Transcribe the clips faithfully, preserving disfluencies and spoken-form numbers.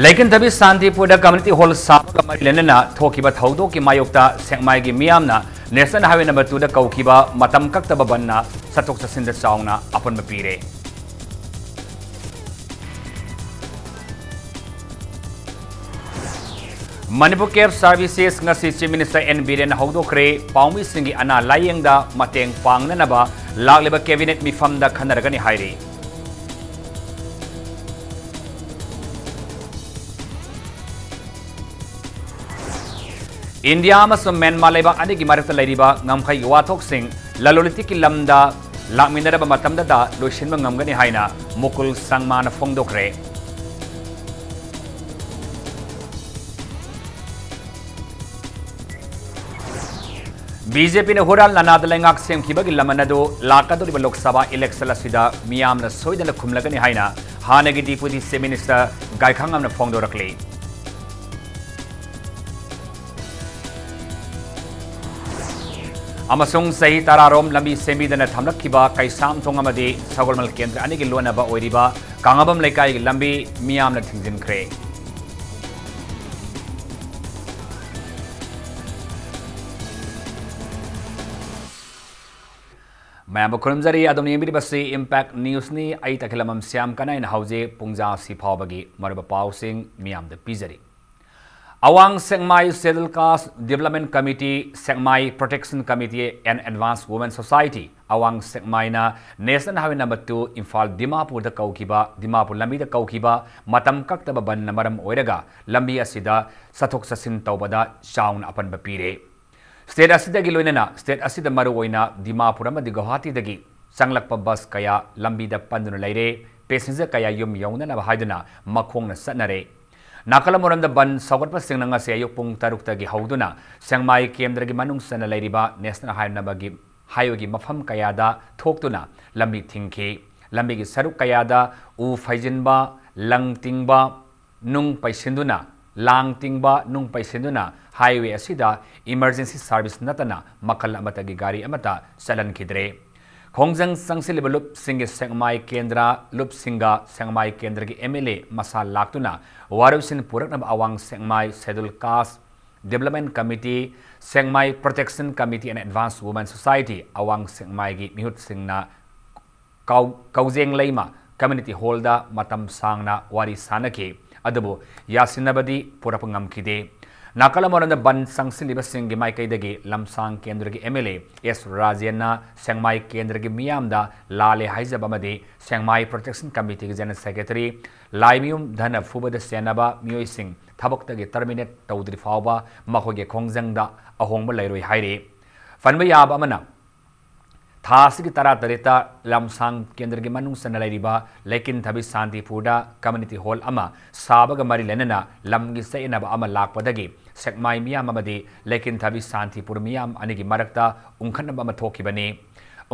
ꯂꯩꯀꯟꯊꯕꯤ ꯁꯥꯟꯇꯤꯄꯨꯔꯗ community hall ꯁꯥꯕꯒ ꯃꯔꯤ ꯂꯩꯅꯅ ꯊꯣꯛꯈꯤꯕ ꯊꯧꯗꯣꯛꯀꯤ ꯃꯥꯌꯣꯛꯇ ꯁꯦꯛꯃꯥꯏꯒꯤ ꯃꯤꯌꯥꯝꯅ National Highway number two ꯗ ꯀꯧꯈꯤꯕ ꯃꯇꯝ ꯀꯛꯇꯕ ꯕꯟꯅ ꯆꯠꯊꯣꯛ ꯆꯠꯁꯤꯟꯗ ꯆꯥꯎꯅ ꯑꯄꯟꯕ ꯄꯤꯔꯦ꯫ ꯃꯅꯤꯄꯨꯔ Cab Services ꯉꯁꯤ Chief Minister N ꯕꯤꯔꯦꯟꯅ ꯍꯧꯗꯣꯛꯈ꯭ꯔꯦ꯫ ꯄꯥꯎꯃꯤꯁꯤꯡꯒꯤ ꯑꯅꯥ ꯂꯥꯌꯦꯡꯗ ꯃꯇꯦꯡ ꯄꯥꯡꯅꯅꯕ ꯂꯥꯛꯂꯤꯕ cabinet ꯃꯤꯐꯝꯗ ꯈꯟꯅꯔꯒꯅꯤ ꯍꯥꯏꯔꯤ꯫ ꯏꯟꯗꯤꯌꯥ ꯑꯃꯁꯨꯡ ꯃ꯭ꯌꯥꯟꯃꯥꯔ ꯂꯩꯕꯥꯛ ꯑꯅꯤꯒꯤ ꯃꯔꯛꯇ ꯂꯩꯔꯤꯕ ꯉꯝꯈꯩꯒꯤ ꯋꯥꯊꯣꯛꯁꯤꯡ ꯂꯂꯣꯟ ꯏꯇꯤꯛꯀꯤ ꯂꯝꯗ ꯂꯥꯛꯃꯤꯟꯅꯔꯕ ꯃꯇꯝꯗꯇ ꯂꯣꯏꯁꯤꯟꯕ ꯉꯝꯒꯅꯤ ꯍꯥꯏꯅ ꯃꯨꯀꯨꯜ ꯁꯪꯃꯥꯅ ꯐꯣꯡꯗꯣꯛꯈ꯭ꯔꯦ꯫ ꯕꯤ ꯖꯦ ꯄꯤꯅ ꯍꯨꯔꯥꯟ ꯂꯥꯟꯅꯥꯗ ꯂꯩꯉꯥꯛ ꯁꯦꯝꯈꯤꯕꯒꯤ ꯂꯃꯟ ꯑꯗꯨ ꯂꯥꯛꯀꯗꯧꯔꯤꯕ ꯂꯣꯛ ꯁꯚꯥ election ꯑꯁꯤꯗ ꯃꯤꯌꯥꯝꯅ ꯁꯣꯏꯗꯅ ꯈꯨꯝꯂꯒꯅꯤ ꯍꯥꯏꯅ ꯍꯥꯟꯅꯒꯤ Deputy Chief Minister ꯒꯥꯏꯈꯥꯉꯝꯅ ꯐꯣꯡꯗꯣꯔꯛꯂꯤ꯫ ꯑꯃꯁꯨꯡ ꯆꯍꯤ ꯇꯔꯥꯔꯣꯝ ꯂꯝꯕꯤ ꯁꯦꯝꯕꯤꯗꯅ ꯊꯝꯂꯛꯈꯤꯕ ꯀꯩꯁꯥꯝꯊꯣꯡ ꯑꯃꯗꯤ ꯁꯒꯣꯜꯕꯟ ꯀꯦꯟꯗ꯭ꯔ ꯑꯅꯤꯒꯤ ꯂꯣꯟꯅꯕ ꯑꯣꯏꯔꯤꯕ ꯀꯥꯉꯕꯝ ꯂꯩꯀꯥꯏꯒꯤ ꯂꯝꯕꯤ ꯃꯤꯌꯥꯝꯅ ꯊꯤꯡꯖꯤꯟꯈ꯭ꯔꯦ꯫ ꯃꯌꯥꯝꯕꯨ ꯈꯨꯔꯨꯝꯖꯔꯤ꯫ ꯑꯗꯣꯝꯅ ꯌꯦꯡꯕꯤꯔꯤꯕꯁꯤ Impact Newsꯅꯤ꯫ ꯑꯩ ꯇꯈꯦꯂꯝꯕꯝ ꯁ꯭ꯌꯥꯝ ꯀꯅꯥꯏꯅ ꯍꯧꯖꯤꯛ ꯄꯨꯡꯖꯥ ꯑꯁꯤ ꯐꯥꯎꯕꯒꯤ ꯃꯔꯨꯑꯣꯏꯕ ꯄꯥꯎꯁꯤꯡ ꯃꯤꯌꯥꯝꯗ ꯄꯤꯖꯔꯤ꯫ ꯑꯋꯥꯡ ꯁꯦꯛꯃꯥꯏ Scheduled Caste Development Committee, Sekmai Protection Committee and Advanced Women Society, ꯑꯋꯥꯡ ꯁꯦꯛꯃꯥꯏꯅ National Highway number two Imphal ꯗꯤꯃꯥꯄꯨꯔꯗ ꯀꯧꯈꯤꯕ, Dimapur ꯂꯝꯕꯤꯗ ꯀꯧꯈꯤꯕ ꯃꯇꯝ ꯀꯛꯇꯕ ꯕꯟꯅ ꯃꯔꯝ ꯑꯣꯏꯔꯒ ꯂꯝꯕꯤ ꯑꯁꯤꯗ ꯆꯠꯊꯣꯛ ꯆꯠꯁꯤꯟ ꯇꯧꯕꯗ ꯆꯥꯎꯅ ꯑꯄꯟꯕ ꯄꯤꯔꯦ꯫ State ꯑꯁꯤꯗꯒꯤ ꯂꯣꯏꯅꯅ state ꯑꯁꯤꯗ ꯃꯔꯨꯑꯣꯏꯅ ꯗꯤꯃꯥꯄꯨꯔ ꯑꯃꯗꯤ ꯒꯧꯍꯥꯇꯤꯗꯒꯤ ꯆꯪꯂꯛꯄ bus ꯀꯌꯥ ꯂꯝꯕꯤꯗ ꯄꯟꯗꯨꯅ ꯂꯩꯔꯦ꯫ Passenger ꯀꯌꯥ ꯌꯨꯝ ꯌꯧꯅꯅꯕ ꯍꯥꯏꯗꯨꯅ ꯃꯈꯣꯡꯅ ꯆꯠꯅꯔꯦ꯫ ꯅꯥꯀꯜ ꯑꯃꯔꯣꯝꯗ ꯕꯟ ꯁꯧꯒꯠꯄꯁꯤꯡꯅ ꯉꯁꯤ ꯑꯌꯨꯛ ꯄꯨꯡ ꯇꯔꯨꯛꯇꯒꯤ ꯍꯧꯗꯨꯅ ꯁꯦꯛꯃꯥꯏ ꯀꯦꯟꯗ꯭ꯔꯒꯤ ꯃꯅꯨꯡ ꯆꯟꯅ ꯂꯩꯔꯤꯕ National Highway number ꯒꯤ highway ꯒꯤ ꯃꯐꯝ ꯀꯌꯥꯗ ꯊꯣꯛꯇꯨꯅ ꯂꯝꯕꯤ ꯊꯤꯡꯈꯤ꯫ ꯂꯝꯕꯤꯒꯤ ꯁꯔꯨꯛ ꯀꯌꯥꯗ ꯎ ꯐꯩꯖꯤꯟꯕ, ꯂꯪ ꯇꯤꯡꯕ, ꯅꯨꯡ ꯄꯩꯁꯤꯟꯗꯨꯅ, ꯂꯥꯡ ꯇꯤꯡꯕ, ꯅꯨꯡ ꯄꯩꯁꯤꯟꯗꯨꯅ highway ꯑꯁꯤꯗ emergency service ꯅꯠꯇꯅ ꯃꯈꯜ ꯑꯃꯠꯇꯒꯤ ꯒꯥꯔꯤ ꯑꯃꯠꯇ ꯆꯠꯍꯟꯈꯤꯗ꯭ꯔꯦ꯫ ꯈꯣꯡꯖꯪ ꯆꯪꯁꯤꯜꯂꯤꯕ ꯂꯨꯞꯁꯤꯡꯒꯤ ꯁꯦꯛꯃꯥꯏ ꯀꯦꯟꯗ꯭ꯔ, ꯂꯨꯞꯁꯤꯡꯒ ꯁꯦꯛꯃꯥꯏ ꯀꯦꯟꯗ꯭ꯔꯒꯤ M L A ꯃꯁꯥ ꯂꯥꯛꯇꯨꯅ ꯋꯥꯔꯣꯏꯁꯤꯟ ꯄꯨꯔꯛꯅꯕ ꯑꯋꯥꯡ ꯁꯦꯛꯃꯥꯏ Scheduled Caste Development Committee, Sekmai Protection Committee and Advanced Women Society ꯑꯋꯥꯡ ꯁꯦꯛꯃꯥꯏꯒꯤ ꯃꯤꯍꯨꯠꯁꯤꯡꯅ ꯀꯥꯎ-, ꯀꯧꯖꯦꯡ ꯂꯩꯃ Community Hall ꯗ ꯃꯇꯝ ꯁꯥꯡꯅ ꯋꯥꯔꯤ ꯁꯥꯅꯈꯤ꯫ ꯑꯗꯨꯕꯨ ꯌꯥꯁꯤꯟꯅꯕꯗꯤ ꯄꯨꯔꯛꯄ ꯉꯝꯈꯤꯗꯦ꯫ ꯅꯥꯀꯜ ꯑꯃꯔꯣꯝꯗ ꯕꯟ ꯆꯪꯁꯤꯜꯂꯤꯕꯁꯤꯡꯒꯤ ꯃꯥꯏꯀꯩꯗꯒꯤ ꯂꯝꯁꯥꯡ ꯀꯦꯟꯗ꯭ꯔꯒꯤ M L A S ꯔꯥꯖꯦꯟꯅ ꯁꯦꯛꯃꯥꯏ ꯀꯦꯟꯗ꯭ꯔꯒꯤ ꯃꯤꯌꯥꯝꯗ ꯂꯥꯜꯂꯦ ꯍꯥꯏꯖꯕ ꯑꯃꯗꯤ ꯁꯦꯛꯃꯥꯏ Protection Committee ꯒꯤ General Secretary ꯂꯥꯏꯃꯌꯨꯝ ꯙꯅ ꯐꯨꯕꯗ ꯆꯦꯟꯅꯕ ꯃꯤꯑꯣꯏꯁꯤꯡ ꯊꯕꯛꯇꯒꯤ terminate ꯇꯧꯗ꯭ꯔꯤ ꯐꯥꯎꯕ ꯃꯈꯣꯏꯒꯤ ꯈꯣꯡꯖꯪꯗ ꯑꯍꯣꯡꯕ ꯂꯩꯔꯣꯏ ꯍꯥꯏꯔꯤ꯫ ꯄꯟꯕ ꯌꯥꯕ ꯑꯃꯅ, ꯊꯥ ꯑꯁꯤꯒꯤ ꯇꯔꯥꯇꯔꯦꯠꯇ ꯂꯝꯁꯥꯡ ꯀꯦꯟꯗ꯭ꯔꯒꯤ ꯃꯅꯨꯡ ꯆꯟꯅ ꯂꯩꯔꯤꯕ ꯂꯩꯀꯤꯟꯊꯕꯤ ꯁꯥꯟꯇꯤꯄꯨꯔꯗ Community Hall ꯑꯃ ꯁꯥꯕꯒ ꯃꯔꯤ ꯂꯩꯅꯅ ꯂꯝꯒꯤ ꯆꯌꯦꯠꯅꯕ ꯑꯃ ꯂꯥꯛꯄꯗꯒꯤ ꯁꯦꯛꯃꯥꯏ ꯃꯤꯌꯥꯝ ꯑꯃꯗꯤ ꯂꯩꯀꯤꯟꯊꯕꯤ ꯁꯥꯟꯇꯤꯄꯨꯔ ꯃꯤꯌꯥꯝ ꯑꯅꯤꯒꯤ ꯃꯔꯛꯇ ꯎꯪꯈꯠꯅꯕ ꯑꯃ ꯊꯣꯛꯈꯤꯕꯅꯤ꯫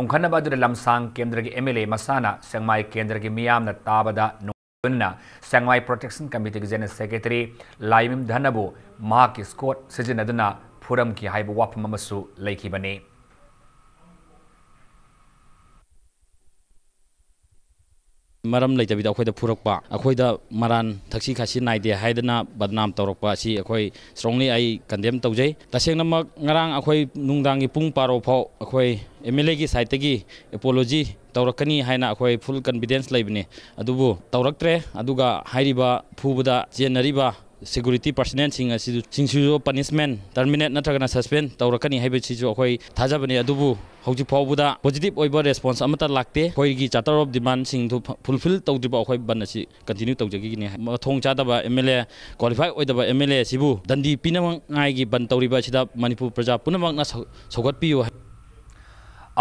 ꯎꯪꯈꯠꯅꯕ ꯑꯗꯨꯗ ꯂꯝꯁꯥꯡ ꯀꯦꯟꯗ꯭ꯔꯒꯤ M L A ꯃꯁꯥꯅ ꯁꯦꯛꯃꯥꯏ ꯀꯦꯟꯗ꯭ꯔꯒꯤ ꯃꯤꯌꯥꯝꯅ ꯇꯥꯕꯗ ꯅꯨꯡ-, ꯂꯣꯏꯅꯅ ꯁꯦꯛꯃꯥꯏ Protection Committee ꯒꯤ General Secretary ꯂꯥꯏꯃꯌꯨꯝ ꯙꯅꯕꯨ ꯃꯍꯥꯛꯀꯤ escort ꯁꯤꯖꯤꯟꯅꯗꯨꯅ ꯐꯨꯔꯝꯈꯤ ꯍꯥꯏꯕ ꯋꯥꯐꯝ ꯑꯃꯁꯨ ꯂꯩꯈꯤꯕꯅꯤ꯫ ꯃꯔꯝ ꯂꯩꯇꯕꯤꯗ ꯑꯩꯈꯣꯏꯗ ꯐꯨꯔꯛꯄ, ꯑꯩꯈꯣꯏꯗ ꯃꯔꯥꯟ ꯊꯛꯁꯤ ꯈꯥꯁꯤ ꯅꯥꯏꯗꯦ ꯍꯥꯏꯗꯅ ꯕꯗꯅꯥꯝ ꯇꯧꯔꯛꯄ ꯑꯁꯤ ꯑꯩꯈꯣꯏ strongly ꯑꯩ condemn ꯇꯧꯖꯩ꯫ ꯇꯁꯦꯡꯅꯃꯛ ꯉꯔꯥꯡ ꯑꯩꯈꯣꯏ ꯅꯨꯡꯗꯥꯡꯒꯤ ꯄꯨꯡ ꯕꯥꯔꯣ ꯐꯥꯎ ꯑꯩꯈꯣꯏ M L A ꯒꯤ side ꯇꯒꯤ apology ꯇꯧꯔꯛꯀꯅꯤ ꯍꯥꯏꯅ ꯑꯩꯈꯣꯏ full confidence ꯂꯩꯕꯅꯤ, ꯑꯗꯨꯕꯨ ꯇꯧꯔꯛꯇ꯭ꯔꯦ꯫ ꯑꯗꯨꯒ ꯍꯥꯏꯔꯤꯕ ꯐꯨꯕꯗ ꯆꯦꯟꯅꯔꯤꯕ security personnel ꯁꯤꯡ ꯑꯁꯤꯁꯨ, ꯁꯤꯡꯁꯤꯁꯨ punishment, terminate ꯅꯠꯇ꯭ꯔꯒꯅ suspend ꯇꯧꯔꯛꯀꯅꯤ ꯍꯥꯏꯕꯁꯤꯁꯨ ꯑꯩꯈꯣꯏ ꯊꯥꯖꯕꯅꯤ꯫ ꯑꯗꯨꯕꯨ ꯍꯧꯖꯤꯛ ꯐꯥꯎꯕꯗ positive ꯑꯣꯏꯕ response ꯑꯃꯠꯇ ꯂꯥꯛꯇꯦ꯫ ꯑꯩꯈꯣꯏꯒꯤ charter of demand ꯁꯤꯡꯗꯨ fulfill ꯇꯧꯗ꯭ꯔꯤꯕ ꯑꯩꯈꯣꯏ ꯕꯟ ꯑꯁꯤ continue ꯇꯧꯖꯈꯤꯒꯅꯤ꯫ ꯃꯊꯣꯡ ꯆꯥꯗꯕ M L A, qualify ꯑꯣꯏꯗꯕ M L A ꯑꯁꯤꯕꯨ ꯗꯟꯗꯤ ꯄꯤꯅꯉꯥꯏꯒꯤ ꯕꯟ ꯇꯧꯔꯤꯕ ꯑꯁꯤꯗ ꯃꯅꯤꯄꯨꯔ ꯄ꯭ꯔꯖꯥ ꯄꯨꯝꯅꯃꯛꯅ ꯁꯧ-, ꯁꯧꯒꯠꯄꯤꯌꯨ꯫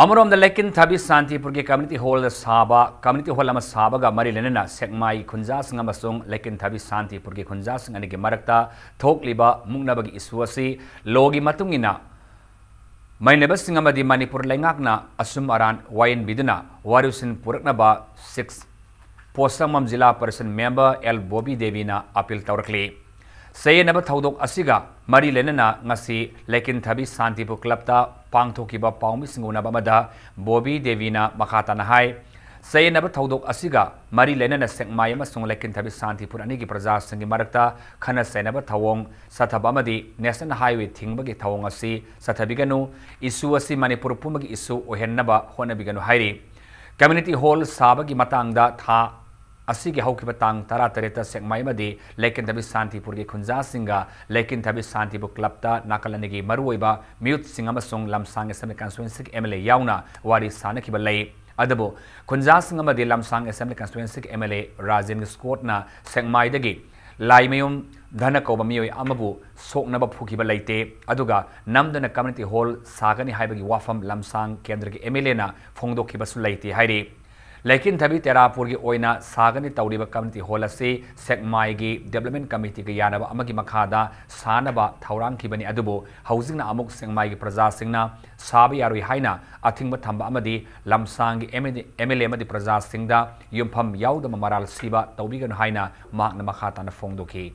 ꯑꯃꯔꯣꯝꯗ, ꯂꯩꯀꯤꯟꯊꯕꯤ ꯁꯥꯟꯇꯤꯄꯨꯔꯒꯤ Community Hall ꯗ ꯁꯥꯕ, Community Hall ꯑꯃ ꯁꯥꯕꯒ ꯃꯔꯤ ꯂꯩꯅꯅ ꯁꯦꯛꯃꯥꯏ ꯈꯨꯟꯖꯥꯁꯤꯡ ꯑꯃꯁꯨꯡ ꯂꯩꯀꯤꯟꯊꯕꯤ ꯁꯥꯟꯇꯤꯄꯨꯔꯒꯤ ꯈꯨꯟꯖꯥꯁꯤꯡ ꯑꯅꯤꯒꯤ ꯃꯔꯛꯇ ꯊꯣꯛꯂꯤꯕ ꯃꯨꯛꯅꯕꯒꯤ issue ꯑꯁꯤ law ꯒꯤ ꯃꯇꯨꯡ ꯏꯟꯅ ꯃꯩꯅꯕꯁꯤꯡ ꯑꯃꯗꯤ ꯃꯅꯤꯄꯨꯔ ꯂꯩꯉꯥꯛꯅ ꯑꯆꯨꯝ ꯑꯔꯥꯟ ꯋꯥꯌꯦꯟꯕꯤꯗꯨꯅ ꯋꯥꯔꯣꯏꯁꯤꯟ ꯄꯨꯔꯛꯅꯕ six ꯄꯣꯠꯁꯪꯕꯝ ꯖꯤꯂꯥ ꯄꯔꯤꯁꯗ member L ꯕꯣꯕꯤ ꯗꯦꯕꯤꯅ appeal ꯇꯧꯔꯛꯂꯤ꯫ ꯆꯌꯦꯠꯅꯕ ꯊꯧꯗꯣꯛ ꯑꯁꯤꯒ ꯃꯔꯤ ꯂꯩꯅꯅ ꯉꯁꯤ ꯂꯩꯀꯤꯟꯊꯕꯤ ꯁꯥꯟꯇꯤꯄꯨꯔ ꯀ꯭ꯂꯕꯇ ꯄꯥꯡꯊꯣꯛꯈꯤꯕ ꯄꯥꯎꯃꯤꯁꯤꯡ ꯎꯅꯕ ꯑꯃꯗ ꯕꯣꯕꯤ ꯗꯦꯕꯤꯅ ꯃꯈꯥ ꯇꯥꯅ ꯍꯥꯏ, ꯆꯌꯦꯠꯅꯕ ꯊꯧꯗꯣꯛ ꯑꯁꯤꯒ ꯃꯔꯤ ꯂꯩꯅꯅ ꯁꯦꯛꯃꯥꯏ ꯑꯃꯁꯨꯡ ꯂꯩꯀꯤꯟꯊꯕꯤ ꯁꯥꯟꯇꯤꯄꯨꯔ ꯑꯅꯤꯒꯤ ꯄ꯭ꯔꯖꯥꯁꯤꯡꯒꯤ ꯃꯔꯛꯇ ꯈꯠꯅ ꯆꯩꯅꯕ ꯊꯧꯑꯣꯡ ꯆꯠꯊꯕ ꯑꯃꯗꯤ ꯅꯦꯁꯅꯦꯜ ꯍꯥꯏꯋꯦ ꯊꯤꯡꯕꯒꯤ ꯊꯧꯑꯣꯡ ꯑꯁꯤ ꯆꯠꯊꯕꯤꯒꯅꯨ, ꯏꯁꯨ ꯑꯁꯤ ꯃꯅꯤꯄꯨꯔ ꯄꯨꯝꯕꯒꯤ ꯏꯁꯨ ꯑꯣꯏꯍꯟꯅꯕ ꯍꯣꯠꯅꯕꯤꯒꯅꯨ ꯍꯥꯏꯔꯤ꯫ ꯀꯝꯃ꯭ꯌꯨꯅꯤꯇꯤ ꯍꯣꯜ ꯁꯥꯕꯒꯤ ꯃꯇꯥꯡꯗ ꯊꯥ ꯑꯁꯤꯒꯤ ꯍꯧꯈꯤꯕ ꯇꯥꯡ ꯇꯔꯥꯇꯔꯦꯠꯇ ꯁꯦꯛꯃꯥꯏ ꯑꯃꯗꯤ ꯂꯩꯀꯤꯟꯊꯕꯤ ꯁꯥꯟꯇꯤꯄꯨꯔꯒꯤ ꯈꯨꯟꯖꯥꯁꯤꯡꯒ ꯂꯩꯀꯤꯟꯊꯕꯤ ꯁꯥꯟꯇꯤꯄꯨꯔ ꯀ꯭ꯂꯕꯇ ꯅꯥꯀꯜ ꯑꯅꯤꯒꯤ ꯃꯔꯨꯑꯣꯏꯕ ꯃꯤꯍꯨꯠꯁꯤꯡ ꯑꯃꯁꯨꯡ ꯂꯝꯁꯥꯡ ꯑꯦꯁꯦꯝꯕ꯭ꯂꯤ ꯀꯟꯁꯇꯤꯇ꯭ꯋꯦꯟꯁꯤꯒꯤ ꯑꯦꯝ ꯑꯦꯜ ꯑꯦ ꯌꯥꯎꯅ ꯋꯥꯔꯤ ꯁꯥꯅꯈꯤꯕ ꯂꯩ꯫ ꯑꯗꯨꯕꯨ ꯈꯨꯟꯖꯥꯁꯤꯡ ꯑꯃꯗꯤ ꯂꯝꯁꯥꯡ ꯑꯦꯁꯦꯝꯕ꯭ꯂꯤ ꯀꯟꯁꯇꯤꯇ꯭ꯋꯦꯟꯁꯤꯒꯤ ꯑꯦꯝ ꯑꯦꯜ ꯑꯦ ꯔꯥꯖꯦꯟ ꯁ꯭ꯀꯣꯠꯅ ꯁꯦꯛꯃꯥꯏꯗꯒꯤ ꯂꯥꯏꯃꯌꯨꯝ ꯙꯅ ꯀꯧꯕ ꯃꯤꯑꯣꯏ ꯑꯃꯕꯨ ꯁꯣꯛꯅꯕ ꯐꯨꯈꯤꯕ ꯂꯩꯇꯦ꯫ ꯑꯗꯨꯒ ꯅꯝꯗꯨꯅ ꯀꯝꯃ꯭ꯌꯨꯅꯤꯇꯤ ꯍꯣꯜ ꯁꯥꯒꯅꯤ ꯍꯥꯏꯕꯒꯤ ꯋꯥꯐꯝ ꯂꯝꯁꯥꯡ ꯀꯦꯟꯗ꯭ꯔꯒꯤ ꯑꯦꯝ ꯑꯦꯜ ꯑꯦꯅ ꯐꯣꯡꯗꯣꯛꯈꯤꯕꯁꯨ ꯂꯩꯇꯦ ꯍꯥꯏꯔꯤ꯫ ꯂꯩꯀꯤꯟꯊꯕꯤ ꯇꯦꯔꯥꯄꯨꯔꯒꯤ ꯑꯣꯏꯅ ꯁꯥꯒꯅꯤ ꯇꯧꯔꯤꯕ ꯀꯝꯃ꯭ꯌꯨꯅꯤꯇꯤ ꯍꯣꯜ ꯑꯁꯤ ꯁꯦꯛꯃꯥꯏꯒꯤ ꯗꯤꯕ꯭ꯂꯞꯃꯦꯟ ꯀꯃꯤꯇꯤꯒ ꯌꯥꯅꯕ ꯑꯃꯒꯤ ꯃꯈꯥꯗ ꯁꯥꯅꯕ ꯊꯧꯔꯥꯡꯈꯤꯕꯅꯤ꯫ ꯑꯗꯨꯕꯨ ꯍꯧꯖꯤꯛꯅ ꯑꯃꯨꯛ ꯁꯦꯛꯃꯥꯏꯒꯤ ꯄ꯭ꯔꯖꯥꯁꯤꯡꯅ ꯁꯥꯕ ꯌꯥꯔꯣꯏ ꯍꯥꯏꯅ ꯑꯊꯤꯡꯕ ꯊꯝꯕ ꯑꯃꯗꯤ ꯂꯝꯁꯥꯡꯒꯤ ꯑꯦꯝ ꯑꯦꯜ ꯑꯦ ꯑꯃꯗꯤ ꯄ꯭ꯔꯖꯥꯁꯤꯡꯗ ꯌꯨꯝꯐꯝ ꯌꯥꯎꯗꯕ ꯃꯔꯥꯜ ꯁꯤꯕ ꯇꯧꯕꯤꯒꯅꯨ ꯍꯥꯏꯅ ꯃꯍꯥꯛꯅ ꯃꯈꯥ ꯇꯥꯅ ꯐꯣꯡꯗꯣꯛꯈꯤ꯫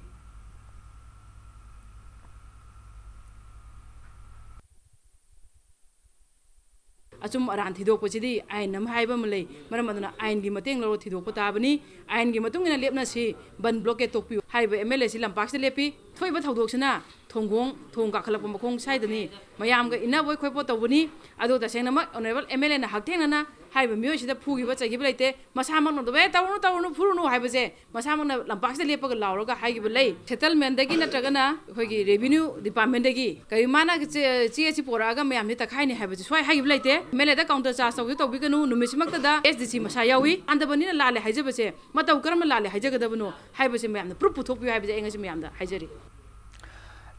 ꯑꯆꯨꯝ ꯑꯔꯥꯟ ꯊꯤꯗꯣꯛꯄꯁꯤꯗꯤ ꯑꯥꯏꯟ ꯑꯃ ꯍꯥꯏꯕ ꯑꯃ ꯂꯩ꯫ ꯃꯔꯝ ꯑꯗꯨꯅ ꯑꯥꯏꯟꯒꯤ ꯃꯇꯦꯡ ꯂꯧꯔ ꯊꯤꯗꯣꯛꯄ ꯇꯥꯕꯅꯤ꯫ ꯑꯥꯏꯟꯒꯤ ꯃꯇꯨꯡ ꯏꯟꯅ ꯂꯦꯞꯅꯁꯤ, ꯕꯟ ꯕ꯭ꯂꯣꯀꯦꯠ ꯇꯣꯛꯄꯤꯌꯨ꯫ ꯍꯥꯏꯔꯤꯕ ꯑꯦꯝ ꯑꯦꯜ ꯑꯦꯁꯤ ꯂꯝꯄꯥꯛꯁꯤꯗ ꯂꯦꯞꯄꯤ꯫ ꯊꯣꯛꯏꯕ ꯊꯧꯗꯣꯛꯁꯤꯅ ꯊꯣꯡꯒꯣꯡ, ꯊꯣꯡ ꯀꯥꯈꯠꯂꯛꯄ ꯃꯈꯣꯡ ꯁ꯭ꯋꯥꯏꯗꯅꯤ꯫ ꯃꯌꯥꯝꯒ ꯏꯟꯅꯕꯣꯏ ꯈꯣꯠꯄꯣꯏ ꯇꯧꯕꯅꯤ꯫ ꯑꯗꯣ ꯇꯁꯦꯡꯅꯃꯛ ꯑꯣꯅꯔꯦꯕꯜ ꯑꯦꯝ ꯑꯦꯜ ꯑꯦꯅ ꯍꯛꯊꯦꯡꯅꯅ ꯍꯥꯏꯔꯤꯕ ꯃꯤꯑꯣꯏꯁꯤꯗ ꯐꯨꯈꯤꯕ ꯆꯩꯈꯤꯕ ꯂꯩꯇꯦ꯫ ꯃꯁꯥꯃꯛꯅ ꯑꯗꯨꯃꯥꯏꯅ "ꯇꯧꯔꯨꯅꯨ, ꯇꯧꯔꯨꯅꯨ, ꯐꯨꯔꯨꯅꯨ" ꯍꯥꯏꯕꯁꯦ ꯃꯁꯥꯃꯛꯅ ꯂꯝꯄꯥꯛꯁꯤꯗ ꯂꯦꯞꯄꯒ ꯂꯥꯎꯔꯒ ꯍꯥꯏꯈꯤꯕ ꯂꯩ꯫ ꯁꯦꯇꯜꯃꯦꯟꯗꯒꯤ ꯅꯠꯇ꯭ꯔꯒꯅ ꯑꯩꯈꯣꯏꯒꯤ ꯔꯦꯚꯤꯅ꯭ꯌꯨ ꯗꯤꯄꯥꯔꯠꯃꯦꯟꯗꯒꯤ ꯀꯔꯤ ꯃꯥꯅ ꯆꯦ, ꯆꯦ ꯑꯁꯤ ꯄꯣꯔꯛꯑꯒ ꯃꯌꯥꯝꯁꯦ ꯇꯛꯈꯥꯏꯅꯤ ꯍꯥꯏꯕꯁꯦ ꯁ꯭ꯋꯥꯏ ꯍꯥꯏꯈꯤꯕ ꯂꯩꯇꯦ꯫ ꯑꯦꯝ ꯑꯦꯜ ꯑꯦꯗ ꯀꯥꯎꯟꯇꯔ ꯆꯥꯔꯖ ꯇꯧꯁꯤ ꯇꯧꯕꯤꯒꯅꯨ, ꯅꯨꯃꯤꯠꯁꯤꯃꯛꯇꯗ ꯑꯦꯁ ꯗꯤ ꯁꯤ ꯃꯁꯥ ꯌꯥꯎꯏ꯫ ꯍꯟꯗꯕꯅꯤꯅ ꯂꯥꯜꯂꯦ ꯍꯥꯏꯖꯕꯁꯦ ꯃꯇꯧ ꯀꯔꯝꯅ ꯂꯥꯜꯂꯦ ꯍꯥꯏꯖꯒꯗꯕꯅꯣ ꯍꯥꯏꯕꯁꯦ ꯃꯌꯥꯝꯅ ꯄ꯭ꯔꯨꯐ ꯄꯨꯊꯣꯛꯄꯤꯌꯨ ꯍꯥꯏꯕꯁꯦ ꯑꯩ ꯉꯁꯤ ꯃꯌꯥꯝꯗ ꯍꯥꯏꯖꯔꯤ꯫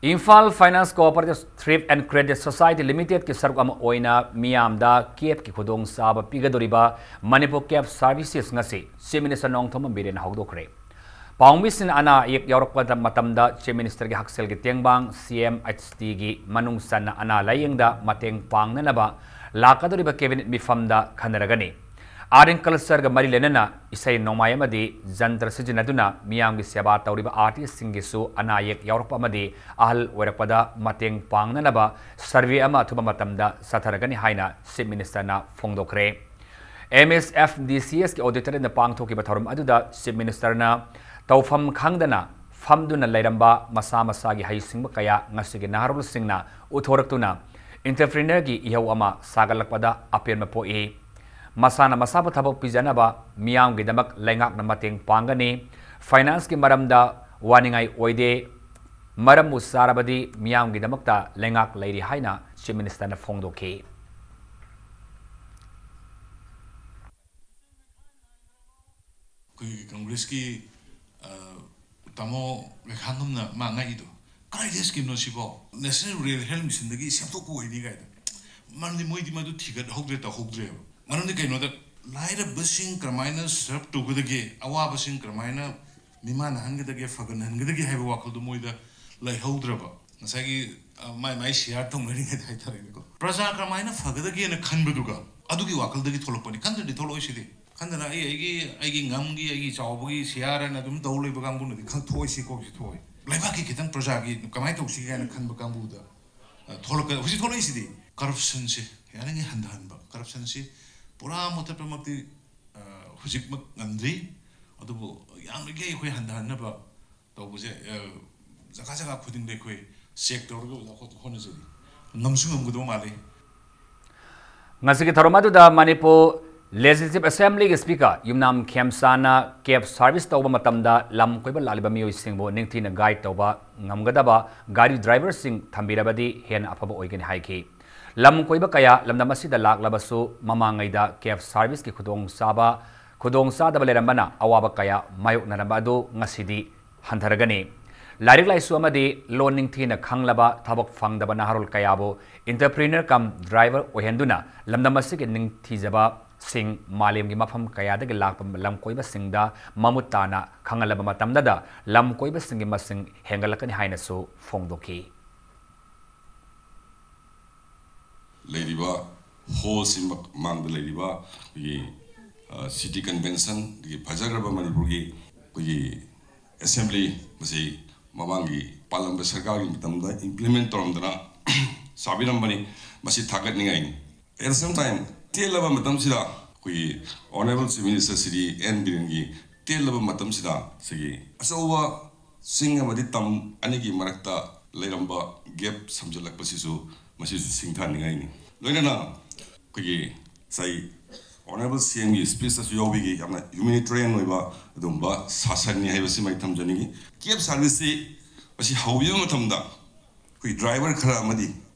Imphal finance cooperative thrift and credit society ꯂꯤꯃꯤꯇꯦꯗꯀꯤ ꯁꯔꯨꯛ ꯑꯃ ꯑꯣꯏꯅ ꯃꯤꯌꯥꯝꯗ ꯀꯦꯞꯀꯤ ꯈꯨꯗꯣꯡꯆꯥꯕ ꯄꯤꯒꯗꯧꯔꯤꯕ ꯃꯅꯤꯄꯨꯔ ꯀꯦꯞ ꯁꯥꯔꯚꯤꯁꯦꯁ ꯉꯁꯤ ꯆꯤꯐ ꯃꯤꯅꯤꯁꯇꯔ ꯅꯣꯡꯊꯣꯝꯕꯝ ꯕꯤꯔꯦꯟꯅ ꯍꯧꯗꯣꯛꯈ꯭ꯔꯦ꯫ ꯄꯥꯎꯃꯤꯁꯤꯡꯅ ꯑꯅꯥ ꯑꯌꯦꯛ ꯌꯥꯎꯔꯛꯄ ꯃꯇꯝꯗ ꯆꯤꯐ ꯃꯤꯅꯤꯁꯇꯔꯒꯤ ꯍꯛꯁꯦꯜꯒꯤ ꯇꯦꯡꯕꯥꯡ ꯁꯤ ꯑꯦꯝ ꯑꯩꯆ ꯇꯤꯒꯤ ꯃꯅꯨꯡ ꯆꯟꯅ ꯑꯅꯥ ꯂꯥꯌꯦꯡꯗ ꯃꯇꯦꯡ ꯄꯥꯡꯅꯅꯕ ꯂꯥꯛꯀꯗꯧꯔꯤꯕ ꯀꯦꯕꯤꯅꯦꯠ ꯃꯤꯐꯝꯗ ꯈꯟꯅꯔꯒꯅꯤ꯫ Art and Cultureꯒ ꯃꯔꯤ ꯂꯩꯅꯅ ꯏꯁꯩ ꯅꯣꯡꯃꯥꯏ ꯑꯃꯗꯤ ꯖꯟꯇ꯭ꯔ ꯁꯤꯖꯤꯟꯅꯗꯨꯅ ꯃꯤꯌꯥꯝꯒꯤ ꯁꯦꯕꯥ ꯇꯧꯔꯤꯕ artistꯁꯤꯡꯒꯤꯁꯨ ꯑꯅꯥ ꯑꯌꯦꯛ ꯌꯥꯎꯔꯛꯄ ꯑꯃꯗꯤ ꯑꯍꯜ ꯑꯣꯏꯔꯛꯄꯗ ꯃꯇꯦꯡ ꯄꯥꯡꯅꯅꯕ survey ꯑꯃ ꯑꯊꯨꯕ ꯃꯇꯝꯗ ꯆꯠꯊꯔꯒꯅꯤ ꯍꯥꯏꯅ Chief Ministerꯅ ꯐꯣꯡꯗꯣꯛꯈ꯭ꯔꯦ꯫ MSFDCSꯀꯤ auditoriumꯗ ꯄꯥꯡꯊꯣꯛꯈꯤꯕ ꯊꯧꯔꯝ ꯑꯗꯨꯗ Chief Ministerꯅ ꯇꯧꯐꯝ ꯈꯪꯗꯅ ꯐꯝꯗꯨꯅ ꯂꯩꯔꯝꯕ ꯃꯁꯥ ꯃꯁꯥꯒꯤ ꯍꯩꯁꯤꯡꯕ ꯀꯌꯥ ꯉꯁꯤꯒꯤ ꯅꯍꯥꯔꯣꯜꯁꯤꯡꯅ ꯎꯠꯊꯣꯔꯛꯇꯨꯅ entrepreneurꯒꯤ ꯏꯍꯧ ꯑꯃ ꯁꯥꯒꯠꯂꯛꯄꯗ ꯑꯄꯦꯟꯕ ꯄꯣꯛꯏ꯫ ꯃꯁꯥꯅ ꯃꯁꯥꯕꯨ ꯊꯕꯛ ꯄꯤꯖꯅꯕ ꯃꯤꯌꯥꯝꯒꯤꯗꯃꯛ ꯂꯩꯉꯥꯛꯅ ꯃꯇꯦꯡ ꯄꯥꯡꯒꯅꯤ꯫ Financeꯀꯤ ꯃꯔꯝꯗ ꯋꯥꯅꯤꯡꯉꯥꯏ ꯑꯣꯏꯗꯦ꯫ ꯃꯔꯝꯕꯨ ꯆꯥꯔꯕꯗꯤ ꯃꯤꯌꯥꯝꯒꯤꯗꯃꯛꯇ ꯂꯩꯉꯥꯛ ꯂꯩꯔꯤ ꯍꯥꯏꯅ Chief Ministerꯅ ꯐꯣꯡꯗꯣꯛꯈꯤ꯫ ꯑꯩꯈꯣꯏꯒꯤ ꯀꯪꯒ꯭ꯔꯦꯁꯀꯤ ꯇꯥꯃꯣ ꯂꯩꯈꯥꯝꯕꯝꯅ ꯃꯥ ꯉꯛꯏꯗꯣ, ꯀꯗꯥꯏꯗ ꯁ꯭ꯀꯤꯝꯅꯣ ꯁꯤꯕꯣ? National Rural Health Missionꯗꯒꯤ ꯁꯦꯝꯗꯣꯛꯄ ꯑꯣꯏꯅꯤ ꯀꯥꯏꯗ꯫ ꯃꯔꯝꯗꯤ ꯃꯣꯏꯗꯤ ꯃꯗꯨ ꯊꯤꯒꯠꯍꯧꯗ꯭ꯔꯦ, ꯇꯧꯍꯧꯗ꯭ꯔꯦꯕ꯫ ꯃꯔꯝꯗꯤ ꯀꯩꯅꯣꯗ, ꯂꯥꯏꯔꯕꯁꯤꯡ ꯀꯔꯝꯍꯥꯏꯅ serve ꯇꯧꯒꯗꯒꯦ, ꯑꯋꯥꯕꯁꯤꯡ ꯀꯔꯝꯍꯥꯏꯅ ꯃꯤꯃꯥꯟꯅꯍꯟꯒꯗꯒꯦ, ꯐꯒꯠꯍꯟꯒꯗꯒꯦ ꯍꯥꯏꯕ ꯋꯥꯈꯜꯗꯣ ꯃꯣꯏꯗ ꯂꯩꯍꯧꯗ꯭ꯔꯕ꯫ ꯉꯁꯥꯏꯒꯤ ꯃꯥꯏ ꯃꯥꯏ share ꯇꯧꯅꯔꯤꯉꯩꯗ ꯍꯥꯏꯇꯥꯔꯦꯅꯦꯀꯣ, ꯄ꯭ꯔꯖꯥ ꯀꯔꯝꯍꯥꯏꯅ ꯐꯒꯗꯒꯦꯅ ꯈꯟꯕꯗꯨꯒ ꯑꯗꯨꯒꯤ ꯋꯥꯈꯜꯗꯒꯤ ꯊꯣꯛꯂꯛꯄꯅꯤ꯫ ꯈꯟꯗ꯭ꯔꯗꯤ ꯊꯣꯛꯂꯛꯑꯣꯏ ꯁꯤꯗꯤ꯫ ꯈꯟꯗꯅ ꯑꯩ ꯑꯩꯒꯤ ꯑꯩꯒꯤ ꯉꯝꯒꯤ ꯑꯩꯒꯤ ꯆꯥꯎꯕꯒꯤ shareꯅ ꯑꯗꯨꯝ ꯇꯧ ꯂꯩꯕ ꯀꯥꯡꯕꯨꯅꯗꯤ ꯈꯪ ꯊꯣꯛꯑꯣꯏ, ꯁꯤ ꯀꯣꯛꯁꯤ ꯊꯣꯛꯑꯣꯏ꯫ ꯂꯩꯕꯥꯛꯀꯤ ꯈꯤꯇꯪ ꯄ꯭ꯔꯖꯥꯒꯤ ꯀꯃꯥꯏꯅ ꯇꯧꯁꯤꯒꯦ ꯍꯥꯏꯅ ꯈꯟꯕ ꯀꯥꯡꯕꯨꯗ ꯊꯣꯛꯂꯛꯀ ꯍꯧꯖꯤꯛ ꯊꯣꯛꯂꯛꯏꯁꯤꯗꯤ꯫ Corruptionꯁꯦ ꯌꯥꯔꯤꯉꯩ ꯍꯟꯊꯍꯟꯕ꯫ Corruptionꯁꯤ ꯄꯨꯔꯥ ꯃꯨꯊꯠꯄꯃꯛꯇꯤ ꯍꯧꯖꯤꯛꯃꯛ ꯉꯝꯗ꯭ꯔꯤ꯫ ꯑꯗꯨꯕꯨ ꯌꯥꯝꯂꯤꯈꯩ ꯑꯩꯈꯣꯏ ꯍꯟꯊꯍꯟꯅꯕ ꯇꯧꯕꯁꯦ ꯖꯒꯥ ꯖꯒꯥ ꯈꯨꯗꯤꯡꯗ ꯑꯩꯈꯣꯏ check ꯇꯧꯔꯒ ꯑꯣꯖꯥ ꯍꯣꯠꯅꯖꯔꯤ꯫ ꯉꯝꯁꯨ ꯉꯝꯒꯗꯧ ꯃꯥꯜꯂꯤ꯫ ꯉꯁꯤꯒꯤ ꯊꯧꯔꯝ ꯑꯗꯨꯗ ꯃꯅꯤꯄꯨꯔ Legislative Assemblyꯒꯤ Speaker ꯌꯨꯝꯅꯥꯝ ꯈꯦꯝꯆꯥꯅ cab service ꯇꯧꯕ ꯃꯇꯝꯗ ꯂꯝ ꯀꯣꯏꯕ ꯂꯥꯛꯂꯤꯕ ꯃꯤꯑꯣꯏꯁꯤꯡꯕꯨ ꯅꯤꯡꯊꯤꯅ guide ꯇꯧꯕ ꯉꯝꯒꯗꯕ ꯒꯥꯔꯤ driverꯁꯤꯡ ꯊꯝꯕꯤꯔꯕꯗꯤ ꯍꯦꯟꯅ ꯑꯐꯕ ꯑꯣꯏꯒꯅꯤ ꯍꯥꯏꯈꯤ꯫ ꯂꯝ ꯀꯣꯏꯕ ꯀꯌꯥ ꯂꯝꯗꯝ ꯑꯁꯤꯗ ꯂꯥꯛꯂꯕꯁꯨ ꯃꯃꯥꯡꯉꯩꯗ cab serviceꯀꯤ ꯈꯨꯗꯣꯡꯆꯥꯕ ꯈꯨꯗꯣꯡꯆꯥꯗꯕ ꯂꯩꯔꯝꯕꯅ ꯑꯋꯥꯕ ꯀꯌꯥ ꯃꯥꯌꯣꯛꯅꯔꯝꯕ ꯑꯗꯨ ꯉꯁꯤꯗꯤ ꯍꯟꯊꯔꯒꯅꯤ꯫ ꯂꯥꯏꯔꯤꯛ ꯂꯥꯏꯁꯨ ꯑꯃꯗꯤ ꯂꯣꯟ ꯅꯤꯡꯊꯤꯅ ꯈꯪꯂꯕ ꯊꯕꯛ ꯐꯪꯗꯕ ꯅꯍꯥꯔꯣꯜ ꯀꯌꯥꯕꯨ entrepreneur cum driver ꯑꯣꯏꯍꯟꯗꯨꯅ ꯂꯝꯗꯝ ꯑꯁꯤꯒꯤ ꯅꯤꯡꯊꯤꯖꯕꯁꯤꯡ ꯃꯥꯂꯦꯝꯒꯤ ꯃꯐꯝ ꯀꯌꯥꯗꯒꯤ ꯂꯥꯛꯄ ꯂꯝꯀꯣꯏꯕꯁꯤꯡꯗ ꯃꯃꯨꯠ ꯇꯥꯅ ꯈꯪꯍꯜꯂꯕ ꯃꯇꯝꯗꯗ ꯂꯝꯀꯣꯏꯕꯁꯤꯡꯒꯤ ꯃꯁꯤꯡ ꯍꯦꯟꯒꯠꯂꯛꯀꯅꯤ ꯍꯥꯏꯅꯁꯨ ꯐꯣꯡꯗꯣꯛꯈꯤ꯫ ꯂꯩꯔꯤꯕ hallꯁꯤ ꯃꯥꯡꯗ ꯂꯩꯔꯤꯕ ꯑꯩꯈꯣꯏꯒꯤ ꯁꯤꯇꯤ ꯀꯟꯚꯦꯟꯁꯟ, ꯑꯗꯒꯤ ꯐꯖꯈ꯭ꯔꯕ ꯃꯅꯤꯄꯨꯔꯒꯤ ꯑꯩꯈꯣꯏꯒꯤ ꯑꯦꯁꯦꯝꯕ꯭ꯂꯤ, ꯃꯁꯤ ꯃꯃꯥꯡꯒꯤ ꯄꯥꯜꯂꯝꯕ ꯁꯔꯀꯥꯔꯒꯤ ꯃꯇꯝꯗ ꯏꯝꯄ꯭ꯂꯤꯃꯦꯟ ꯇꯧꯔꯝꯗꯅ ꯆꯥꯕꯤꯔꯝꯕꯅꯤ꯫ ꯃꯁꯤ ꯊꯥꯒꯠꯅꯤꯡꯉꯥꯏꯅꯤ꯫ At the same time, ꯇꯦꯜꯂꯕ ꯃꯇꯝꯁꯤꯗ ꯑꯩꯈꯣꯏꯒꯤ Honourable Chief Minister Shri N ꯕꯤꯔꯦꯟꯒꯤ ꯇꯦꯜꯂꯕ ꯃꯇꯝꯁꯤꯗ ꯁꯤꯒꯤ ꯑꯆꯧꯕ ꯆꯤꯡ ꯑꯃꯗꯤ ꯇꯝ ꯑꯅꯤꯒꯤ ꯃꯔꯛꯇ ꯂꯩꯔꯝꯕ ꯒꯦꯞ ꯁꯝꯖꯤꯜꯂꯛꯄꯁꯤꯁꯨ, ꯃꯁꯤꯁꯨ ꯁꯤꯡꯊꯥꯅꯤꯡꯉꯥꯏꯅꯤ꯫ ꯂꯣꯏꯅꯅ ꯑꯩꯈꯣꯏꯒꯤ ꯉꯁꯥꯏ Honourable ꯁꯤ ꯑꯦꯝꯒꯤ ꯁ꯭ꯄꯤꯆꯇꯁꯨ ꯌꯥꯎꯕꯤꯈꯤ, ꯌꯥꯝꯅ ꯍ꯭ꯌꯨꯃꯦꯅꯤꯇꯦꯔꯤꯌꯟ ꯑꯣꯏꯕ ꯑꯗꯨꯒꯨꯝꯕ ꯁꯥꯁꯟꯅꯤ ꯍꯥꯏꯕꯁꯤꯃ ꯑꯩ ꯊꯝꯖꯅꯤꯡꯉꯤ꯫ ꯀꯦꯕ ꯁꯥꯔꯚꯤꯁꯁꯤ ꯃꯁꯤ ꯍꯧꯕꯤꯕ ꯃꯇꯝꯗ ꯑꯩꯈꯣꯏ ꯗ꯭ꯔꯥꯏꯚꯔ ꯈꯔ ꯑꯃꯗꯤ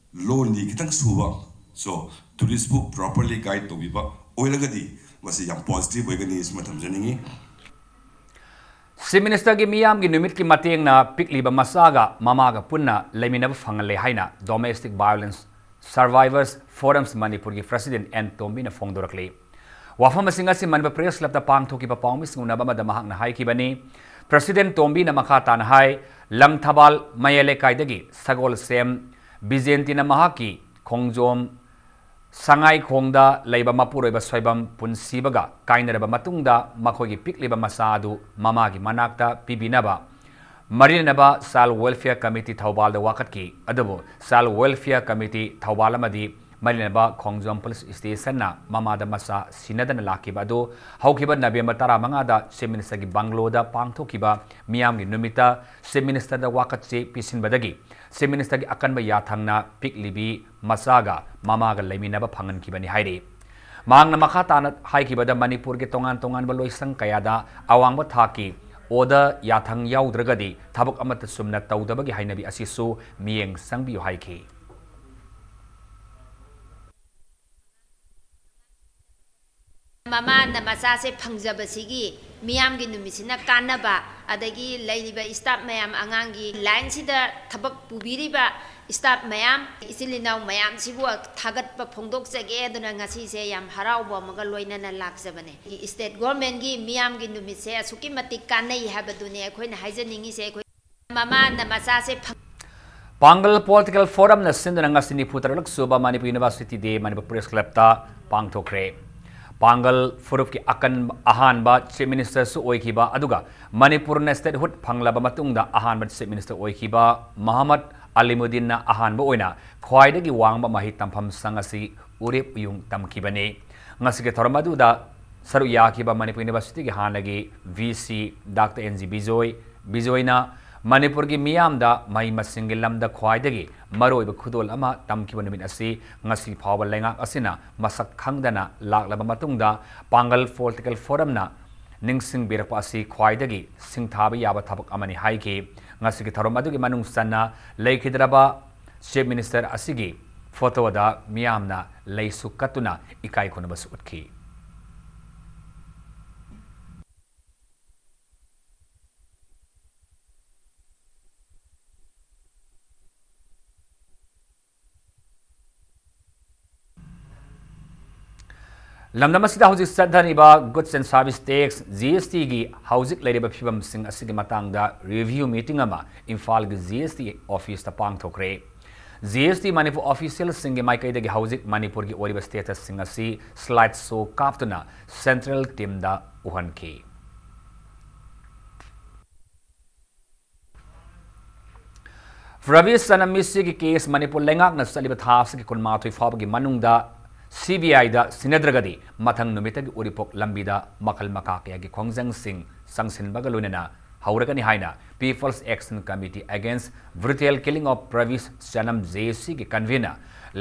ꯂꯣꯟꯗꯤ ꯈꯤꯇꯪ ꯁꯨꯕ, so ꯇꯨꯔꯤꯁꯄꯨ ꯄ꯭ꯔꯣꯄꯔꯂꯤ ꯒꯥꯏꯗ ꯇꯧꯕꯤꯕ ꯑꯣꯏꯔꯒꯗꯤ ꯃꯁꯤ ꯌꯥꯝ ꯄꯣꯖꯤꯇꯤꯚ ꯑꯣꯏꯒꯅꯤ ꯍꯥꯏꯁꯤꯃ ꯊꯝꯖꯅꯤꯡꯉꯤ꯫ ꯆꯤꯐ ꯃꯤꯅꯤꯁꯇꯔꯒꯤ ꯃꯤꯌꯥꯝꯒꯤ ꯅꯨꯃꯤꯠꯀꯤ ꯃꯇꯦꯡꯅ ꯄꯤꯛꯂꯤꯕ ꯃꯆꯥꯒ ꯃꯃꯥꯒ ꯄꯨꯟꯅ ꯂꯩꯃꯤꯟꯅꯕ ꯐꯪꯍꯜꯂꯦ ꯍꯥꯏꯅ ꯗꯣꯃꯦꯁꯇꯤꯛ ꯚꯥꯏꯑꯣꯂꯦꯟꯁ ꯁꯔꯚꯥꯏꯚꯔꯁ ꯐꯣꯔꯝꯁ ꯃꯅꯤꯄꯨꯔꯒꯤ ꯄ꯭ꯔꯁꯤꯗꯦꯟꯠ ꯑꯦꯟ ꯇꯣꯝꯕꯤꯅ ꯐꯣꯡꯗꯣꯔꯛꯂꯤ꯫ ꯋꯥꯐꯝꯁꯤꯡ ꯑꯁꯤ ꯃꯅꯤꯄꯨꯔ ꯄ꯭ꯔꯦꯁ ꯀ꯭ꯂꯕꯇ ꯄꯥꯡꯊꯣꯛꯈꯤꯕ ꯄꯥꯎꯃꯤꯁꯤꯡ ꯎꯅꯕ ꯑꯃꯗ ꯃꯍꯥꯛꯅ ꯍꯥꯏꯈꯤꯕꯅꯤ꯫ ꯄ꯭ꯔꯁꯤꯗꯦꯟꯠ ꯇꯣꯝꯕꯤꯅ ꯃꯈꯥ ꯇꯥꯅ ꯍꯥꯏ, ꯂꯪꯊꯕꯥꯜ ꯃꯌꯥꯏ ꯂꯩꯀꯥꯏꯗꯒꯤ ꯁꯒꯣꯜꯁꯦꯝ ꯕꯤꯖꯦꯟꯇꯤꯅ ꯃꯍꯥꯛꯀꯤ ꯈꯣꯡꯖꯣꯝ ꯁꯉꯥꯏꯈꯣꯡꯗ ꯂꯩꯕ ꯃꯄꯨꯔꯣꯏꯕ ꯁꯣꯏꯕꯝ ꯄꯨꯟꯁꯤꯕꯒ ꯀꯥꯏꯅꯔꯕ ꯃꯇꯨꯡꯗ ꯃꯈꯣꯏꯒꯤ ꯄꯤꯛꯂꯤꯕ ꯃꯆꯥ ꯑꯗꯨ ꯃꯃꯥꯒꯤ ꯃꯅꯥꯛꯇ ꯄꯤꯕꯤꯅꯕ ꯃꯔꯤ ꯂꯩꯅꯕ ꯆꯥꯏꯜ ꯋꯦꯜꯐꯤꯌꯔ ꯀꯃꯤꯇꯤ ꯊꯧꯕꯥꯜꯗ ꯋꯥꯀꯠꯈꯤ꯫ ꯑꯗꯨꯕꯨ ꯆꯥꯏꯜ ꯋꯦꯜꯐꯤꯌꯔ ꯀꯃꯤꯇꯤ ꯊꯧꯕꯥꯜ ꯑꯃꯗꯤ ꯃꯔꯤ ꯂꯩꯅꯕ ꯈꯣꯡꯖꯣꯝ ꯄꯨꯂꯤꯁ ꯁ꯭ꯇꯦꯁꯟꯅ ꯃꯃꯥꯗ ꯃꯆꯥ ꯁꯤꯟꯅꯗꯅ ꯂꯥꯛꯈꯤꯕ ꯑꯗꯨ ꯍꯧꯈꯤꯕ ꯅꯕꯦꯝꯕꯔ ꯇꯔꯥꯃꯉꯥꯗ ꯆꯤꯐ ꯃꯤꯅꯤꯁꯇꯔꯒꯤ ꯕꯪꯒ꯭ꯂꯣꯗ ꯄꯥꯡꯊꯣꯛꯈꯤꯕ ꯃꯤꯌꯥꯝꯒꯤ ꯅꯨꯃꯤꯠꯇ ꯆꯤꯐ ꯃꯤꯅꯤꯁꯇꯔꯗ ꯋꯥꯀꯠ ꯆꯦ ꯄꯤꯁꯤꯟꯕꯗꯒꯤ ꯆꯤꯐ ꯃꯤꯅꯤꯁꯇꯔꯒꯤ ꯑꯀꯟꯕ ꯌꯥꯊꯪꯅ ꯄꯤꯛꯂꯤꯕꯤ ꯃꯆꯥꯒ ꯃꯃꯥꯒ ꯂꯩꯃꯤꯟꯅꯕ ꯐꯪꯍꯟꯈꯤꯕꯅꯤ ꯍꯥꯏꯔꯤ꯫ ꯃꯍꯥꯛꯅ ꯃꯈꯥ ꯇꯥꯅ ꯍꯥꯏꯈꯤꯕꯗ ꯃꯅꯤꯄꯨꯔꯒꯤ ꯇꯣꯉꯥꯟ ꯇꯣꯉꯥꯟꯕ ꯂꯣꯏꯁꯪ ꯀꯌꯥꯗ ꯑꯋꯥꯡꯕ ꯊꯥꯛꯀꯤ ꯑꯣꯗꯔ ꯌꯥꯊꯪ ꯌꯥꯎꯗ꯭ꯔꯒꯗꯤ ꯊꯕꯛ ꯑꯃꯠꯇ ꯆꯨꯝꯅ ꯇꯧꯗꯕꯒꯤ ꯍꯩꯅꯕꯤ ꯑꯁꯤꯁꯨ ꯃꯤꯠꯌꯦꯡ ꯆꯪꯕꯤꯌꯨ ꯍꯥꯏꯈꯤ꯫ ꯃꯃꯥꯅ ꯃꯆꯥꯁꯦ ꯐꯪꯖꯕꯁꯤꯒꯤ ꯃꯤꯌꯥꯝꯒꯤ ꯅꯨꯃꯤꯠꯁꯤꯅ ꯀꯥꯟꯅꯕ, ꯑꯗꯒꯤ ꯂꯩꯔꯤꯕ ꯁ꯭ꯇꯥꯐ ꯃꯌꯥꯝ, ꯑꯉꯥꯡꯒꯤ ꯂꯥꯏꯟꯁꯤꯗ ꯊꯕꯛ ꯄꯨꯕꯤꯔꯤꯕ ꯁ꯭ꯇꯥꯐ ꯃꯌꯥꯝ, ꯏꯆꯤꯜ ꯏꯅꯥꯎ ꯃꯌꯥꯝꯁꯤꯕꯨ ꯊꯥꯒꯠꯄ ꯐꯣꯡꯗꯣꯛꯆꯒꯦ ꯑꯗꯨꯅ ꯉꯁꯤꯁꯦ ꯌꯥꯝ ꯍꯔꯥꯎꯕ ꯑꯃꯒ ꯂꯣꯏꯅꯅ ꯂꯥꯛꯆꯕꯅꯦ꯫ ꯁ꯭ꯇꯦꯠ ꯒꯣꯔꯃꯦꯟꯒꯤ ꯃꯤꯌꯥꯝꯒꯤ ꯅꯨꯃꯤꯠꯁꯦ ꯑꯁꯨꯛꯀꯤ ꯃꯇꯤꯛ ꯀꯥꯟꯅꯩ ꯍꯥꯏꯕꯗꯨꯅꯦ ꯑꯩꯈꯣꯏꯅ ꯍꯥꯏꯖꯅꯤꯡꯉꯤꯁꯦ꯫ ꯑꯩꯈꯣꯏ ꯃꯃꯥꯅ ꯃꯆꯥꯁꯦ ꯐꯪ- ꯄꯥꯡꯒꯜ ꯄꯣꯂꯤꯇꯤꯀꯦꯜ ꯐꯣꯔꯝꯅ ꯁꯤꯟꯗꯨꯅ ꯉꯁꯤ ꯅꯤꯐꯨ ꯇꯔꯨꯛ ꯁꯨꯕ ꯃꯅꯤꯄꯨꯔ ꯌꯨꯅꯤꯚꯔꯁꯤꯇꯤ ꯗꯦ ꯃꯅꯤꯄꯨꯔ ꯄ꯭ꯔꯦꯁ ꯀ꯭ꯂꯕꯇ ꯄꯥꯡꯊꯣꯛꯈ꯭ꯔꯦ꯫ ꯄꯥꯡꯒꯜ ꯐꯨꯔꯨꯞꯀꯤ ꯑꯀꯟꯕ ꯑꯍꯥꯟꯕ Chief Ministerꯁꯨ ꯑꯣꯏꯈꯤꯕ, ꯑꯗꯨꯒ ꯃꯅꯤꯄꯨꯔꯅ statehood ꯐꯪꯂꯕ ꯃꯇꯨꯡꯗ ꯑꯍꯥꯟꯕ Chief Minister ꯑꯣꯏꯈꯤꯕ ꯃꯣꯍꯝꯃꯗ ꯑꯂꯤꯃꯨꯗꯤꯟꯅ ꯑꯍꯥꯟꯕ ꯑꯣꯏꯅ ꯈ꯭ꯋꯥꯏꯗꯒꯤ ꯋꯥꯡꯕ ꯃꯍꯩ ꯇꯝꯐꯝ ꯁꯪ ꯑꯁꯤ ꯎꯔꯤꯞ ꯎꯌꯨꯡ ꯇꯝꯈꯤꯕꯅꯤ꯫ ꯉꯁꯤꯒꯤ ꯊꯧꯔꯝ ꯑꯗꯨꯗ ꯁꯔꯨꯛ ꯌꯥꯈꯤꯕ ꯃꯅꯤꯄꯨꯔ Universityꯒꯤ ꯍꯥꯟꯅꯒꯤ V C Doctor N G Bijoy, ꯕꯤꯖꯣꯏꯅ ꯃꯅꯤꯄꯨꯔꯒꯤ ꯃꯤꯌꯥꯝꯗ ꯃꯍꯩ ꯃꯁꯤꯡꯒꯤ ꯂꯝꯗ ꯈ꯭ꯋꯥꯏꯗꯒꯤ ꯃꯔꯨꯑꯣꯏꯕ ꯈꯨꯗꯣꯜ ꯑꯃ ꯇꯝꯈꯤꯕ ꯅꯨꯃꯤꯠ ꯑꯁꯤ ꯉꯁꯤ ꯐꯥꯎꯕ ꯂꯩꯉꯥꯛ ꯑꯁꯤꯅ ꯃꯁꯛ ꯈꯪꯗꯅ ꯂꯥꯛꯂꯕ ꯃꯇꯨꯡꯗ ꯄꯥꯡꯒꯜ Political Forumꯅ ꯅꯤꯡꯁꯤꯡꯕꯤꯔꯛꯄ ꯑꯁꯤ ꯈ꯭ꯋꯥꯏꯗꯒꯤ ꯁꯤꯡꯊꯥꯕ ꯌꯥꯕ ꯊꯕꯛ ꯑꯃꯅꯤ ꯍꯥꯏꯈꯤ꯫ ꯉꯁꯤꯒꯤ ꯊꯧꯔꯝ ꯑꯗꯨꯒꯤ ꯃꯅꯨꯡ ꯆꯟꯅ ꯂꯩꯈꯤꯗ꯭ꯔꯕ Chief Minister ꯑꯁꯤꯒꯤ photoꯗ ꯃꯤꯌꯥꯝꯅ ꯂꯩꯁꯨ ꯀꯠꯇꯨꯅ ꯏꯀꯥꯏ ꯈꯨꯝꯅꯕꯁꯨ ꯎꯠꯈꯤ꯫ ꯂꯝꯗꯝ ꯑꯁꯤꯗ ꯍꯧꯖꯤꯛ ꯆꯠꯊꯔꯤꯕ Goods and Service Tax, G S Tꯒꯤ ꯍꯧꯖꯤꯛ ꯂꯩꯔꯤꯕ ꯐꯤꯕꯝꯁꯤꯡ ꯑꯁꯤꯒꯤ ꯃꯇꯥꯡꯗ review meeting ꯑꯃ ꯏꯝꯐꯥꯜꯒꯤ G S T officeꯇ ꯄꯥꯡꯊꯣꯛꯈ꯭ꯔꯦ꯫ G S T Manipur officialꯁꯤꯡꯒꯤ ꯃꯥꯏꯀꯩꯗꯒꯤ ꯍꯧꯖꯤꯛ ꯃꯅꯤꯄꯨꯔꯒꯤ ꯑꯣꯏꯔꯤꯕ statusꯁꯤꯡ ꯑꯁꯤ slide show ꯀꯥꯞꯇꯨꯅ central teamꯗ ꯎꯍꯟꯈꯤ꯫ ꯄ꯭ꯔꯕꯤꯁ ꯁꯅꯝ ꯃꯤꯁꯤꯒꯤ case Manipur ꯂꯩꯉꯥꯛꯅ ꯆꯠꯂꯤꯕ ꯊꯥ ꯑꯁꯤꯒꯤ ꯀꯨꯟꯃꯥꯊꯣꯏ ꯐꯥꯎꯕꯒꯤ ꯃꯅꯨꯡꯗ C B Iꯗ ꯁꯤꯟꯅꯗ꯭ꯔꯒꯗꯤ ꯃꯊꯪ ꯅꯨꯃꯤꯠꯇꯒꯤ ꯎꯔꯤꯄꯣꯛ ꯂꯝꯕꯤꯗ ꯃꯈꯜ ꯃꯀꯥ ꯀꯌꯥꯒꯤ ꯈꯣꯡꯖꯪꯁꯤꯡ ꯆꯪꯁꯤꯟꯕꯒ ꯂꯣꯏꯅꯅ ꯍꯧꯔꯒꯅꯤ ꯍꯥꯏꯅ People's Action Committee Against Brutal Killing of Pravish Sanam, J A Cꯒꯤ convener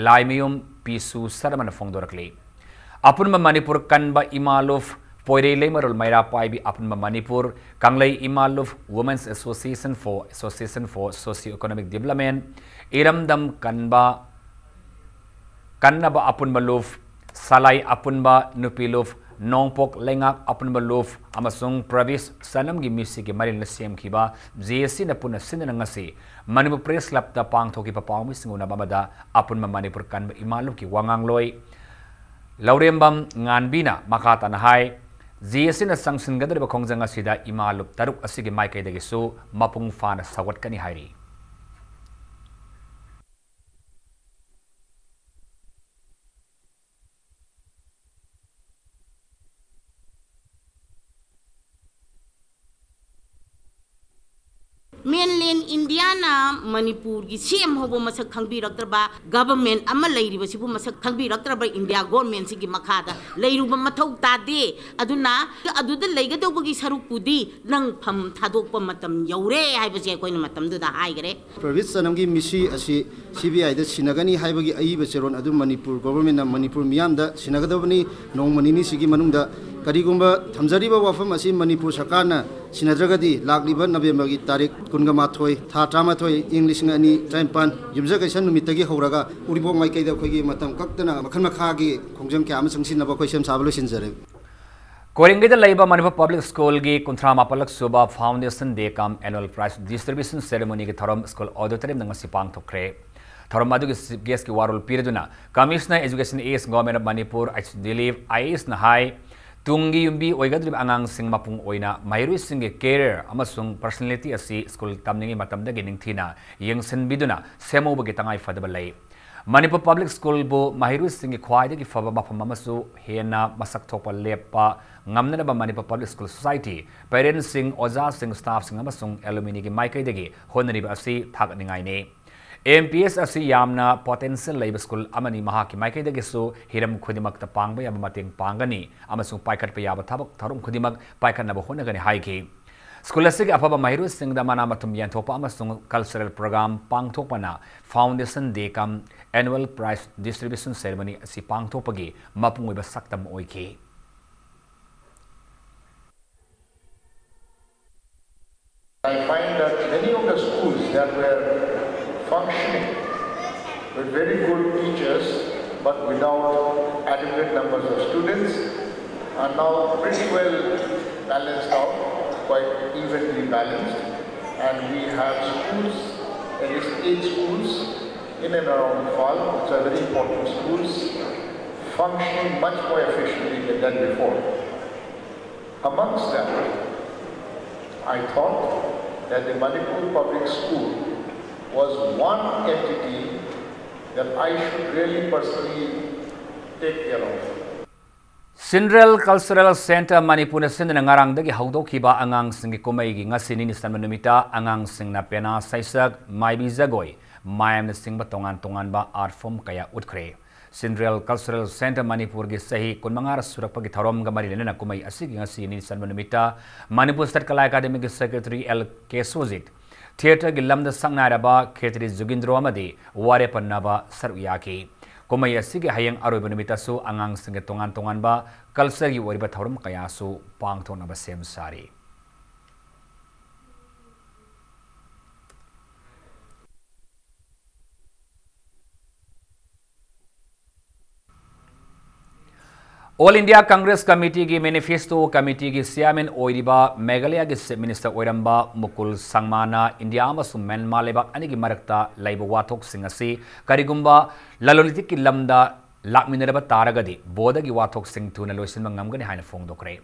Laimayum ꯄꯤꯁꯨ ꯁꯔꯃꯅ ꯐꯣꯡꯗꯣꯔꯛꯂꯤ꯫ ꯑꯄꯨꯟꯕ ꯃꯅꯤꯄꯨꯔ ꯀꯟꯕ ꯏꯃꯥ ꯂꯨꯞ, ꯄꯣꯏꯔꯩ ꯂꯩꯃꯔꯣꯜ ꯃꯩꯔꯥ ꯄꯥꯏꯕꯤ ꯑꯄꯨꯟꯕ ꯃꯅꯤꯄꯨꯔ, ꯀꯪꯂꯩ ꯏꯃꯥ ꯂꯨꯞ, Women's Association for, Association for Socio Economic Development, ꯏꯔꯝꯗꯝ ꯀꯟꯕ, ꯀꯟꯅꯕ ꯑꯄꯨꯟꯕ ꯂꯨꯞ, ꯁꯂꯥꯏ ꯑꯄꯨꯟꯕ ꯅꯨꯄꯤ ꯂꯨꯞ, ꯅꯣꯡꯄꯣꯛ ꯂꯩꯉꯥꯛ ꯑꯄꯨꯟꯕ ꯂꯨꯞ ꯑꯃꯁꯨꯡ ꯄ꯭ꯔꯕꯤꯁ ꯁꯅꯝꯒꯤ ꯃꯤꯁꯤꯒꯤ ꯃꯔꯤꯜꯅ ꯁꯦꯝꯈꯤꯕ J A Cꯅ ꯄꯨꯟꯅ ꯁꯤꯟꯗꯨꯅ ꯉꯁꯤ ꯃꯅꯤꯄꯨꯔ Press Clubꯇ ꯄꯥꯡꯊꯣꯛꯈꯤꯕ ꯄꯥꯎꯃꯤꯁꯤꯡ ꯎꯅꯕ ꯑꯃꯗ ꯑꯄꯨꯟꯕ ꯃꯅꯤꯄꯨꯔ ꯀꯟꯕ ꯏꯃꯥ ꯂꯨꯞꯀꯤ ꯋꯥꯉꯥꯡꯂꯣꯏ ꯂꯧꯔꯦꯝꯕꯝ ꯉꯥꯟꯕꯤꯅ ꯃꯈꯥ ꯇꯥꯅ ꯍꯥꯏ, J A Cꯅ ꯆꯪꯁꯤꯟꯒꯗꯧꯔꯤꯕ ꯈꯣꯡꯖꯪ ꯑꯁꯤꯗ ꯏꯃꯥ ꯂꯨꯞ ꯇꯔꯨꯛ ꯑꯁꯤꯒꯤ ꯃꯥꯏꯀꯩꯗꯒꯤꯁꯨ ꯃꯄꯨꯡ ꯐꯥꯅ ꯁꯧꯒꯠꯀꯅꯤ ꯍꯥꯏꯔꯤ꯫ Mainland Indiaꯅ ꯃꯅꯤꯄꯨꯔꯒꯤ ꯁꯦꯝ ꯍꯧꯕ ꯃꯁꯛ ꯈꯪꯕꯤꯔꯛꯇ꯭ꯔꯕ, government ꯑꯃ ꯂꯩꯔꯤꯕꯁꯤꯕꯨ ꯃꯁꯛ ꯈꯪꯕꯤꯔꯛꯇ꯭ꯔꯕ India governmentꯁꯤꯒꯤ ꯃꯈꯥꯗ ꯂꯩꯔꯨꯕ ꯃꯊꯧ ꯇꯥꯗꯦ꯫ ꯑꯗꯨꯅ ꯑꯗꯨꯗ ꯂꯩꯒꯗꯧꯕꯒꯤ ꯁꯔꯨꯛꯄꯨꯗꯤ ꯅꯪ ꯐꯝ ꯊꯥꯗꯣꯛꯄ ꯃꯇꯝ ꯌꯧꯔꯦ ꯍꯥꯏꯕꯁꯦ ꯑꯩꯈꯣꯏꯅ ꯃꯇꯝꯗꯨꯗ ꯍꯥꯏꯈ꯭ꯔꯦ꯫ ꯄ꯭ꯔꯕꯤꯠ ꯆꯅꯝꯒꯤ ꯃꯤꯁꯤ ꯑꯁꯤ CBIꯗ ꯁꯤꯟꯅꯒꯅꯤ ꯍꯥꯏꯕꯒꯤ ꯑꯏꯕ ꯆꯦꯔꯣꯜ ꯑꯗꯨ ꯃꯅꯤꯄꯨꯔ governmentꯅ ꯃꯅꯤꯄꯨꯔ ꯃꯤꯌꯥꯝꯗ ꯁꯤꯟꯅꯒꯗꯕꯅꯤ꯫ ꯅꯣꯡꯃ ꯅꯤꯅꯤꯁꯤꯒꯤ ꯃꯅꯨꯡꯗ ꯀꯔꯤꯒꯨꯝꯕ ꯊꯝꯖꯔꯤꯕ ꯋꯥꯐꯝ ꯑꯁꯤ ꯃꯅꯤꯄꯨꯔ ꯁꯔꯀꯥꯔꯅ ꯁꯤꯟꯅꯗ꯭ꯔꯒꯗꯤ ꯂꯥꯛꯂꯤꯕ Novemberꯒꯤ ꯇꯥꯔꯤꯛ ꯀꯨꯟꯒ ꯃꯥꯊꯣꯏ, ꯊꯥ ꯇꯔꯥꯃꯥꯊꯣꯏ, ꯏꯪ ꯂꯤꯁꯤꯡ ꯑꯅꯤ ꯇꯔꯥꯅꯤꯄꯥꯟ, ꯌꯨꯝꯖꯀꯩꯁ ꯅꯨꯃꯤꯠꯇꯒꯤ ꯍꯧꯔꯒ ꯎꯔꯤꯄꯣꯛ ꯃꯥꯏꯀꯩꯗ ꯑꯩꯈꯣꯏꯒꯤ ꯃꯇꯝ ꯀꯛꯇꯅ ꯃꯈꯜ ꯃꯈꯥꯒꯤ ꯈꯣꯡꯖꯪ ꯀꯌꯥ ꯑꯃ ꯆꯪꯁꯤꯟꯅꯕ ꯑꯩꯈꯣꯏ ꯁꯦꯝ ꯁꯥꯕ ꯂꯣꯏꯁꯤꯟꯖꯔꯦ꯫ ꯀꯣꯔꯤꯡꯒꯤꯗ ꯂꯩꯕ ꯃꯅꯤꯄꯨꯔ ꯄꯕ꯭ꯂꯤꯛ ꯁ꯭ꯀꯨꯜꯒꯤ ꯀꯨꯟꯊ꯭ꯔꯥ ꯃꯥꯄꯜꯂꯛ ꯁꯨꯕ Foundation Day cum Annual Prize Distribution Ceremonyꯒꯤ ꯊꯧꯔꯝ ꯁ꯭ꯀꯨꯜ auditoriumꯗ ꯉꯁꯤ ꯄꯥꯡꯊꯣꯛꯈ꯭ꯔꯦ꯫ ꯊꯧꯔꯝ ꯑꯗꯨꯒꯤ chief guestꯀꯤ ꯋꯥꯔꯣꯜ ꯄꯤꯔꯗꯨꯅ Commissioner Education S Government of Manipur H Dilip IASꯅ ꯍꯥꯏ, ꯇꯨꯡꯒꯤ ꯌꯨꯝꯕꯤ ꯑꯣꯏꯒꯗꯧꯔꯤꯕ ꯑꯉꯥꯡꯁꯤꯡ ꯃꯄꯨꯡ ꯑꯣꯏꯅ ꯃꯍꯩꯔꯣꯏꯁꯤꯡꯒꯤ career ꯑꯃꯁꯨꯡ personality ꯑꯁꯤ ꯁ꯭ꯀꯨꯜ ꯇꯝꯂꯤꯉꯩ ꯃꯇꯝꯗꯒꯤ ꯅꯤꯡꯊꯤꯅ ꯌꯦꯡꯁꯤꯟꯕꯤꯗꯨꯅ ꯁꯦꯝꯍꯧꯕꯒꯤ ꯇꯉꯥꯏ ꯐꯗꯕ ꯂꯩ꯫ ꯃꯅꯤꯄꯨꯔ ꯄꯕ꯭ꯂꯤꯛ ꯁ꯭ꯀꯨꯜꯕꯨ ꯃꯍꯩꯔꯣꯏꯁꯤꯡꯒꯤ ꯈ꯭ꯋꯥꯏꯗꯒꯤ ꯐꯕ ꯃꯐꯝ ꯑꯃꯁꯨ ꯍꯦꯟꯅ ꯃꯁꯛ ꯊꯣꯛꯄ ꯂꯦꯞꯄ ꯉꯝꯅꯅꯕ ꯃꯅꯤꯄꯨꯔ ꯄꯕ꯭ꯂꯤꯛ ꯁ꯭ꯀꯨꯜ ꯁꯣꯁꯥꯏꯇꯤ, parentꯁꯤꯡ, ꯑꯣꯖꯥꯁꯤꯡ, staffꯁꯤꯡ ꯑꯃꯁꯨꯡ alumniꯒꯤ ꯃꯥꯏꯀꯩꯗꯒꯤ ꯍꯣꯠꯅꯔꯤꯕ ꯑꯁꯤ ꯊꯥꯒꯠꯅꯤꯡꯉꯥꯏꯅꯤ꯫ MPS ꯑꯁꯤ ꯌꯥꯝꯅ potential ꯂꯩꯕ ꯁ꯭ꯀꯨꯜ ꯑꯃꯅꯤ, ꯃꯍꯥꯛꯀꯤ ꯃꯥꯏꯀꯩꯗꯒꯤꯁꯨ ꯍꯤꯔꯝ ꯈꯨꯗꯤꯡꯃꯛꯇ ꯄꯥꯡꯕ ꯌꯥꯕ ꯃꯇꯦꯡ ꯄꯥꯡꯒꯅꯤ ꯑꯃꯁꯨꯡ ꯄꯥꯏꯈꯠꯄ ꯌꯥꯕ ꯊꯕꯛ ꯊꯧꯔꯝ ꯈꯨꯗꯤꯡꯃꯛ ꯄꯥꯏꯈꯠꯅꯕ ꯍꯣꯠꯅꯒꯅꯤ ꯍꯥꯏꯈꯤ꯫ ꯁ꯭ꯀꯨꯜ ꯑꯁꯤꯒꯤ ꯑꯐꯕ ꯃꯍꯩꯔꯣꯏꯁꯤꯡꯗ ꯃꯅꯥ ꯃꯊꯨꯝ ꯌꯦꯟꯊꯣꯛꯄ ꯑꯃꯁꯨꯡ cultural program ꯄꯥꯡꯊꯣꯛꯄꯅ Foundation Day cum Annual Prize Distribution Ceremony ꯑꯁꯤ ꯄꯥꯡꯊꯣꯛꯄꯒꯤ ꯃꯄꯨꯡ ꯑꯣꯏꯕ ꯁꯛꯇꯝ ꯑꯣꯏꯈꯤ꯫ I find that many of the schools that were functioning with very good teachers but without adequate numbers of students are now pretty well balanced out, quite evenly balanced. And we have schools, at least eight schools in and around Imphal, which are very important schools, functioning much more efficiently than before. Amongst them, I thought that the Manipur Public School was one entity that I should really personally take care of. Central Cultural Centre ꯃꯅꯤꯄꯨꯔꯅ ꯁꯤꯟꯗꯨꯅ ꯉꯔꯥꯡꯗꯒꯤ ꯍꯧꯗꯣꯛꯈꯤꯕ ꯑꯉꯥꯡꯁꯤꯡꯒꯤ ꯀꯨꯝꯍꯩꯒꯤ ꯉꯁꯤ ꯅꯤꯅꯤ ꯆꯟꯕ ꯅꯨꯃꯤꯠꯇ ꯑꯉꯥꯡꯁꯤꯡꯅ ꯄꯦꯅꯥ ꯁꯩꯁꯛ, ꯃꯥꯏꯕꯤ ꯖꯒꯣꯏ, ꯃꯌꯥꯝꯅ ꯆꯤꯡꯕ ꯇꯣꯉꯥꯟ ꯇꯣꯉꯥꯟꯕ art form ꯀꯌꯥ ꯎꯠꯈ꯭ꯔꯦ꯫ Central Cultural Centre ꯃꯅꯤꯄꯨꯔꯒꯤ ꯆꯍꯤ ꯀꯨꯟꯃꯉꯥ ꯁꯨꯔꯛꯄꯒꯤ ꯊꯧꯔꯝꯒ ꯃꯔꯤ ꯂꯩꯅꯅ ꯀꯨꯝꯍꯩ ꯑꯁꯤꯒꯤ ꯉꯁꯤ ꯅꯤꯅꯤ ꯆꯟꯕ ꯅꯨꯃꯤꯠꯇ ꯃꯅꯤꯄꯨꯔ ꯁ꯭ꯇꯦꯠ ꯀꯂꯥ ꯑꯦꯀꯥꯗꯦꯃꯤꯒꯤ ꯁꯦꯀ꯭ꯔꯦꯇꯔꯤ ꯑꯦꯜ ꯀꯦꯁꯣꯖꯤꯠ, ꯊꯤꯌꯦꯇꯔꯒꯤ ꯂꯝꯗ ꯁꯛꯅꯥꯏꯔꯕ ꯈꯦꯇ꯭ꯔꯤ ꯖꯨꯒꯤꯟꯗ꯭ꯔꯣ ꯑꯃꯗꯤ ꯋꯥꯔꯦꯄꯟ ꯅꯕ ꯁꯔꯨꯛ ꯌꯥꯈꯤ꯫ ꯀꯨꯝꯍꯩ ꯑꯁꯤꯒꯤ ꯍꯌꯦꯡ ꯑꯔꯣꯏꯕ ꯅꯨꯃꯤꯠꯇꯁꯨ ꯑꯉꯥꯡꯁꯤꯡꯒꯤ ꯇꯣꯉꯥꯟ ꯇꯣꯉꯥꯟꯕ ꯀꯜꯆꯔꯒꯤ ꯑꯣꯏꯔꯤꯕ ꯊꯧꯔꯝ ꯀꯌꯥꯁꯨ ꯄꯥꯡꯊꯣꯛꯅꯕ ꯁꯦꯝ ꯁꯥꯔꯤ꯫ All India Congress Committeeꯒꯤ Manifesto Committeeꯒꯤ chairman ꯑꯣꯏꯔꯤꯕ ꯃꯦꯘꯥꯂꯌꯥꯒꯤ Chief Minister ꯑꯣꯏꯔꯝꯕ ꯃꯨꯀꯨꯜ ꯁꯪꯃꯥꯅ ꯏꯟꯗꯤꯌꯥ ꯑꯃꯁꯨꯡ ꯃ꯭ꯌꯥꯟꯃꯥꯔ ꯂꯩꯕꯥꯛ ꯑꯅꯤꯒꯤ ꯃꯔꯛꯇ ꯂꯩꯕ ꯋꯥꯊꯣꯛꯁꯤꯡ ꯑꯁꯤ ꯀꯔꯤꯒꯨꯝꯕ ꯂꯂꯣꯟ ꯏꯇꯤꯛꯀꯤ ꯂꯝꯗ ꯂꯥꯛꯃꯤꯟꯅꯔꯕ ꯇꯥꯔꯒꯗꯤ ꯕꯣꯔꯗꯔꯒꯤ ꯋꯥꯊꯣꯛꯁꯤꯡ ꯊꯨꯅ ꯂꯣꯏꯁꯤꯟꯕ ꯉꯝꯒꯅꯤ ꯍꯥꯏꯅ ꯐꯣꯡꯗꯣꯛꯈ꯭ꯔꯦ꯫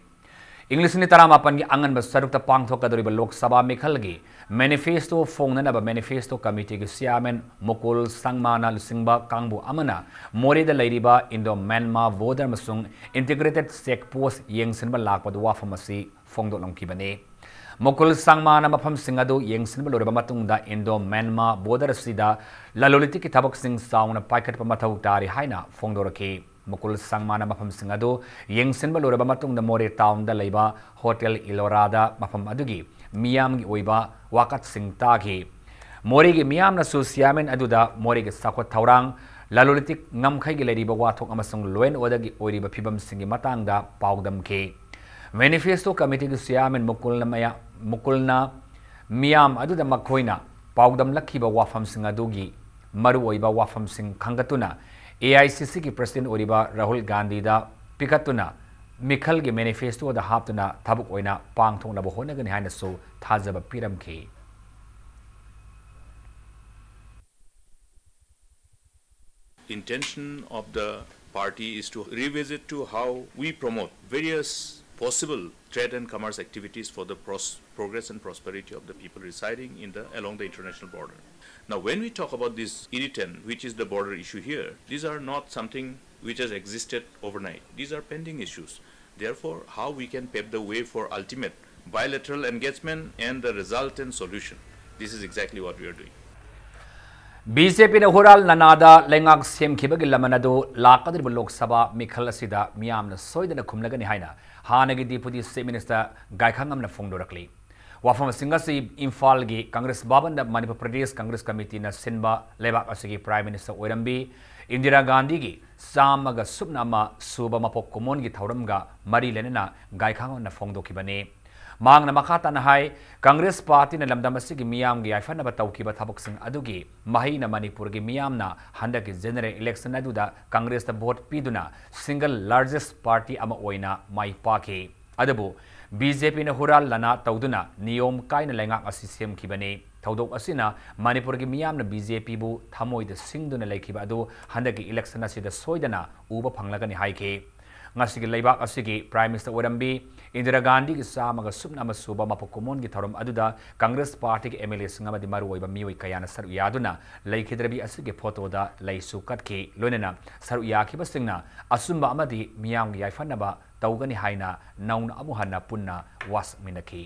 ꯏꯪ ꯂꯤꯁꯤꯡ ꯑꯅꯤ ꯇꯔꯥꯃꯥꯄꯟꯒꯤ ꯑꯉꯟꯕ ꯁꯔꯨꯛꯇ ꯄꯥꯡꯊꯣꯛꯀꯗꯧꯔꯤꯕ ꯂꯣꯛ ꯁꯚꯥ ꯃꯤꯈꯜꯒꯤ Manifesto ꯐꯣꯡꯅꯅꯕ Manifesto Committeeꯒꯤ chairman ꯃꯨꯀꯨꯜ ꯁꯪꯃꯥꯅ ꯂꯨꯆꯤꯡꯕ ꯀꯥꯡꯕꯨ ꯑꯃꯅ ꯃꯣꯔꯦꯗ ꯂꯩꯔꯤꯕ Indo Myanmar border ꯑꯃꯁꯨꯡ integrated check post ꯌꯦꯡꯁꯤꯟꯕ ꯂꯥꯛꯄꯗ ꯋꯥꯐꯝ ꯑꯁꯤ ꯐꯣꯡꯗꯣꯛꯂꯝꯈꯤꯕꯅꯤ꯫ ꯃꯨꯀꯨꯜ ꯁꯪꯃꯥꯅ ꯃꯐꯝꯁꯤꯡ ꯑꯗꯨ ꯌꯦꯡꯁꯤꯟꯕ ꯂꯣꯏꯔꯕ ꯃꯇꯨꯡꯗ Indo Myanmar border ꯑꯁꯤꯗ ꯂꯂꯣꯟ ꯏꯇꯤꯛꯀꯤ ꯊꯕꯛꯁꯤꯡ ꯆꯥꯎꯅ ꯄꯥꯏꯈꯠꯄ ꯃꯊꯧ ꯇꯥꯔꯤ ꯍꯥꯏꯅ ꯐꯣꯡꯗꯣꯔꯛꯈꯤ꯫ ꯃꯨꯀꯨꯜ ꯁꯪꯃꯥꯅ ꯃꯐꯝꯁꯤꯡ ꯑꯗꯨ ꯌꯦꯡꯁꯤꯟꯕ ꯂꯣꯏꯔꯕ ꯃꯇꯨꯡꯗ ꯃꯣꯔꯦ ꯇꯥꯎꯟꯗ ꯂꯩꯕ ꯍꯣꯇꯦꯜ ꯏꯂꯣꯔꯥꯗ ꯃꯐꯝ ꯑꯗꯨꯒꯤ ꯃꯤꯌꯥꯝꯒꯤ ꯑꯣꯏꯕ ꯋꯥꯀꯠꯁꯤꯡ ꯇꯥꯈꯤ꯫ ꯃꯣꯔꯦꯒꯤ ꯃꯤꯌꯥꯝꯅꯁꯨ ꯆꯤꯌꯥꯔꯃꯦꯟ ꯑꯗꯨꯗ ꯃꯣꯔꯦꯒꯤ ꯆꯥꯎꯈꯠ ꯊꯧꯔꯥꯡ, ꯂꯂꯣꯟ ꯏꯇꯤꯛ ꯉꯝꯈꯩꯒꯤ ꯂꯩꯔꯤꯕ ꯋꯥꯊꯣꯛ ꯑꯃꯁꯨꯡ law and orderꯒꯤ ꯑꯣꯏꯔꯤꯕ ꯐꯤꯕꯝꯁꯤꯡꯒꯤ ꯃꯇꯥꯡꯗ ꯄꯥꯎꯗꯝꯈꯤ꯫ Manifesto Committeeꯒꯤ ꯆꯤꯌꯥꯔꯃꯦꯟ ꯃꯨꯀꯨꯜꯅ ꯃꯌꯥ-, ꯃꯨꯀꯨꯜꯅ ꯃꯤꯌꯥꯝ ꯑꯗꯨꯗ ꯃꯈꯣꯏꯅ ꯄꯥꯎꯗꯝꯂꯛꯈꯤꯕ ꯋꯥꯐꯝꯁꯤꯡ ꯑꯗꯨꯒꯤ ꯃꯔꯨꯑꯣꯏꯕ ꯋꯥꯐꯝꯁꯤꯡ ꯈꯪꯒꯠꯇꯨꯅ AICCꯒꯤ President ꯑꯣꯏꯔꯤꯕ ꯔꯥꯍꯨꯜ ꯒꯥꯟꯙꯤꯗ ꯄꯤꯈꯠꯇꯨꯅ ꯃꯤꯈꯜꯒꯤ Manifestoꯗ ꯍꯥꯞꯇꯨꯅ ꯊꯕꯛ ꯑꯣꯏꯅ ꯄꯥꯡꯊꯣꯛꯅꯕ ꯍꯣꯠꯅꯒꯅꯤ ꯍꯥꯏꯅꯁꯨ ꯊꯥꯖꯕ ꯄꯤꯔꯝꯈꯤ꯫ Intention of the party is to revisit to how we promote various possible trade and commerce activities for the pros-, progress and prosperity of the people residing in the, along the international border. Now, when we talk about this IRITAN, which is the border issue here, these are not something which has existed overnight. These are pending issues. Therefore, how we can pave the way for ultimate bilateral engagement and the resultant solution? This is exactly what we are doing. B J ꯄꯤꯅ ꯍꯨꯔꯥꯜ ꯅꯅꯥꯗ ꯂꯩꯉꯥꯛ ꯁꯦꯝꯈꯤꯕꯒꯤ ꯂꯃꯟ ꯑꯗꯨ ꯂꯥꯛꯀꯗꯧꯔꯤꯕ ꯂꯣꯛ ꯁꯚꯥ ꯃꯤꯈꯜ ꯑꯁꯤꯗ ꯃꯤꯌꯥꯝꯅ ꯁꯣꯏꯗꯅ ꯈꯨꯝꯂꯒꯅꯤ ꯍꯥꯏꯅ ꯍꯥꯟꯅꯒꯤ Deputy Chief Minister ꯒꯥꯏꯈꯥꯉꯝꯅ ꯐꯣꯡꯗꯣꯔꯛꯂꯤ꯫ ꯋꯥꯐꯝꯁꯤꯡ ꯑꯁꯤ ꯏꯝꯐꯥꯜꯒꯤ ꯀꯪꯒ꯭ꯔꯦꯁ ꯚꯕꯟꯗ ꯃꯅꯤꯄꯨꯔ ꯄ꯭ꯔꯗꯦꯁ ꯀꯪꯒ꯭ꯔꯦꯁ ꯀꯃꯤꯇꯤꯅ ꯁꯤꯟꯕ ꯂꯩꯕꯥꯛ ꯑꯁꯤꯒꯤ Prime Minister ꯑꯣꯏꯔꯝꯕꯤ ꯏꯟꯗꯤꯔꯥ ꯒꯥꯟꯙꯤꯒꯤ ꯆꯥꯝꯃꯒ ꯁꯨꯞꯅ ꯑꯃ ꯁꯨꯕ ꯃꯄꯣꯛ ꯀꯨꯝꯑꯣꯟꯒꯤ ꯊꯧꯔꯝꯒ ꯃꯔꯤ ꯂꯩꯅꯅ ꯒꯥꯏꯈꯥꯉꯝꯅ ꯐꯣꯡꯗꯣꯛꯈꯤꯕꯅꯤ꯫ ꯃꯍꯥꯛꯅ ꯃꯈꯥ ꯇꯥꯅ ꯍꯥꯏ, ꯀꯪꯒ꯭ꯔꯦꯁ ꯄꯥꯔꯇꯤꯅ ꯂꯝꯗꯝ ꯑꯁꯤꯒꯤ ꯃꯤꯌꯥꯝꯒꯤ ꯌꯥꯏꯐꯅꯕ ꯇꯧꯈꯤꯕ ꯊꯕꯛꯁꯤꯡ ꯑꯗꯨꯒꯤ ꯃꯍꯩꯅ ꯃꯅꯤꯄꯨꯔꯒꯤ ꯃꯤꯌꯥꯝꯅ ꯍꯟꯗꯛꯀꯤ general election ꯑꯗꯨꯗ ꯀꯪꯒ꯭ꯔꯦꯁꯇ vote ꯄꯤꯗꯨꯅ single largest party ꯑꯃ ꯑꯣꯏꯅ ꯃꯥꯏ ꯄꯥꯛꯈꯤ꯫ ꯑꯗꯨꯕꯨ ꯕꯤ ꯖꯦ ꯄꯤꯅ ꯍꯨꯔꯥꯜ ꯂꯅꯥ ꯇꯧꯗꯨꯅ ꯅꯤꯌꯣꯝ ꯀꯥꯏꯅ ꯂꯩꯉꯥꯛ ꯑꯁꯤ ꯁꯦꯝꯈꯤꯕꯅꯤ꯫ ꯊꯧꯗꯣꯛ ꯑꯁꯤꯅ ꯃꯅꯤꯄꯨꯔꯒꯤ ꯃꯤꯌꯥꯝꯅ ꯕꯤ ꯖꯦ ꯄꯤꯕꯨ ꯊꯃꯣꯏꯗ ꯁꯤꯡꯗꯨꯅ ꯂꯩꯈꯤꯕ ꯑꯗꯨ ꯍꯟꯗꯛꯀꯤ election ꯑꯁꯤꯗ ꯁꯣꯏꯗꯅ ꯎꯕ ꯐꯪꯂꯒꯅꯤ ꯍꯥꯏꯈꯤ꯫ ꯉꯁꯤꯒꯤ ꯂꯩꯕꯥꯛ ꯑꯁꯤꯒꯤ Prime Minister ꯑꯣꯏꯔꯝꯕꯤ ꯏꯟꯗꯤꯔꯥ ꯒꯥꯟꯙꯤꯒꯤ ꯆꯥꯝꯃꯒ ꯁꯨꯞꯅ ꯑꯃ ꯁꯨꯕ ꯃꯄꯣꯛ ꯀꯨꯝꯑꯣꯟꯒꯤ ꯊꯧꯔꯝ ꯑꯗꯨꯗ ꯀꯪꯒ꯭ꯔꯦꯁ ꯄꯥꯔꯇꯤꯒꯤ ꯑꯦꯝ ꯑꯦꯜ ꯑꯦꯁꯤꯡ ꯑꯃꯗꯤ ꯃꯔꯨꯑꯣꯏꯕ ꯃꯤꯑꯣꯏ ꯀꯌꯥꯅ ꯁꯔꯨꯛ ꯌꯥꯗꯨꯅ ꯂꯩꯈꯤꯗ꯭ꯔꯕꯤ ꯑꯁꯤꯒꯤ ꯐꯣꯇꯣꯗ ꯂꯩꯁꯨ ꯀꯠꯈꯤ꯫ ꯂꯣꯏꯅꯅ ꯁꯔꯨꯛ ꯌꯥꯈꯤꯕꯁꯤꯡꯅ ꯑꯆꯨꯝꯕ ꯑꯃꯗꯤ ꯃꯤꯌꯥꯝꯒꯤ ꯌꯥꯏꯐꯅꯕ ꯇꯧꯒꯅꯤ ꯍꯥꯏꯅ ꯅꯧꯅ ꯑꯃꯨꯛ ꯍꯟꯅ ꯄꯨꯟꯅ ꯋꯥꯁꯛꯃꯤꯟꯅꯈꯤ꯫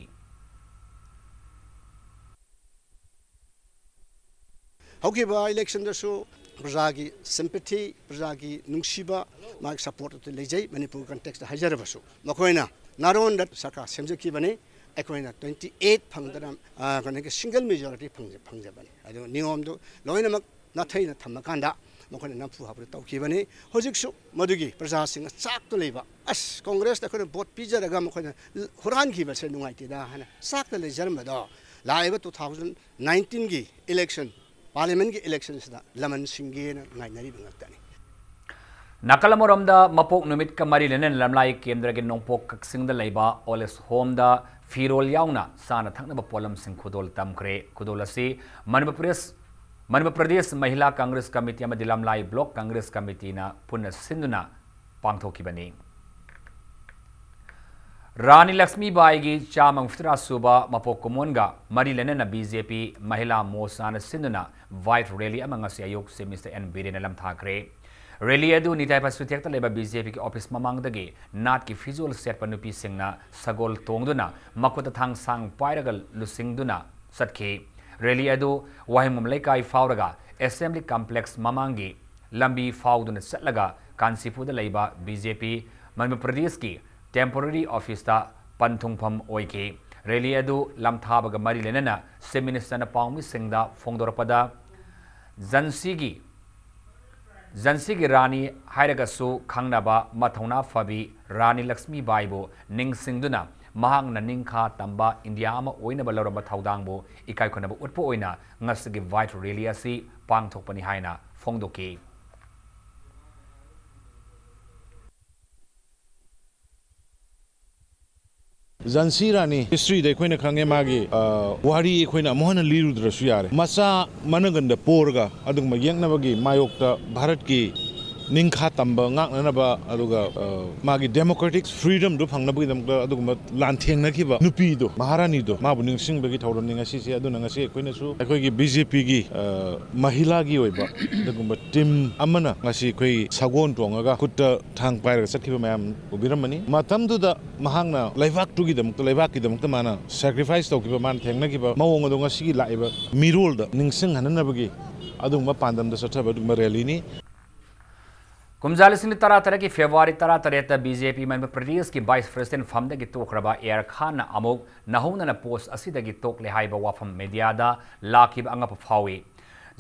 ꯍꯧꯈꯤꯕ election ꯗꯁꯨ ꯄ꯭ꯔꯖꯥꯒꯤ sympathy, ꯄ꯭ꯔꯖꯥꯒꯤ ꯅꯨꯡꯁꯤꯕ, ꯃꯥꯒꯤ support ꯑꯗꯨ ꯂꯩꯖꯩ꯫ ꯃꯅꯤꯄꯨꯔ context ꯇ ꯍꯥꯏꯖꯔꯕꯁꯨ ꯃꯈꯣꯏꯅ ꯅꯥꯔꯣꯟꯗ ꯁꯔꯀꯥꯔ ꯁꯦꯝꯖꯈꯤꯕꯅꯤ꯫ ꯑꯩꯈꯣꯏꯅ twenty eight ꯐꯪꯗꯅ, ꯑ, ꯀꯩꯅꯣꯒꯤ single majority ꯐꯪꯖ-, ꯐꯪꯖꯕꯅꯤ꯫ ꯑꯗꯨ ꯅꯤꯌꯣꯝꯗꯨ ꯂꯣꯏꯅꯃꯛ ꯅꯥꯊꯩꯅ ꯊꯝꯃꯀꯥꯟꯗ ꯃꯈꯣꯏꯅ ꯅꯝꯐꯨ ꯍꯥꯐꯨꯗ ꯇꯧꯈꯤꯕꯅꯤ꯫ ꯍꯧꯖꯤꯛꯁꯨ ꯃꯗꯨꯒꯤ ꯄ꯭ꯔꯖꯥꯁꯤꯡꯅ ꯆꯥꯛꯇ ꯂꯩꯕ, ꯑꯁ, ꯀꯪꯒ꯭ꯔꯦꯁꯇ ꯑꯩꯈꯣꯏꯅ vote ꯄꯤꯖꯔꯒ ꯃꯈꯣꯏꯅ ꯍꯨꯔꯥꯟꯈꯤꯕꯁꯦ ꯅꯨꯡꯉꯥꯏꯇꯦꯗ ꯍꯥꯏꯅ ꯆꯥꯛꯇ ꯂꯩꯖꯔꯝꯕꯗꯣ ꯂꯥꯛꯂꯤꯕ two thousand nineteen ꯒꯤ election, parliament ꯀꯤ election ꯁꯤꯗ ꯂꯃꯟ ꯁꯤꯡꯒꯦꯅ ꯉꯥꯏꯅꯔꯤꯕ ꯉꯥꯛꯇꯅꯤ꯫ ꯅꯥꯀꯜ ꯑꯃꯔꯣꯝꯗ ꯃꯄꯣꯛ ꯅꯨꯃꯤꯠꯀ ꯃꯔꯤ ꯂꯩꯅꯅ ꯂꯝꯂꯥꯏ ꯀꯦꯟꯗ꯭ꯔꯒꯤ ꯅꯣꯡꯄꯣꯛ ꯀꯛꯆꯤꯡꯗ ꯂꯩꯕ old age home ꯗ ꯐꯤꯔꯣꯜ ꯌꯥꯎꯅ ꯆꯥꯅ ꯊꯛꯅꯕ ꯄꯣꯠꯂꯝꯁꯤꯡ ꯈꯨꯗꯣꯜ ꯇꯝꯈ꯭ꯔꯦ꯫ ꯈꯨꯗꯣꯜ ꯑꯁꯤ ꯃꯅꯤꯄꯨꯔ ꯄ꯭ꯔꯗꯦꯁ, ꯃꯅꯤꯄꯨꯔ ꯄ꯭ꯔꯗꯦꯁ ꯃꯍꯤꯂꯥ ꯀꯪꯒ꯭ꯔꯦꯁ ꯀꯃꯤꯇꯤ ꯑꯃꯗꯤ ꯂꯝꯂꯥꯏ block ꯀꯪꯒ꯭ꯔꯦꯁ ꯀꯃꯤꯇꯤꯅ ꯄꯨꯟꯅ ꯁꯤꯟꯗꯨꯅ ꯄꯥꯡꯊꯣꯛꯈꯤꯕꯅꯤ꯫ ꯔꯥꯅꯤ ꯂꯛꯁꯃꯤꯕꯥꯏꯒꯤ ꯆꯥꯝꯃ ꯃꯧꯗ꯭ꯔꯥ ꯁꯨꯕ ꯃꯄꯣꯛ ꯀꯨꯝꯑꯣꯟꯒ ꯃꯔꯤ ꯂꯩꯅꯅ ꯕꯤ ꯖꯦ ꯄꯤ ꯃꯍꯤꯂꯥ ꯃꯣꯔꯆꯥꯅ ꯁꯤꯟꯗꯨꯅ bike rally ꯑꯃ ꯉꯁꯤ ꯑꯌꯨꯛ Chief Minister ꯑꯦꯟ ꯕꯤꯔꯦꯟꯅ ꯂꯝꯊꯥꯈ꯭ꯔꯦ꯫ ꯔꯦꯂꯤ ꯑꯗꯨ ꯅꯤꯇꯥꯏ ꯄꯥꯁꯨꯊꯦꯛꯇ ꯂꯩꯕ ꯕꯤ ꯖꯦ ꯄꯤꯒꯤ ꯑꯣꯐꯤꯁ ꯃꯃꯥꯡꯗꯒꯤ ꯅꯥꯠꯀꯤ ꯐꯤꯖꯣꯜ ꯁꯦꯠꯄ ꯅꯨꯄꯤꯁꯤꯡꯅ ꯁꯒꯣꯜ ꯇꯣꯡꯗꯨꯅ ꯃꯈꯨꯠꯇ ꯊꯥꯡꯁꯥꯡ ꯄꯥꯏꯔꯒ ꯂꯨꯆꯤꯡꯗꯨꯅ ꯆꯠꯈꯤ꯫ ꯔꯦꯂꯤ ꯑꯗꯨ ꯋꯥꯍꯦꯡꯕꯝ ꯂꯩꯀꯥꯏ ꯐꯥꯎꯔꯒ ꯑꯦꯁꯦꯝꯕ꯭ꯂꯤ ꯀꯝꯄ꯭ꯂꯦꯛꯁ ꯃꯃꯥꯡꯒꯤ ꯂꯝꯕꯤ ꯐꯥꯎꯗꯨꯅ ꯆꯠꯂꯒ ꯀꯥꯟꯆꯤꯄꯨꯔꯗ ꯂꯩꯕ ꯕꯤ ꯖꯦ ꯄꯤ ꯃꯅꯤꯄꯨꯔ ꯄ꯭ꯔꯗꯦꯁꯀꯤ ꯇꯦꯝꯄꯣꯔꯔꯤ ꯑꯣꯐꯤꯁꯇ ꯄꯟꯊꯨꯡꯐꯝ ꯑꯣꯏꯈꯤ꯫ ꯔꯦꯂꯤ ꯑꯗꯨ ꯂꯝꯊꯥꯕꯒ ꯃꯔꯤ ꯂꯩꯅꯅ ꯆꯤꯐ ꯃꯤꯅꯤꯁꯇꯔꯅ ꯄꯥꯎꯃꯤꯁꯤꯡꯗ ꯐꯣꯡꯗꯣꯔꯛꯄꯗ, ꯖꯟꯁꯤꯒꯤ ꯖꯟꯁꯤꯒꯤ ꯔꯥꯅꯤ ꯍꯥꯏꯔꯒꯁꯨ ꯈꯪꯅꯕ ꯃꯊꯧꯅꯥ ꯐꯕꯤ ꯔꯥꯅꯤ ꯂꯛꯁꯃꯤꯕꯥꯏꯕꯨ ꯅꯤꯡꯁꯤꯡꯗꯨꯅ ꯃꯍꯥꯛꯅ ꯅꯤꯡꯈꯥ ꯇꯝꯕ ꯏꯟꯗꯤꯌꯥ ꯑꯃ ꯑꯣꯏꯅꯕ ꯂꯧꯔꯝꯕ ꯊꯧꯗꯥꯡꯕꯨ ꯏꯀꯥꯏ ꯈꯨꯝꯅꯕ ꯎꯠꯄ ꯑꯣꯏꯅ ꯉꯁꯤꯒꯤ ꯕꯥꯏꯛ ꯔꯦꯂꯤ ꯑꯁꯤ ꯄꯥꯡꯊꯣꯛꯄꯅꯤ ꯍꯥꯏꯅ ꯐꯣꯡꯗꯣꯛꯈꯤ꯫ ꯖꯥꯟꯁꯤ ꯔꯥꯅꯤ ꯍꯤꯁꯇ꯭ꯔꯤꯗ ꯑꯩꯈꯣꯏꯅ ꯈꯪꯉꯦ, ꯃꯥꯒꯤ, ꯑ, ꯋꯥꯔꯤ ꯑꯩꯈꯣꯏꯅ ꯑꯃꯨꯛ ꯍꯟꯅ ꯂꯤꯔꯨꯗ꯭ꯔꯁꯨ ꯌꯥꯔꯦ꯫ ꯃꯆꯥ ꯃꯅꯒꯟꯗ ꯄꯣꯔꯒ ꯑꯗꯨꯒꯨꯝꯕ ꯌꯦꯛꯅꯕꯒꯤ ꯃꯥꯌꯣꯛꯇ ꯚꯥꯔꯠꯀꯤ ꯅꯤꯡꯈꯥ ꯇꯝꯕ ꯉꯥꯛꯅꯅꯕ, ꯑꯗꯨꯒ, ꯑ, ꯃꯥꯒꯤ democratic freedomꯗꯨ ꯐꯪꯅꯕꯒꯤꯗꯃꯛꯇ ꯑꯗꯨꯒꯨꯝꯕ ꯂꯥꯟꯊꯦꯡꯅꯈꯤꯕ ꯅꯨꯄꯤꯗꯣ, ꯃꯍꯥꯔꯥꯅꯤꯗꯣ, ꯃꯥꯕꯨ ꯅꯤꯡꯁꯤꯡꯕꯒꯤ ꯊꯧꯔꯝꯅꯤ ꯉꯁꯤꯁꯦ꯫ ꯑꯗꯨꯅ ꯉꯁꯤ ꯑꯩꯈꯣꯏꯅꯁꯨ ꯑꯩꯈꯣꯏꯒꯤ ꯕꯤ ꯖꯦ ꯄꯤꯒꯤ, ꯑ, ꯃꯍꯤꯂꯥꯒꯤ ꯑꯣꯏꯕ ꯑꯗꯨꯒꯨꯝꯕ ꯇꯤꯝ ꯑꯃꯅ ꯉꯁꯤ ꯑꯩꯈꯣꯏ ꯁꯒꯣꯜ ꯇꯣꯡꯉꯒ ꯈꯨꯠꯇ ꯊꯥꯡ ꯄꯥꯏꯔꯒ ꯆꯠꯈꯤꯕ ꯃꯌꯥꯝ ꯎꯕꯤꯔꯝꯃꯅꯤ꯫ ꯃꯇꯝꯗꯨꯗ ꯃꯍꯥꯛꯅ ꯂꯩꯕꯥꯛꯇꯨꯒꯤꯗꯃꯛꯇ, ꯂꯩꯕꯥꯛꯀꯤꯗꯃꯛꯇ ꯃꯥꯅ sacrifice ꯇꯧꯈꯤꯕ, ꯃꯥꯅ ꯊꯦꯡꯅꯈꯤꯕ ꯃꯑꯣꯡ ꯑꯗꯣ ꯉꯁꯤꯒꯤ ꯂꯥꯛꯏꯕ ꯃꯤꯔꯣꯜꯗ ꯅꯤꯡꯁꯤꯡꯍꯟꯅꯕꯒꯤ ꯑꯗꯨꯒꯨꯝꯕ ꯄꯥꯟꯗꯝꯗ ꯆꯠꯊꯕ ꯑꯗꯨꯒꯨꯝꯕ ꯔꯦꯂꯤꯅꯤ꯫ ꯀꯨꯝꯖꯥ ꯂꯤꯁꯤꯡ ꯇꯔꯥ ꯇꯔꯦꯠꯀꯤ ꯐꯦꯕ꯭ꯔꯨꯋꯥꯔꯤ ꯇꯔꯥ ꯇꯔꯦꯠꯇ ꯕꯤ ꯖꯦ ꯄꯤ ꯃꯅꯤꯄꯨꯔ ꯄ꯭ꯔꯗꯦꯁꯀꯤ ꯚꯥꯏꯁ ꯄ꯭ꯔꯁꯤꯗꯦꯟꯠ ꯐꯝꯗꯒꯤ ꯇꯣꯛꯈ꯭ꯔꯕ ꯑꯦ ꯑꯥꯔ ꯈꯥꯟꯅ ꯑꯃꯨꯛ ꯅꯧꯍꯧꯅꯅ ꯄꯣꯁ ꯑꯁꯤꯗꯒꯤ ꯇꯣꯛꯂꯦ ꯍꯥꯏꯕ ꯋꯥꯐꯝ ꯃꯦꯗꯤꯌꯥꯗ ꯂꯥꯛꯈꯤꯕ ꯑꯉꯛꯄ ꯐꯥꯎꯏ꯫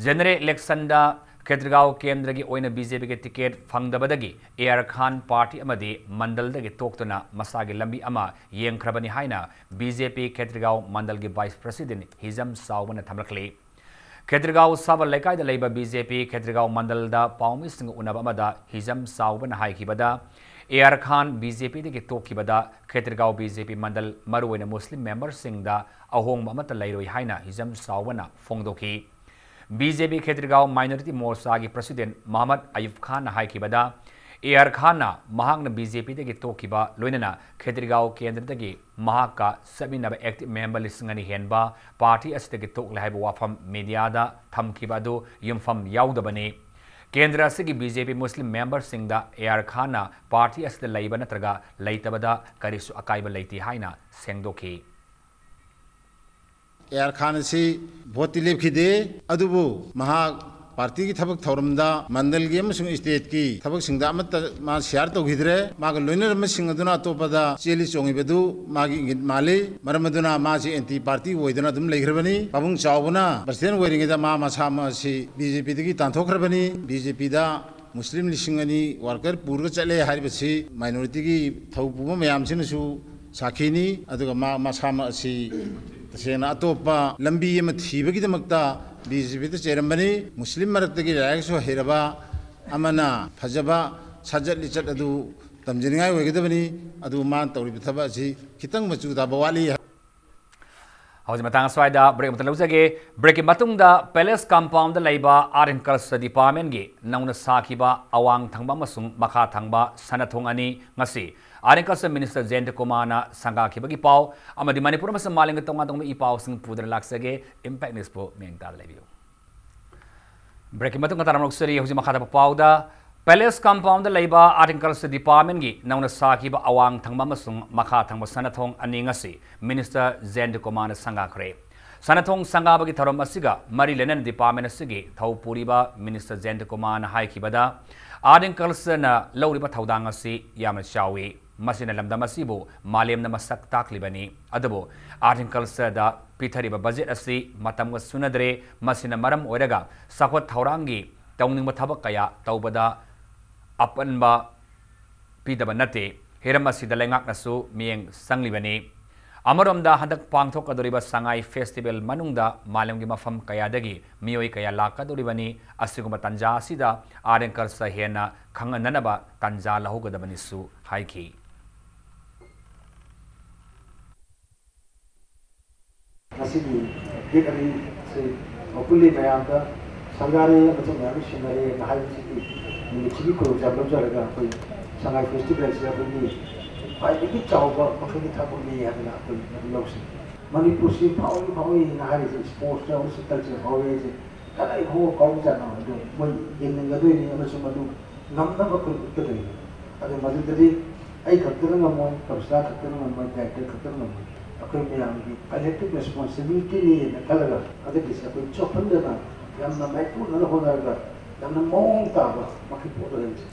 ꯖꯦꯅꯔꯦꯜ ꯏꯂꯦꯛꯁꯟꯗ ꯈꯦꯇ꯭ꯔꯤꯒꯥꯎ ꯀꯦꯟꯗ꯭ꯔꯒꯤ ꯑꯣꯏꯅ ꯕꯤ ꯖꯦ ꯄꯤꯒꯤ ꯇꯤꯀꯦꯠ ꯐꯪꯗꯕꯗꯒꯤ ꯑꯦ ꯑꯥꯔ ꯈꯥꯟ ꯄꯥꯔꯇꯤ ꯑꯃꯗꯤ ꯃꯟꯗꯜꯗꯒꯤ ꯇꯣꯛꯇꯨꯅ ꯃꯁꯥꯒꯤ ꯂꯝꯕꯤ ꯑꯃ ꯌꯦꯡꯈ꯭ꯔꯕꯅꯤ ꯍꯥꯏꯅ ꯕꯤ ꯖꯦ ꯄꯤ ꯈꯦꯇ꯭ꯔꯤꯒꯥꯎ ꯃꯟꯗꯜꯒꯤ ꯚꯥꯏꯁ ꯄ꯭ꯔꯁꯤꯗꯦꯟꯠ ꯍꯤꯖꯝ ꯆꯥꯎꯕꯅ ꯊꯝꯂꯛꯂꯤ꯫ ꯈꯦꯇ꯭ꯔꯤꯒꯥꯎ ꯁꯥꯕꯜ ꯂꯩꯀꯥꯏꯗ ꯂꯩꯕ ꯕꯤ ꯖꯦ ꯄꯤ ꯈꯦꯇ꯭ꯔꯤꯒꯥꯎ ꯃꯟꯗꯜꯗ ꯄꯥꯎꯃꯤꯁꯤꯡꯒ ꯎꯅꯕ ꯑꯃꯗ ꯍꯤꯖꯝ ꯆꯥꯎꯕꯅ ꯍꯥꯏꯈꯤꯕꯗ, A R Khan B J ꯄꯤꯗꯒꯤ ꯇꯣꯛꯈꯤꯕꯗ ꯈꯦꯇ꯭ꯔꯤꯒꯥꯎ ꯕꯤ ꯖꯦ ꯄꯤ ꯃꯟꯗꯜ, ꯃꯔꯨꯑꯣꯏꯅ ꯃꯨꯁꯂꯤꯝ ꯃꯦꯝꯕꯔꯁꯤꯡꯗ ꯑꯍꯣꯡꯕ ꯑꯃꯠꯇ ꯂꯩꯔꯣꯏ ꯍꯥꯏꯅ ꯍꯤꯖꯝ ꯆꯥꯎꯕꯅ ꯐꯣꯡꯗꯣꯛꯈꯤ꯫ ꯕꯤ ꯖꯦ ꯄꯤ ꯈꯦꯇ꯭ꯔꯤꯒꯥꯎ ꯃꯥꯏꯅꯣꯔꯤꯇꯤ ꯃꯣꯔꯆꯥꯒꯤ ꯄ꯭ꯔꯁꯤꯗꯦꯟꯠ ꯃꯣꯍꯝꯃꯗ ꯑꯌꯨꯕ ꯈꯥꯟꯅ ꯍꯥꯏꯈꯤꯕꯗ, ꯑꯦ ꯑꯥꯔ ꯈꯥꯟꯅ ꯃꯍꯥꯛꯅ ꯕꯤ ꯖꯦ ꯄꯤꯗꯒꯤ ꯇꯣꯛꯈꯤꯕ ꯂꯣꯏꯅꯅ ꯈꯦꯇ꯭ꯔꯤꯒꯥꯎ ꯀꯦꯟꯗ꯭ꯔꯗꯒꯤ ꯃꯍꯥꯛꯀ ꯆꯠꯃꯤꯟꯅꯕ ꯑꯦꯛꯇꯤꯚ ꯃꯦꯝꯕꯔ ꯂꯤꯁꯤꯡ ꯑꯅꯤ ꯍꯦꯟꯕ ꯄꯥꯔꯇꯤ ꯑꯁꯤꯗꯒꯤ ꯇꯣꯛꯂꯦ ꯍꯥꯏꯕ ꯋꯥꯐꯝ ꯃꯦꯗꯤꯌꯥꯗ ꯊꯝꯈꯤꯕ ꯑꯗꯨ ꯌꯨꯝꯐꯝ ꯌꯥꯎꯗꯕꯅꯤ꯫ ꯀꯦꯟꯗ꯭ꯔ ꯑꯁꯤꯒꯤ ꯕꯤ ꯖꯦ ꯄꯤ ꯃꯨꯁꯂꯤꯝ ꯃꯦꯝꯕꯔꯁꯤꯡꯗ ꯑꯦ ꯑꯥꯔ ꯈꯥꯟꯅ ꯄꯥꯔꯇꯤ ꯑꯁꯤꯗ ꯂꯩꯕ ꯅꯠꯇ꯭ꯔꯒ ꯂꯩꯇꯕꯗ ꯀꯔꯤꯁꯨ ꯑꯀꯥꯏꯕ ꯂꯩꯇꯦ ꯍꯥꯏꯅ ꯁꯦꯡꯗꯣꯛꯈꯤ꯫ ꯑꯦ ꯑꯥꯔ ꯈꯥꯟ ꯑꯁꯤ ꯚꯣꯠꯇꯤ ꯂꯦꯞꯈꯤꯗꯦ, ꯑꯗꯨꯕꯨ ꯃꯍꯥꯛ ꯄꯥꯔꯇꯤꯒꯤ ꯊꯕꯛ ꯊꯧꯔꯝꯗ ꯃꯟꯗꯜꯒꯤ ꯑꯃꯁꯨꯡ ꯁ꯭ꯇꯦꯠꯀꯤ ꯊꯕꯛꯁꯤꯡꯗ ꯑꯃꯠꯇ ꯃꯥ ꯁꯤꯌꯥꯔ ꯇꯧꯈꯤꯗ꯭ꯔꯦ꯫ ꯃꯥꯒ ꯂꯣꯏꯅꯔꯝꯕꯁꯤꯡ ꯑꯗꯨꯅ ꯑꯇꯣꯞꯄꯗ ꯆꯦꯜꯂꯤ ꯆꯣꯡꯉꯤꯕꯗꯨ ꯃꯥꯒꯤ ꯏꯪꯒꯤꯠ ꯃꯥꯜꯂꯤ꯫ ꯃꯔꯝ ꯑꯗꯨꯅ ꯃꯥꯁꯤ ꯑꯦꯟꯇꯤ ꯄꯥꯔꯇꯤ ꯑꯣꯏꯗꯨꯅ ꯑꯗꯨꯝ ꯂꯩꯈ꯭ꯔꯕꯅꯤ꯫ ꯄꯥꯕꯨꯡ ꯆꯥꯎꯕꯅ ꯄ꯭ꯔꯁꯤꯗꯦꯟ ꯑꯣꯏꯔꯤꯉꯩꯗ ꯃꯥ ꯃꯁꯥꯃꯛ ꯑꯁꯤ ꯕꯤ ꯖꯦ ꯄꯤꯗꯒꯤ ꯇꯥꯟꯊꯣꯛꯈ꯭ꯔꯕꯅꯤ꯫ ꯕꯤ ꯖꯦ ꯄꯤꯗ ꯃꯨꯁꯂꯤꯝ ꯂꯤꯁꯤꯡ ꯑꯅꯤ ꯋꯥꯔꯀꯔ ꯄꯨꯔꯒ ꯆꯠꯂꯦ ꯍꯥꯏꯔꯤꯕꯁꯤ ꯃꯥꯏꯅꯣꯔꯤꯇꯤꯒꯤ ꯊꯧ ꯄꯨꯕ ꯃꯌꯥꯝꯁꯤꯅꯁꯨ ꯁꯥꯈꯤꯅꯤ꯫ ꯑꯗꯨꯒ ꯃꯥ ꯃꯁꯥꯃꯛ ꯑꯁꯤ ꯇꯁꯦꯡꯅ ꯑꯇꯣꯞꯄ ꯂꯝꯕꯤ ꯑꯃ ꯊꯤꯕꯒꯤꯗꯃꯛꯇ ꯕꯤ ꯖꯦ ꯄꯤꯗ ꯆꯦꯔꯝꯕꯅꯤ꯫ ꯃꯨꯁꯂꯤꯝ ꯃꯔꯛꯇꯒꯤ ꯂꯥꯏꯔꯤꯛꯁꯨ ꯍꯩꯔꯕ ꯑꯃꯅ ꯐꯖꯕ ꯁꯥꯖꯠ ꯂꯤꯆꯠ ꯑꯗꯨ ꯇꯝꯖꯅꯤꯡꯉꯥꯏ ꯑꯣꯏꯒꯗꯕꯅꯤ꯫ ꯑꯗꯨ ꯃꯥꯅ ꯇꯧꯔꯤꯕ ꯊꯕꯛ ꯑꯁꯤ ꯈꯤꯇꯪ ꯃꯆꯨ ꯇꯥꯕ ꯋꯥꯠꯂꯤ꯫ ꯍꯧꯖꯤꯛ ꯃꯇꯥꯡ ꯑꯁ꯭ꯋꯥꯏꯗ ꯕ꯭ꯔꯦꯛ ꯑꯃꯇ ꯂꯧꯖꯒꯦ꯫ ꯕ꯭ꯔꯦꯛꯀꯤ ꯃꯇꯨꯡꯗ ꯄꯦꯂꯦꯁ ꯀꯝꯄꯥꯎꯟꯗ ꯂꯩꯕ ꯑꯥꯔꯠ ꯑꯦꯟ ꯀꯜꯆꯔ ꯗꯤꯄꯥꯔꯠꯃꯦꯟꯒꯤ ꯅꯧꯅ ꯁꯥꯈꯤꯕ ꯑꯋꯥꯡ ꯊꯪꯕ ꯑꯃꯁꯨꯡ ꯃꯈꯥ ꯊꯪꯕ ꯁꯅꯥꯊꯣꯡ ꯑꯅꯤ ꯉꯁꯤ ꯑꯥꯔꯠ ꯑꯦꯟ ꯀꯜꯆꯔ ꯃꯤꯅꯤꯁꯇꯔ ꯖꯌꯟꯇ ꯀꯨꯃꯥꯔꯅ ꯁꯪꯒꯥꯈꯤꯕꯒꯤ ꯄꯥꯎ ꯑꯃꯗꯤ ꯃꯅꯤꯄꯨꯔ ꯑꯃꯁꯨꯡ ꯃꯥꯂꯦꯝꯒꯤ ꯇꯣꯉꯥꯟ ꯇꯣꯉꯥꯟꯕ ꯏ ꯄꯥꯎꯁꯤꯡ ꯄꯨꯗꯨꯅ ꯂꯥꯛꯆꯒꯦ꯫ ꯏꯝꯄꯦꯛ ꯅ꯭ꯌꯨꯁꯄꯨ ꯃꯤꯠꯌꯦꯡ ꯇꯥꯗꯨꯅ ꯂꯩꯕꯤꯌꯨ꯫ ꯕ꯭ꯔꯦꯛꯀꯤ ꯃꯇꯨꯡꯗ ꯇꯥꯔꯝꯂꯛꯆꯔꯤ꯫ ꯍꯧꯖꯤꯛ ꯃꯈꯥ ꯇꯥꯕ ꯄꯥꯎꯗ, ꯄꯦꯂꯦꯁ ꯀꯝꯄꯥꯎꯟꯗ ꯂꯩꯕ ꯑꯥꯔꯠ ꯑꯦꯟ ꯀꯜꯆꯔ ꯗꯤꯄꯥꯔꯠꯃꯦꯟꯒꯤ ꯅꯧꯅ ꯁꯥꯈꯤꯕ ꯑꯋꯥꯡ ꯊꯪꯕ ꯑꯃꯁꯨꯡ ꯃꯈꯥ ꯊꯪꯕ ꯁꯅꯥꯊꯣꯡ ꯑꯅꯤ ꯉꯁꯤ ꯃꯤꯅꯤꯁꯇꯔ ꯖꯌꯟꯇ ꯀꯨꯃꯥꯔꯅ ꯁꯪꯒꯥꯈ꯭ꯔꯦ꯫ ꯁꯅꯥꯊꯣꯡ ꯁꯪꯒꯥꯕꯒꯤ ꯊꯧꯔꯝ ꯑꯁꯤꯒ ꯃꯔꯤ ꯂꯩꯅꯅ ꯗꯤꯄꯥꯔꯠꯃꯦꯟ ꯑꯁꯤꯒꯤ ꯊꯧ ꯄꯨꯔꯤꯕ ꯃꯤꯅꯤꯁꯇꯔ ꯖꯌꯟꯇ ꯀꯨꯃꯥꯔꯅ ꯍꯥꯏꯈꯤꯕꯗ, ꯑꯥꯔꯠ ꯑꯦꯟ ꯀꯜꯆꯔꯅ ꯂꯧꯔꯤꯕ ꯊꯧꯗꯥꯡ ꯑꯁꯤ ꯌꯥꯝꯅ ꯆꯥꯎꯏ꯫ ꯃꯁꯤꯅ ꯂꯝꯗꯝ ꯑꯁꯤꯕꯨ ꯃꯥꯂꯦꯝꯅ ꯃꯁꯛ ꯇꯥꯛꯂꯤꯕꯅꯤ꯫ ꯑꯗꯨꯕꯨ ꯑꯥꯔꯠ ꯑꯦꯟ ꯀꯜꯆꯔꯗ ꯄꯤꯊꯔꯤꯕ ꯕꯖꯦꯠ ꯑꯁꯤ ꯃꯇꯝꯒ ꯆꯨꯅꯗ꯭ꯔꯦ꯫ ꯃꯁꯤꯅ ꯃꯔꯝ ꯑꯣꯏꯔꯒ ꯆꯥꯎꯈꯠ ꯊꯧꯔꯥꯡꯒꯤ ꯇꯧꯅꯤꯡꯕ ꯊꯕꯛ ꯀꯌꯥ ꯇꯧꯕꯗ ꯑꯄꯟꯕ ꯄꯤꯗꯕ ꯅꯠꯇꯦ꯫ ꯍꯤꯔꯝ ꯑꯁꯤꯗ ꯂꯩꯉꯥꯛꯅꯁꯨ ꯃꯤꯠꯌꯦꯡ ꯆꯪꯂꯤꯕꯅꯤ꯫ ꯑꯃꯔꯣꯝꯗ, ꯍꯟꯗꯛ ꯄꯥꯡꯊꯣꯛꯀꯗꯧꯔꯤꯕ ꯁꯉꯥꯏ ꯐꯦꯁꯇꯤꯚꯦꯜ ꯃꯅꯨꯡꯗ ꯃꯥꯂꯦꯝꯒꯤ ꯃꯐꯝ ꯀꯌꯥꯗꯒꯤ ꯃꯤꯑꯣꯏ ꯀꯌꯥ ꯂꯥꯛꯀꯗꯧꯔꯤꯕꯅꯤ꯫ ꯑꯁꯤꯒꯨꯝꯕ ꯇꯥꯟꯖꯥ ꯑꯁꯤꯗ ꯑꯥꯔꯠ ꯑꯦꯟ ꯀꯜꯆꯔ ꯍꯦꯟꯅ ꯈꯪꯍꯟꯅꯅꯕ ꯇꯥꯟꯖꯥ ꯂꯧꯍꯧꯒꯗꯕꯅꯤꯁꯨ ꯍꯥꯏꯈꯤ꯫ ꯉꯁꯤꯒꯤ ꯒꯦꯠ ꯑꯅꯤꯁꯤ ꯃꯄꯨꯜꯂꯤ ꯃꯌꯥꯝꯗ ꯁꯪꯒꯥꯔꯦ ꯑꯃꯁꯨꯡ ꯃꯌꯥꯝ ꯁꯤꯟꯅꯔꯦ ꯍꯥꯏꯕꯁꯤꯒꯤ ꯅꯨꯃꯤꯠꯁꯤꯒꯤ ꯈꯨꯗꯣꯡꯆꯥꯕ ꯂꯧꯖꯔꯒ ꯑꯩꯈꯣꯏ ꯁꯉꯥꯏ ꯐꯦꯁꯇꯤꯚꯦꯜꯁꯤꯗ ꯑꯩꯈꯣꯏꯒꯤ ꯈ꯭ꯋꯥꯏꯗꯒꯤ ꯆꯥꯎꯕ ꯃꯈꯜꯒꯤ ꯊꯕꯛꯅꯤ ꯍꯥꯏꯗꯅ ꯑꯩꯈꯣꯏ ꯃꯗꯨ ꯂꯧꯁꯤ꯫ ꯃꯅꯤꯄꯨꯔꯁꯤ ꯐꯥꯎꯏ ꯐꯥꯎꯏꯅ ꯍꯥꯏꯔꯤꯁꯦ ꯏꯁꯄꯣꯔꯠꯁꯇ ꯑꯃꯁꯨꯡ ꯀꯜꯆꯔ ꯐꯥꯎꯏ ꯍꯥꯏꯁꯦ ꯀꯗꯥꯏ ꯐꯥꯎꯕ ꯀꯥꯎꯟ ꯆꯥꯟꯅꯕ ꯑꯗꯨ ꯃꯣꯏ ꯌꯦꯡꯅꯤꯡꯒꯗꯣꯏꯅꯤ ꯑꯃꯁꯨꯡ ꯃꯗꯨ ꯉꯝꯅꯕ ꯑꯩꯈꯣꯏ ꯎꯠꯀꯗꯣꯏꯅꯤ꯫ ꯑꯗꯨ ꯃꯗꯨꯗꯗꯤ ꯑꯩ ꯈꯛꯇꯅ ꯉꯝꯃꯣꯏ, ꯀꯝꯁꯤꯂꯥ ꯈꯛꯇꯅ ꯉꯝꯃꯣꯏ, ꯗꯥꯏꯔꯦꯛꯇꯔ ꯈꯛꯇꯅ ꯉꯝꯃꯣꯏ꯫ ꯑꯩꯈꯣꯏ ꯃꯌꯥꯝꯒꯤ ꯀꯂꯦꯛꯇꯤꯚ ꯔꯦꯁꯄꯣꯟꯁꯤꯕꯤꯂꯤꯇꯤꯅꯤꯅ ꯈꯜꯂꯒ ꯍꯟꯗꯛꯀꯤꯁꯤ ꯑꯩꯈꯣꯏ ꯆꯣꯞꯍꯟꯗꯅ ꯌꯥꯝꯅ ꯃꯥꯏꯄꯨꯅꯅ ꯍꯣꯠꯅꯔꯒ ꯌꯥꯝꯅ ꯃꯑꯣꯡ ꯇꯥꯕ ꯃꯈꯩ ꯄꯣꯠ ꯑꯣꯏꯍꯟꯁꯤ꯫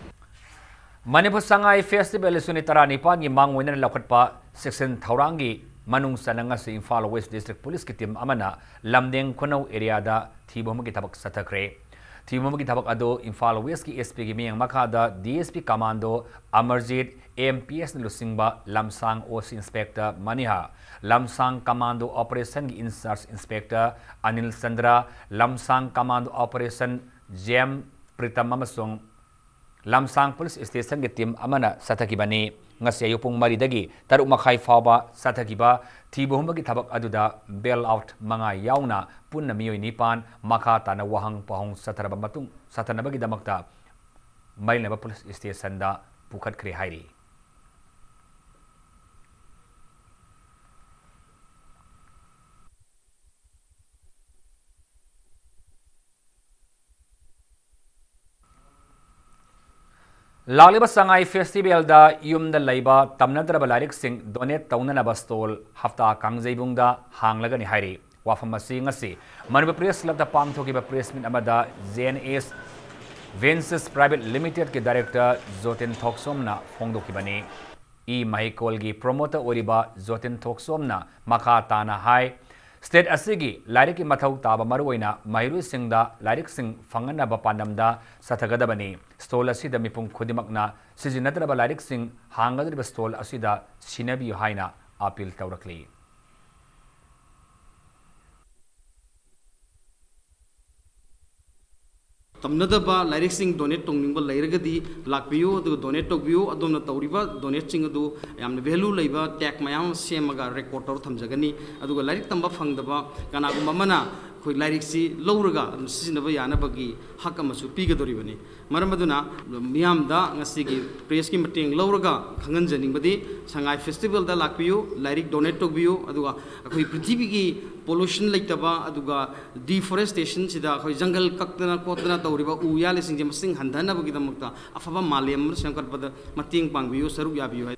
ꯃꯅꯤꯄꯨꯔ ꯁꯉꯥꯏ ꯐꯦꯁꯇꯤꯚꯦꯜ ꯏꯁꯨ ꯅꯨꯃꯤꯠ ꯇꯔꯥꯅꯤꯄꯥꯟꯒꯤ ꯃꯥꯡ ꯑꯣꯏꯅꯅ ꯂꯧꯈꯠꯄ ꯆꯦꯛꯁꯤꯟ ꯊꯧꯔꯥꯡꯒꯤ ꯃꯅꯨꯡ ꯆꯟꯅ ꯉꯁꯤ ꯏꯝꯐꯥꯜ ꯋꯦꯁ ꯗꯤꯁꯇ꯭ꯔꯤꯛ ꯄꯨꯂꯤꯁꯀꯤ ꯇꯤꯝ ꯑꯃꯅ ꯂꯝꯗꯦꯡ ꯈꯨꯅꯧ ꯑꯦꯔꯤꯌꯥꯗ ꯊꯤꯕ ꯍꯨꯝꯕꯒꯤ ꯊꯕꯛ ꯆꯠꯊꯈ꯭ꯔꯦ꯫ ꯊꯤꯕ ꯍꯨꯝꯕꯒꯤ ꯊꯕꯛ ꯑꯗꯨ ꯏꯝꯐꯥꯜ ꯋꯦꯁꯀꯤ ꯑꯦꯁ ꯄꯤꯒꯤ ꯃꯤꯠꯌꯦꯡ ꯃꯈꯥꯗ D S P commando Amarjit, M P ꯑꯦꯁꯅ ꯂꯨꯆꯤꯡꯕ ꯂꯝꯁꯥꯡ ꯑꯣ ꯁꯤ ꯏꯟꯁꯄꯦꯛꯇꯔ ꯃꯅꯤꯍꯥ, ꯂꯝꯁꯥꯡ ꯀꯃꯥꯟꯗꯣ ꯑꯣꯄꯔꯦꯁꯟꯒꯤ incharge inspector Anil Chandra, Lamsang commando operation jam Pritam ꯑꯃꯁꯨꯡ ꯂꯝꯁꯥꯡ ꯄꯨꯂꯤꯁ ꯁ꯭ꯇꯦꯁꯟꯒꯤ ꯇꯤꯝ ꯑꯃꯅ ꯆꯠꯊꯈꯤꯕꯅꯤ꯫ ꯉꯁꯤ ꯑꯌꯨꯛ ꯄꯨꯡ ꯃꯔꯤꯗꯒꯤ ꯇꯔꯨꯛ ꯃꯈꯥꯏ ꯐꯥꯎꯕ ꯆꯠꯊꯈꯤꯕ ꯊꯤꯕ ꯍꯨꯝꯕꯒꯤ ꯊꯕꯛ ꯑꯗꯨꯗ ꯕꯦꯜ ꯑꯥꯎꯠ ꯃꯉꯥ ꯌꯥꯎꯅ ꯄꯨꯟꯅ ꯃꯤꯑꯣꯏ ꯅꯤꯄꯥꯟ ꯃꯈꯥ ꯇꯥꯅ ꯋꯥꯍꯪ ꯄꯥꯎꯍꯪ ꯆꯠꯊꯔꯕ ꯃꯇꯨꯡ ꯆꯠꯊꯅꯕꯒꯤꯗꯃꯛꯇ ꯃꯔꯤ ꯂꯩꯅꯕ ꯄꯨꯂꯤꯁ ꯁ꯭ꯇꯦꯁꯟꯗ ꯄꯨꯈꯠꯈ꯭ꯔꯦ ꯍꯥꯏꯔꯤ꯫ ꯂꯥꯛꯂꯤꯕ ꯁꯉꯥꯏ ꯐꯦꯁꯇꯤꯚꯦꯜꯗ ꯌꯨꯝꯗ ꯂꯩꯕ ꯇꯝꯅꯗ꯭ꯔꯕ ꯂꯥꯏꯔꯤꯛꯁꯤꯡ ꯗꯣꯅꯦꯠ ꯇꯧꯅꯅꯕ ꯁ꯭ꯇꯣꯜ ꯍꯞꯇꯥ ꯀꯥꯡꯖꯩꯕꯨꯡꯗ ꯍꯥꯡꯂꯒꯅꯤ ꯍꯥꯏꯔꯤ꯫ ꯋꯥꯐꯝ ꯑꯁꯤ ꯉꯁꯤ ꯃꯅꯤꯄꯨꯔ ꯄ꯭ꯔꯦꯁ ꯀ꯭ꯂꯕꯇ ꯄꯥꯡꯊꯣꯛꯈꯤꯕ ꯄ꯭ꯔꯦꯁ ꯃꯤꯠ ꯑꯃꯗ J and S ventures private ꯂꯤꯃꯤꯇꯦꯗꯀꯤ director ꯖꯣꯇꯤꯟ ꯊꯣꯛꯆꯣꯝꯅ ꯐꯣꯡꯗꯣꯛꯈꯤꯕꯅꯤ꯫ E ꯃꯍꯩꯀꯣꯜꯒꯤ promoter ꯑꯣꯏꯔꯤꯕ ꯖꯣꯇꯤꯟ ꯊꯣꯛꯆꯣꯝꯅ ꯃꯈꯥ ꯇꯥꯅ ꯍꯥꯏ, ꯁ꯭ꯇꯦꯠ ꯑꯁꯤꯒꯤ ꯂꯥꯏꯔꯤꯛꯀꯤ ꯃꯊꯧ ꯇꯥꯕ ꯃꯔꯨꯑꯣꯏꯅ ꯃꯍꯩꯔꯣꯏꯁꯤꯡꯗ ꯂꯥꯏꯔꯤꯛꯁꯤꯡ ꯐꯪꯍꯟꯅꯕ ꯄꯥꯟꯗꯝꯗ ꯆꯠꯊꯒꯗꯕꯅꯤ꯫ ꯁ꯭ꯇꯣꯜ ꯑꯁꯤꯗ ꯃꯤꯄꯨꯝ ꯈꯨꯗꯤꯡꯃꯛꯅ ꯁꯤꯖꯤꯟꯅꯗ꯭ꯔꯕ ꯂꯥꯏꯔꯤꯛꯁꯤꯡ ꯍꯥꯡꯒꯗꯧꯔꯤꯕ ꯁ꯭ꯇꯣꯜ ꯑꯁꯤꯗ ꯁꯤꯟꯅꯕꯤꯌꯨ ꯍꯥꯏꯅ ꯑꯥꯄꯤꯜ ꯇꯧꯔꯛꯂꯤ꯫ ꯇꯝꯅꯗꯕ ꯂꯥꯏꯔꯤꯛꯁꯤꯡ ꯗꯣꯅꯦꯠ ꯇꯧꯅꯤꯡꯕ ꯂꯩꯔꯒꯗꯤ ꯂꯥꯛꯄꯤꯌꯨ, ꯑꯗꯨꯒ ꯗꯣꯅꯦꯠ ꯇꯧꯕꯤꯌꯨ꯫ ꯑꯗꯣꯝꯅ ꯇꯧꯔꯤꯕ ꯗꯣꯅꯦꯠꯁꯤꯡ ꯑꯗꯨ ꯌꯥꯝꯅ ꯚꯦꯂꯨ ꯂꯩꯕ ꯇꯦꯒ ꯃꯌꯥꯝ ꯑꯃ ꯁꯦꯝꯃꯒ ꯔꯦꯀꯣꯔꯗ ꯇꯧꯔ ꯊꯝꯖꯒꯅꯤ꯫ ꯑꯗꯨꯒ ꯂꯥꯏꯔꯤꯛ ꯇꯝꯕ ꯐꯪꯗꯕ ꯀꯅꯥꯒꯨꯝꯕ ꯑꯃꯅ ꯑꯩꯈꯣꯏ ꯂꯥꯏꯔꯤꯛꯁꯤ ꯂꯧꯔꯒ ꯑꯗꯨꯝ ꯁꯤꯖꯤꯟꯅꯕ ꯌꯥꯅꯕꯒꯤ ꯍꯛ ꯑꯃꯁꯨ ꯄꯤꯒꯗꯧꯔꯤꯕꯅꯤ꯫ ꯃꯔꯝ ꯑꯗꯨꯅ ꯃꯤꯌꯥꯝꯗ ꯉꯁꯤꯒꯤ ꯄ꯭ꯔꯦꯁꯀꯤ ꯃꯇꯦꯡ ꯂꯧꯔꯒ ꯈꯪꯍꯟꯖꯅꯤꯡꯕꯗꯤ, ꯁꯉꯥꯏ ꯐꯦꯁꯇꯤꯚꯦꯜꯗ ꯂꯥꯛꯄꯤꯌꯨ, ꯂꯥꯏꯔꯤꯛ ꯗꯣꯅꯦꯠ ꯇꯧꯕꯤꯌꯨ, ꯑꯗꯨꯒ ꯑꯩꯈꯣꯏ ꯄ꯭ꯔꯤꯊꯤꯕꯤꯒꯤ ꯄꯣꯂꯨꯁꯟ ꯂꯩꯇꯕ, ꯑꯗꯨꯒ ꯗꯤꯐꯣꯔꯦꯁꯇꯦꯁꯟꯁꯤꯗ ꯑꯩꯈꯣꯏ ꯖꯪꯒꯜ ꯀꯛꯇꯅ ꯈꯣꯠꯇꯅ ꯇꯧꯔꯤꯕ ꯎ ꯌꯥꯜꯂꯤꯁꯤꯡꯁꯦ ꯃꯁꯤꯡ ꯍꯟꯊꯅꯕꯒꯤꯗꯃꯛꯇ ꯑꯐꯕ ꯃꯥꯂꯦꯝ ꯑꯃ ꯁꯦꯝꯒꯠꯄꯗ ꯃꯇꯦꯡ ꯄꯥꯡꯕꯤꯌꯨ, ꯁꯔꯨꯛ ꯌꯥꯕꯤꯌꯨ ꯍꯥꯏ꯫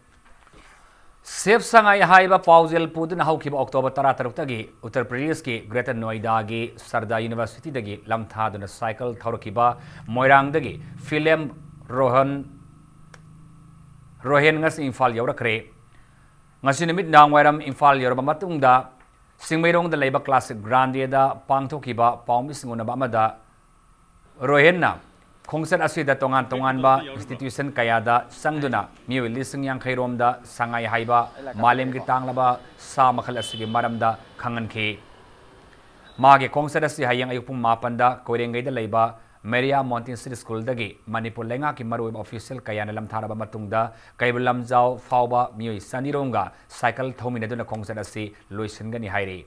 ꯁꯦꯐ ꯁꯉꯥꯏ ꯍꯥꯏꯕ ꯄꯥꯎꯖꯦꯜ ꯄꯨꯗꯨꯅ ꯍꯧꯈꯤꯕ ꯑꯣꯛꯇꯣꯕꯔ ꯇꯔꯥꯇꯔꯨꯛꯇꯒꯤ ꯎꯠꯇꯔ ꯄ꯭ꯔꯗꯦꯁꯀꯤ ꯒ꯭ꯔꯦꯇꯔ ꯅꯣꯏꯗꯥꯒꯤ ꯁꯔꯗꯥ ꯌꯨꯅꯤꯚꯔꯁꯤꯇꯤꯗꯒꯤ ꯂꯝꯊꯥꯗꯨꯅ ꯁꯥꯏꯀꯜ ꯊꯧꯔꯛꯈꯤꯕ ꯃꯣꯏꯔꯥꯡꯗꯒꯤ ꯐꯤꯂꯦꯝ ꯔꯣꯍꯟ, ꯔꯣꯍꯦꯟ ꯉꯁꯤ ꯏꯝꯐꯥꯜ ꯌꯧꯔꯛꯈ꯭ꯔꯦ꯫ ꯉꯁꯤ ꯅꯨꯃꯤꯠ ꯅꯍꯥꯟꯋꯥꯏꯔꯝ ꯏꯝꯐꯥꯜ ꯌꯧꯔꯕ ꯃꯇꯨꯡꯗ ꯆꯤꯡꯃꯩꯔꯣꯡꯗ ꯂꯩꯕ ꯀ꯭ꯂꯥꯁꯤꯛ ꯒ꯭ꯔꯥꯟꯗꯦꯗ ꯄꯥꯡꯊꯣꯛꯈꯤꯕ ꯄꯥꯎꯃꯤꯁꯤꯡ ꯎꯅꯕ ꯑꯃꯗ ꯔꯣꯍꯦꯟꯅ ꯈꯣꯡꯆꯠ ꯑꯁꯤꯗ ꯇꯣꯉꯥꯟ ꯇꯣꯉꯥꯟꯕ ꯏꯟꯁꯇꯤꯇ꯭ꯌꯨꯁꯟ ꯀꯌꯥꯗ ꯆꯪꯗꯨꯅ ꯃꯤꯑꯣꯏ ꯂꯤꯁꯤꯡ ꯌꯥꯡꯈꯩ ꯔꯣꯝꯗ ꯁꯉꯥꯏ ꯍꯥꯏꯕ ꯃꯥꯂꯦꯝꯒꯤ ꯇꯥꯡꯂꯕ ꯁꯥ ꯃꯈꯜ ꯑꯁꯤꯒꯤ ꯃꯔꯝꯗ ꯈꯪꯍꯟꯈꯤ꯫ ꯃꯥꯒꯤ ꯈꯣꯡꯆꯠ ꯑꯁꯤ ꯍꯌꯦꯡ ꯑꯌꯨꯛ ꯄꯨꯡ ꯃꯥꯄꯟꯗ ꯀꯣꯏꯔꯦꯡꯒꯩꯗ ꯂꯩꯕ ꯃꯦꯔꯤꯌꯥ ꯃꯣꯟꯇꯦꯁꯔꯤ ꯁ꯭ꯀꯨꯜꯗꯒꯤ ꯃꯅꯤꯄꯨꯔ ꯂꯩꯉꯥꯛꯀꯤ ꯃꯔꯨꯑꯣꯏꯕ ꯑꯣꯐꯤꯁꯤꯌꯦꯜ ꯀꯌꯥꯅ ꯂꯝꯊꯥꯔꯕ ꯃꯇꯨꯡꯗ ꯀꯩꯕꯨꯜ ꯂꯝꯖꯥꯎ ꯐꯥꯎꯕ ꯃꯤꯑꯣꯏ ꯆꯅꯤꯔꯣꯝꯒ ꯁꯥꯏꯀꯜ ꯊꯧꯃꯤꯟꯅꯗꯨꯅ ꯈꯣꯡꯆꯠ ꯑꯁꯤ ꯂꯣꯏꯁꯤꯟꯒꯅꯤ ꯍꯥꯏꯔꯤ꯫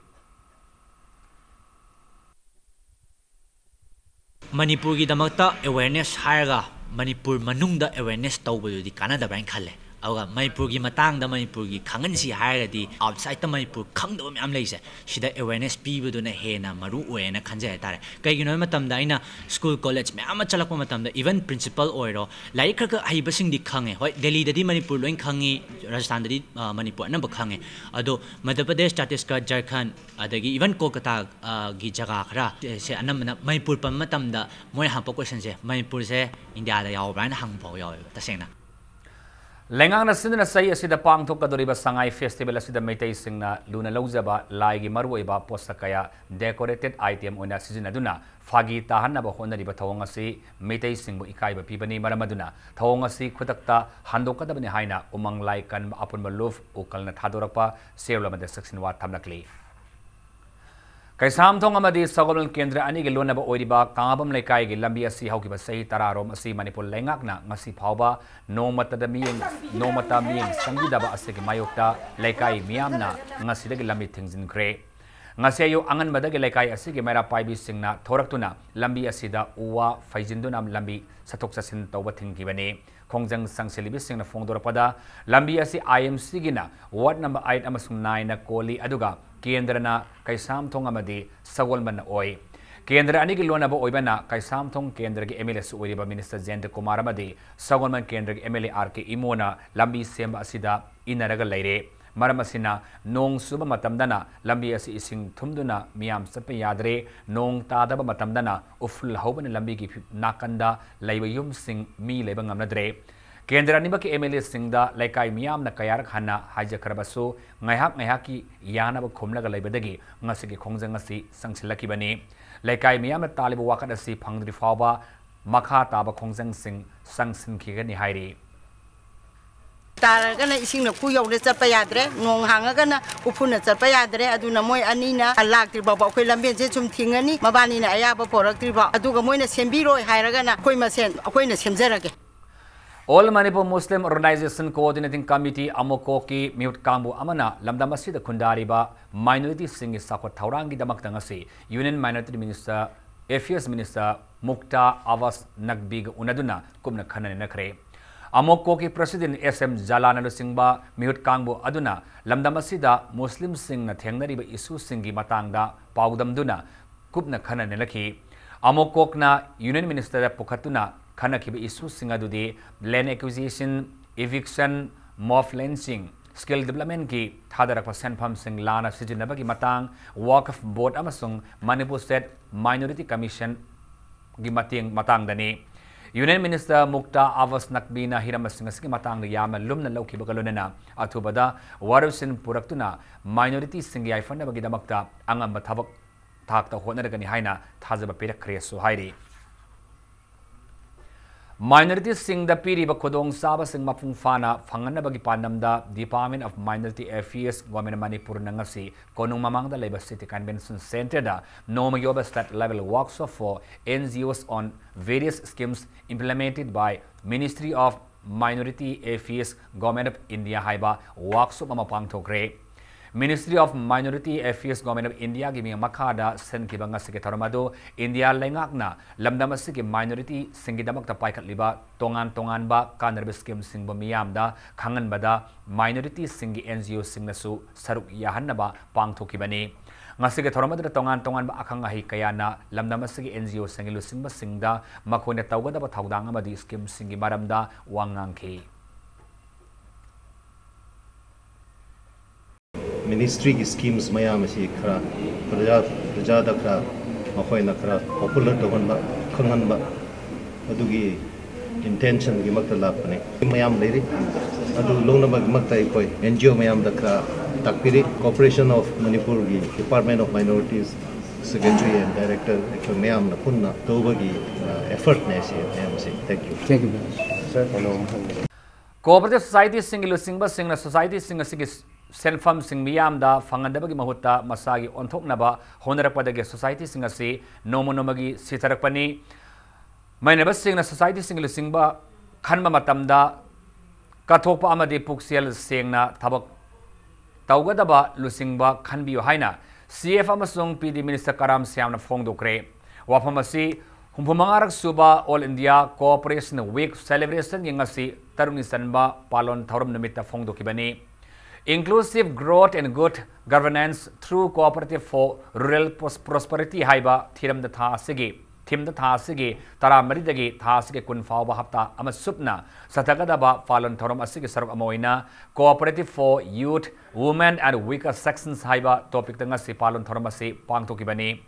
ꯃꯅꯤꯄꯨꯔꯒꯤꯗꯃꯛꯇ ꯑꯦꯋꯦꯔꯅꯦꯁ ꯍꯥꯏꯔꯒ ꯃꯅꯤꯄꯨꯔ ꯃꯅꯨꯡꯗ ꯑꯦꯋꯦꯔꯅꯦꯁ ꯇꯧꯕꯗꯨꯗꯤ ꯀꯥꯟꯅꯗꯕ꯭ꯔꯥ ꯍꯥꯏꯅ ꯈꯜꯂꯦ꯫ ꯑꯗꯨꯒ ꯃꯅꯤꯄꯨꯔꯒꯤ ꯃꯇꯥꯡꯗ ꯃꯅꯤꯄꯨꯔꯒꯤ ꯈꯪꯍꯟꯁꯤ ꯍꯥꯏꯔꯒꯗꯤ ꯑꯥꯎꯠꯁꯥꯏꯠꯇ ꯃꯅꯤꯄꯨꯔ ꯈꯪꯗꯕ ꯃꯌꯥꯝ ꯂꯩꯁꯦ, ꯁꯤꯗ ꯑꯦꯋꯦꯔꯅꯦꯁ ꯄꯤꯕꯗꯨꯅ ꯍꯦꯟꯅ ꯃꯔꯨ ꯑꯣꯏꯌꯦꯅ ꯈꯟꯖꯩ ꯍꯥꯏꯇꯥꯔꯦ꯫ ꯀꯩꯒꯤꯅꯣ ꯍꯥꯏꯕ ꯃꯇꯝꯗ ꯑꯩꯅ ꯁ꯭ꯀꯨꯜ ꯀꯣꯂꯦꯖ ꯃꯌꯥꯝ ꯑꯃ ꯆꯠꯂꯛꯄ ꯃꯇꯝꯗ, ꯏꯚꯟ ꯄ꯭ꯔꯤꯟꯁꯤꯄꯜ ꯑꯣꯏꯔꯣ, ꯂꯥꯏꯔꯤꯛ ꯈꯔ ꯈꯔ ꯍꯩꯕꯁꯤꯡꯗꯤ ꯈꯪꯉꯦ꯫ ꯍꯣꯏ, ꯗꯦꯜꯂꯤꯗꯗꯤ ꯃꯅꯤꯄꯨꯔ ꯂꯣꯏ ꯈꯪꯉꯤ, ꯔꯥꯖꯁꯊꯥꯟꯗꯗꯤ ꯃꯅꯤꯄꯨꯔ ꯑꯅꯝꯕ ꯈꯪꯉꯦ꯫ ꯑꯗꯣ ꯃꯙ꯭ꯌ ꯄ꯭ꯔꯗꯦꯁ, ꯆꯇꯤꯁꯒꯔ, ꯖꯔꯈꯟ, ꯑꯗꯒꯤ ꯏꯚꯟ ꯀꯣꯜꯀꯇꯥꯒꯤ ꯖꯒꯥ ꯈꯔ ꯁꯦ ꯑꯅꯝꯕꯅ ꯃꯅꯤꯄꯨꯔ ꯄꯟꯕ ꯃꯇꯝꯗ ꯃꯣꯏ ꯍꯪꯉꯛꯄ ꯀꯣꯏꯁꯟꯁꯦ, ꯃꯅꯤꯄꯨꯔꯁꯦ ꯏꯟꯗꯤꯌꯥꯗ ꯌꯥꯎꯕ꯭ꯔꯥ ꯍꯥꯏꯅ ꯍꯪꯕ ꯐꯥꯎ ꯌꯥꯎꯋꯦꯕ ꯇꯁꯦꯡꯅ꯫ ꯂꯩꯉꯥꯛꯅ ꯁꯤꯟꯗꯨꯅ ꯆꯍꯤ ꯑꯁꯤꯗ ꯄꯥꯡꯊꯣꯛꯀꯗꯧꯔꯤꯕ ꯁꯉꯥꯏ ꯐꯦꯁꯇꯤꯚꯦꯜ ꯑꯁꯤꯗ ꯃꯩꯇꯩꯁꯤꯡꯅ ꯂꯨꯅ ꯂꯧꯖꯕ ꯂꯥꯏꯒꯤ ꯃꯔꯨꯑꯣꯏꯕ ꯄꯣꯠꯁꯛ ꯀꯌꯥ, ꯗꯦꯀꯣꯔꯦꯇꯦꯗ ꯑꯥꯏꯇꯦꯝ ꯑꯣꯏꯅ ꯁꯤꯖꯤꯟꯅꯗꯨꯅ ꯐꯥꯒꯤ ꯇꯥꯍꯟꯅꯕ ꯍꯣꯠꯅꯔꯤꯕ ꯊꯧꯑꯣꯡ ꯑꯁꯤ ꯃꯤꯇꯩꯁꯤꯡꯕꯨ ꯏꯀꯥꯏꯕ ꯄꯤꯕꯅꯤ꯫ ꯃꯔꯝ ꯑꯗꯨꯅ ꯊꯧꯑꯣꯡ ꯑꯁꯤ ꯈꯨꯗꯛꯇ ꯍꯟꯗꯣꯛꯀꯗꯕꯅꯤ ꯍꯥꯏꯅ ꯎꯃꯪ ꯂꯥꯏ ꯀꯟꯕ ꯑꯄꯨꯟꯕ ꯂꯨꯞ ꯎꯀꯜꯅ ꯊꯥꯗꯣꯔꯛꯄ ꯆꯦꯔꯣꯜ ꯑꯃꯗ ꯁꯛꯁꯤꯟ ꯋꯥ ꯊꯝꯂꯛꯂꯤ꯫ ꯀꯩꯁꯥꯝꯊꯣꯡ ꯑꯃꯗꯤ ꯁꯒꯣꯜꯕꯟ ꯀꯦꯟꯗ꯭ꯔ ꯑꯅꯤꯒꯤ ꯂꯣꯟꯅꯕ ꯑꯣꯏꯔꯤꯕ ꯀꯥꯉꯥꯕꯝ ꯂꯩꯀꯥꯏꯒꯤ ꯂꯝꯕꯤ ꯑꯁꯤ ꯍꯧꯈꯤꯕ ꯆꯍꯤ ꯇꯔꯥꯔꯣꯝ ꯑꯁꯤ ꯃꯅꯤꯄꯨꯔ ꯂꯩꯉꯥꯛꯅ ꯉꯁꯤ ꯐꯥꯎꯕ ꯅꯣꯡꯃꯇꯗ ꯃꯤꯠꯌꯦꯡ, ꯅꯣꯡꯃꯇ ꯃꯤꯠꯌꯦꯡ ꯆꯪꯕꯤꯗꯕ ꯑꯁꯤꯒꯤ ꯃꯥꯌꯣꯛꯇ ꯂꯩꯀꯥꯏ ꯃꯤꯌꯥꯝꯅ ꯉꯁꯤꯗꯒꯤ ꯂꯝꯕꯤ ꯊꯤꯡꯖꯤꯟꯈ꯭ꯔꯦ꯫ ꯉꯁꯤ ꯑꯌꯨꯛ ꯑꯉꯟꯕꯗꯒꯤ ꯂꯩꯀꯥꯏ ꯑꯁꯤꯒꯤ ꯃꯩꯔꯥ ꯄꯥꯏꯕꯤꯁꯤꯡꯅ ꯊꯣꯔꯛꯇꯨꯅ ꯂꯝꯕꯤ ꯑꯁꯤꯗ ꯎ ꯋꯥ ꯐꯩꯖꯤꯟꯗꯨꯅ ꯂꯝꯕꯤ ꯆꯠꯊꯣꯛ ꯆꯠꯁꯤꯟ ꯇꯧꯕ ꯊꯤꯡꯈꯤꯕꯅꯤ꯫ ꯈꯣꯡꯖꯪ ꯆꯪꯁꯤꯜꯂꯤꯕꯁꯤꯡꯅ ꯐꯣꯡꯗꯣꯔꯛꯄꯗ, ꯂꯝꯕꯤ ꯑꯁꯤ IMCꯒꯤꯅ ward number eight ꯑꯃꯁꯨꯡ nineꯅ ꯀꯣꯜꯂꯤ, ꯑꯗꯨꯒ ꯀꯦꯟꯗ꯭ꯔꯅ ꯀꯩꯁꯥꯝꯊꯣꯡ ꯑꯃꯗꯤ ꯁꯒꯣꯜꯕꯟꯅ ꯑꯣꯏ꯫ ꯀꯦꯟꯗ꯭ꯔ ꯑꯅꯤꯒꯤ ꯂꯣꯟꯅꯕ ꯑꯣꯏꯕꯅ ꯀꯩꯁꯥꯝꯊꯣꯡ ꯀꯦꯟꯗ꯭ꯔꯒꯤ MLAꯁꯨ ꯑꯣꯏꯔꯤꯕ Minister ꯖꯌꯟꯇ ꯀꯨꯃꯥꯔ ꯑꯃꯗꯤ ꯁꯒꯣꯜꯕꯟ ꯀꯦꯟꯗ꯭ꯔꯒꯤ MLA RK ꯏꯃꯣꯅ ꯂꯝꯕꯤ ꯁꯦꯝꯕ ꯑꯁꯤꯗ ꯏꯟꯅꯔꯒ ꯂꯩꯔꯦ꯫ ꯃꯔꯝ ꯑꯁꯤꯅ, ꯅꯣꯡ ꯆꯨꯕ ꯃꯇꯝꯗꯅ ꯂꯝꯕꯤ ꯑꯁꯤ ꯏꯁꯤꯡ ꯊꯨꯝꯗꯨꯅ ꯃꯤꯌꯥꯝ ꯆꯠꯄ ꯌꯥꯗ꯭ꯔꯦ꯫ ꯅꯣꯡ ꯇꯥꯗꯕ ꯃꯇꯝꯗꯅ ꯎꯐꯨꯜ ꯍꯧꯕꯅ ꯂꯝꯕꯤꯒꯤ ꯐꯤ-, ꯅꯥꯀꯟꯗ ꯂꯩꯕ ꯌꯨꯝꯁꯤꯡ ꯃꯤ ꯂꯩꯕ ꯉꯝꯅꯗ꯭ꯔꯦ꯫ ꯀꯦꯟꯗ꯭ꯔ ꯑꯅꯤꯃꯛꯀꯤ MLAꯁꯤꯡꯗ ꯂꯩꯀꯥꯏ ꯃꯤꯌꯥꯝꯅ ꯀꯌꯥꯔꯛ ꯍꯟꯅ ꯍꯥꯏꯖꯈ꯭ꯔꯕꯁꯨ, ꯉꯥꯏꯍꯥꯛ ꯉꯥꯏꯍꯥꯛꯀꯤ ꯌꯥꯅꯕ ꯈꯨꯝꯂꯒ ꯂꯩꯕꯗꯒꯤ ꯉꯁꯤꯒꯤ ꯈꯣꯡꯖꯪ ꯑꯁꯤ ꯆꯪꯁꯤꯜꯂꯛꯈꯤꯕꯅꯤ꯫ ꯂꯩꯀꯥꯏ ꯃꯤꯌꯥꯝꯅ ꯇꯥꯜꯂꯤꯕ ꯋꯥꯀꯠ ꯑꯁꯤ ꯐꯪꯗ꯭ꯔꯤ ꯐꯥꯎꯕ ꯃꯈꯥ ꯇꯥꯕ ꯈꯣꯡꯖꯪꯁꯤꯡ ꯆꯪꯁꯤꯟꯈꯤꯒꯅꯤ ꯍꯥꯏꯔꯤ꯫ ꯇꯥꯔꯒꯅ ꯏꯁꯤꯡꯅ ꯈꯨ ꯌꯧꯔꯦ, ꯆꯠꯄ ꯌꯥꯗ꯭ꯔꯦ꯫ ꯅꯣꯡ ꯍꯥꯡꯉꯒꯅ ꯎꯐꯨꯟꯅ ꯆꯠꯄ ꯌꯥꯗ꯭ꯔꯦ꯫ ꯑꯗꯨꯅ ꯃꯣꯏ ꯑꯅꯤꯅ ꯂꯥꯛꯇ꯭ꯔꯤ ꯐꯥꯎꯕ ꯑꯩꯈꯣꯏ ꯂꯝꯕꯦꯟꯁꯦ ꯁꯨꯝ ꯊꯤꯡꯉꯅꯤ, ꯃꯕꯥꯅꯤꯅ ꯑꯌꯥꯕ ꯄꯣꯔꯛꯇ꯭ꯔꯤ ꯐꯥꯎ꯫ ꯑꯗꯨꯒ ꯃꯣꯏꯅ ꯁꯦꯝꯕꯤꯔꯣꯏ ꯍꯥꯏꯔꯒꯅ ꯑꯩꯈꯣꯏ ꯃꯁꯦꯟ ꯑꯩꯈꯣꯏꯅ ꯁꯦꯝꯖꯔꯒꯦ꯫ All Manipur Muslim Organization Coordinating Committee, ꯑꯃꯣꯀꯣꯛꯀꯤ ꯃꯤꯍꯨꯠ ꯀꯥꯡꯕꯨ ꯑꯃꯅ ꯂꯝꯗꯝ ꯑꯁꯤꯗ ꯈꯨꯟꯗꯥꯔꯤꯕ minorityꯁꯤꯡꯒꯤ ꯆꯥꯎꯈꯠ ꯊꯧꯔꯥꯡꯒꯤꯗꯃꯛꯇ ꯉꯁꯤ Union Minority Minister, Affairs Minister ꯃꯨꯛꯇꯥ ꯑꯕꯥꯁ ꯅꯛꯕꯤꯒ ꯎꯅꯗꯨꯅ ꯀꯨꯞꯅ ꯈꯟꯅ ꯅꯩꯅꯈ꯭ꯔꯦ꯫ ꯑꯃꯣꯀꯣꯛꯀꯤ President S M ꯖꯂꯥꯅ ꯂꯨꯆꯤꯡꯕ ꯃꯤꯍꯨꯠ ꯀꯥꯡꯕꯨ ꯑꯗꯨꯅ ꯂꯝꯗꯝ ꯑꯁꯤꯗ ꯃꯨꯁꯂꯤꯝꯁꯤꯡꯅ ꯊꯦꯡꯅꯔꯤꯕ issueꯁꯤꯡꯒꯤ ꯃꯇꯥꯡꯗ ꯄꯥꯎꯗꯝꯗꯨꯅ ꯀꯨꯞꯅ ꯈꯟꯅ ꯅꯩꯅꯈꯤ꯫ ꯑꯃꯣꯀꯣꯛꯅ Union Ministerꯗ ꯄꯨꯈꯠꯇꯨꯅ ꯈꯟꯅꯈꯤꯕ issueꯁꯤꯡ ꯑꯗꯨꯗꯤ land acquisition, eviction, mob lynching, skill developmentꯀꯤ ꯊꯥꯗꯔꯛꯄ ꯁꯦꯟꯐꯝꯁꯤꯡ ꯂꯥꯟꯅ ꯁꯤꯖꯤꯟꯅꯕꯒꯤ ꯃꯇꯥꯡ, Waqf Board ꯑꯃꯁꯨꯡ Manipur State Minority Commissionꯒꯤ ꯃꯇꯦꯡ ꯃꯇꯥꯡꯗꯅꯤ꯫ Union Minister ꯃꯨꯛꯇꯥ ꯑꯕꯥꯁ ꯅꯛꯕꯤꯅ ꯍꯤꯔꯝꯁꯤꯡ ꯑꯁꯤꯒꯤ ꯃꯇꯥꯡꯗ ꯌꯥꯝꯅ ꯂꯨꯝꯅ ꯂꯧꯈꯤꯕꯒ ꯂꯣꯏꯅꯅ ꯑꯊꯨꯕꯗ ꯋꯥꯔꯣꯏꯁꯤꯟ ꯄꯨꯔꯛꯇꯨꯅ minorityꯁꯤꯡꯒꯤ ꯌꯥꯏꯐꯅꯕꯒꯤꯗꯃꯛꯇ ꯑꯉꯝꯕ ꯊꯕꯛ ꯊꯥꯛꯇ ꯍꯣꯠꯅꯔꯒꯅꯤ ꯍꯥꯏꯅ ꯊꯥꯖꯕ ꯄꯤꯔꯛꯈ꯭ꯔꯦꯁꯨ ꯍꯥꯏꯔꯤ꯫ Minorityꯁꯤꯡꯗ ꯄꯤꯔꯤꯕ ꯈꯨꯗꯣꯡꯆꯥꯕꯁꯤꯡ ꯃꯄꯨꯡ ꯐꯥꯅ ꯐꯪꯍꯟꯅꯕꯒꯤ ꯄꯥꯟꯗꯝꯗ Department of Minority Affairs, Government of Manipurꯅ ꯉꯁꯤ ꯀꯣꯅꯨꯡ ꯃꯃꯥꯡꯗ ꯂꯩꯕ City Convention Centreꯗ ꯅꯣꯡꯃꯒꯤ ꯑꯣꯏꯕ state level workshop for NGOs on various schemes implemented by Ministry of Minority Affairs, Government of India ꯍꯥꯏꯕ workshop ꯑꯃ ꯄꯥꯡꯊꯣꯛꯈ꯭ꯔꯦ꯫ Ministry of Minority Affairs, Government of Indiaꯒꯤ ꯃꯤ ꯃꯈꯥꯗ ꯁꯤꯟꯈꯤꯕ ꯉꯁꯤꯒꯤ ꯊꯧꯔꯝ ꯑꯗꯨ ꯏꯟꯗꯤꯌꯥ ꯂꯩꯉꯥꯛꯅ ꯂꯝꯗꯝ ꯑꯁꯤꯒꯤ minorityꯁꯤꯡꯒꯤꯗꯃꯛꯇ ꯄꯥꯏꯈꯠꯂꯤꯕ ꯇꯣꯉꯥꯟ ꯇꯣꯉꯥꯟꯕ ꯀꯥꯟꯅꯔꯕ schemeꯁꯤꯡꯕꯨ ꯃꯤꯌꯥꯝꯗ ꯈꯪꯍꯟꯕꯗ minorityꯁꯤꯡꯒꯤ NGOꯁꯤꯡꯅꯁꯨ ꯁꯔꯨꯛ ꯌꯥꯍꯟꯅꯕ ꯄꯥꯡꯊꯣꯛꯈꯤꯕꯅꯤ꯫ ꯉꯁꯤꯒꯤ ꯊꯧꯔꯝ ꯑꯗꯨꯗ ꯇꯣꯉꯥꯟ ꯇꯣꯉꯥꯟꯕ ꯑꯈꯪ ꯑꯍꯩ ꯀꯌꯥꯅ ꯂꯝꯗꯝ ꯑꯁꯤꯒꯤ NGOꯁꯤꯡꯒꯤ ꯂꯨꯆꯤꯡꯕꯁꯤꯡꯗ ꯃꯈꯣꯏꯅ ꯇꯧꯒꯗꯕ ꯊꯧꯗꯥꯡ ꯑꯃꯗꯤ schemeꯁꯤꯡꯒꯤ ꯃꯔꯝꯗ ꯋꯥ ꯉꯥꯡꯈꯤ꯫ Ministryꯒꯤ schemes ꯃꯌꯥꯝ ꯑꯁꯤ ꯈꯔ ꯄ꯭ꯔꯖꯥ, ꯄ꯭ꯔꯖꯥꯗ ꯈꯔ ꯃꯈꯣꯏꯅ ꯈꯔ popular ꯇꯧꯍꯟꯕ, ꯈꯪꯍꯟꯕ, ꯑꯗꯨꯒꯤ intentionꯒꯤꯃꯛꯇ ꯂꯥꯛꯄꯅꯤ꯫ ꯃꯌꯥꯝ ꯂꯩꯔꯤ꯫ ꯑꯗꯨ ꯂꯧꯅꯕꯒꯤꯃꯛꯇ ꯑꯩꯈꯣꯏ NGO ꯃꯌꯥꯝꯗ ꯈꯔ ꯇꯥꯛꯄꯤꯔꯤ꯫ Corporation of ꯃꯅꯤꯄꯨꯔꯒꯤ Department of Minorities Secretary and Director ꯑꯩꯈꯣꯏ ꯃꯌꯥꯝꯅ ꯄꯨꯟꯅ ꯇꯧꯕꯒꯤ, ꯑ, effortꯅꯦ ꯁꯤ ꯃꯌꯥꯝ ꯑꯁꯤ꯫ Thank you꯫ Thank you, brother. Cooperative societiesꯁꯤꯡꯒꯤ ꯂꯨꯆꯤꯡꯕꯁꯤꯡꯅ societiesꯁꯤꯡ ꯑꯁꯤꯒꯤ ꯁꯦꯟꯐꯝꯁꯤꯡ ꯃꯤꯌꯥꯝꯗ ꯐꯪꯍꯟꯗꯕꯒꯤ ꯃꯍꯨꯠꯇ ꯃꯁꯥꯒꯤ ꯑꯣꯟꯊꯣꯛꯅꯕ ꯍꯣꯠꯅꯔꯛꯄꯗꯒꯤ societyꯁꯤꯡ ꯑꯁꯤ ꯅꯣꯡꯃ ꯅꯣꯡꯃꯒꯤ ꯁꯤꯊꯔꯛꯄꯅꯤ꯫ ꯃꯩꯅꯕꯁꯤꯡꯅ societyꯁꯤꯡꯒꯤ ꯂꯨꯆꯤꯡꯕ ꯈꯟꯕ ꯃꯇꯝꯗ ꯀꯠꯊꯣꯛꯄ ꯑꯃꯗꯤ ꯄꯨꯛꯆꯦꯜ ꯁꯦꯡꯅ ꯊꯕꯛ ꯇꯧꯒꯗꯕ ꯂꯨꯆꯤꯡꯕ ꯈꯟꯕꯤꯌꯨ ꯍꯥꯏꯅ CF ꯑꯃꯁꯨꯡ PD Minister ꯀꯔꯥꯝ ꯁ꯭ꯌꯥꯝꯅ ꯐꯣꯡꯗꯣꯛꯈ꯭ꯔꯦ꯫ ꯋꯥꯐꯝ ꯑꯁꯤ ꯍꯨꯝꯐꯨ ꯃꯉꯥꯔꯛ ꯁꯨꯕ All India Cooperation Week celebrationꯒꯤ ꯉꯁꯤ ꯇꯔꯨꯛꯅꯤ ꯆꯟꯕ ꯄꯥꯂꯣꯟ ꯊꯧꯔꯝ ꯅꯨꯃꯤꯠꯇ ꯐꯣꯡꯗꯣꯛꯈꯤꯕꯅꯤ꯫ Inclusive Growth and Good Governance Through Cooperative for Rural Pros- Prosperity ꯍꯥꯏꯕ ꯊꯤꯔꯝꯗ ꯊꯥ ꯑꯁꯤꯒꯤ, themeꯗ ꯊꯥ ꯑꯁꯤꯒꯤ ꯇꯔꯥꯃꯔꯤꯗꯒꯤ ꯊꯥ ꯑꯁꯤꯒꯤ ꯀꯨꯟ ꯐꯥꯎꯕ ꯍꯞꯇꯥ ꯑꯃ ꯆꯨꯞꯅ ꯆꯠꯊꯒꯗꯕ ꯄꯥꯂꯣꯟ ꯊꯧꯔꯝ ꯑꯁꯤꯒꯤ ꯁꯔꯨꯛ ꯑꯃ ꯑꯣꯏꯅ Cooperative for Youth, Women and Weaker Sections ꯍꯥꯏꯕ topicꯇ ꯉꯁꯤ ꯄꯥꯂꯣꯟ ꯊꯧꯔꯝ ꯑꯁꯤ ꯄꯥꯡꯊꯣꯛꯈꯤꯕꯅꯤ꯫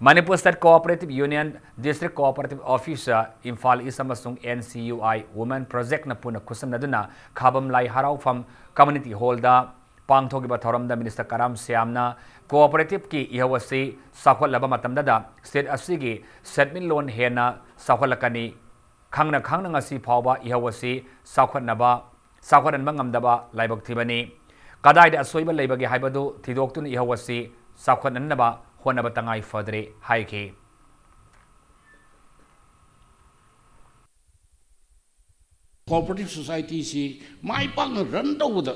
Manipur State Cooperative Union, District Cooperative Officer, Imphal East ꯑꯃꯁꯨꯡ NCUI Women Projectꯅ ꯄꯨꯟꯅ ꯈꯨꯠꯁꯝꯅꯗꯨꯅ ꯈꯥꯕꯝ ꯂꯥꯏ ꯍꯔꯥꯎꯐꯝ Community Hallꯗ ꯄꯥꯡꯊꯣꯛꯈꯤꯕ ꯊꯧꯔꯝꯗ Minister ꯀꯔꯥꯝ ꯁ꯭ꯌꯥꯝꯅ cooperativeꯀꯤ ꯏꯍꯧ ꯑꯁꯤ ꯆꯥꯎꯈꯠꯂꯕ ꯃꯇꯝꯗꯗ state ꯑꯁꯤꯒꯤ ꯁꯦꯟꯃꯤꯠꯂꯣꯟ ꯍꯦꯟꯅ ꯆꯥꯎꯈꯠꯂꯛꯀꯅꯤ, ꯈꯪꯅ ꯈꯪꯅ ꯉꯁꯤ ꯐꯥꯎꯕ ꯏꯍꯧ ꯑꯁꯤ ꯆꯥꯎꯈꯠꯅꯕ, ꯆꯥꯎꯈꯠꯍꯟꯕ ꯉꯝꯗꯕ ꯂꯥꯏꯕꯛ ꯊꯤꯕꯅꯤ꯫ ꯀꯗꯥꯏꯗ ꯑꯁꯣꯏꯕ ꯂꯩꯕꯒꯦ ꯍꯥꯏꯕꯗꯨ ꯊꯤꯗꯣꯛꯇꯨꯅ ꯏꯍꯧ ꯑꯁꯤ ꯆꯥꯎꯈꯠꯍꯟꯅꯕ ꯍꯣꯠꯅꯕ ꯇꯉꯥꯏ ꯐꯗ꯭ꯔꯦ ꯍꯥꯏꯈꯤ꯫ Cooperative societyꯁꯤ ꯃꯥꯏ ꯄꯥꯛꯅ run ꯇꯧꯕꯗ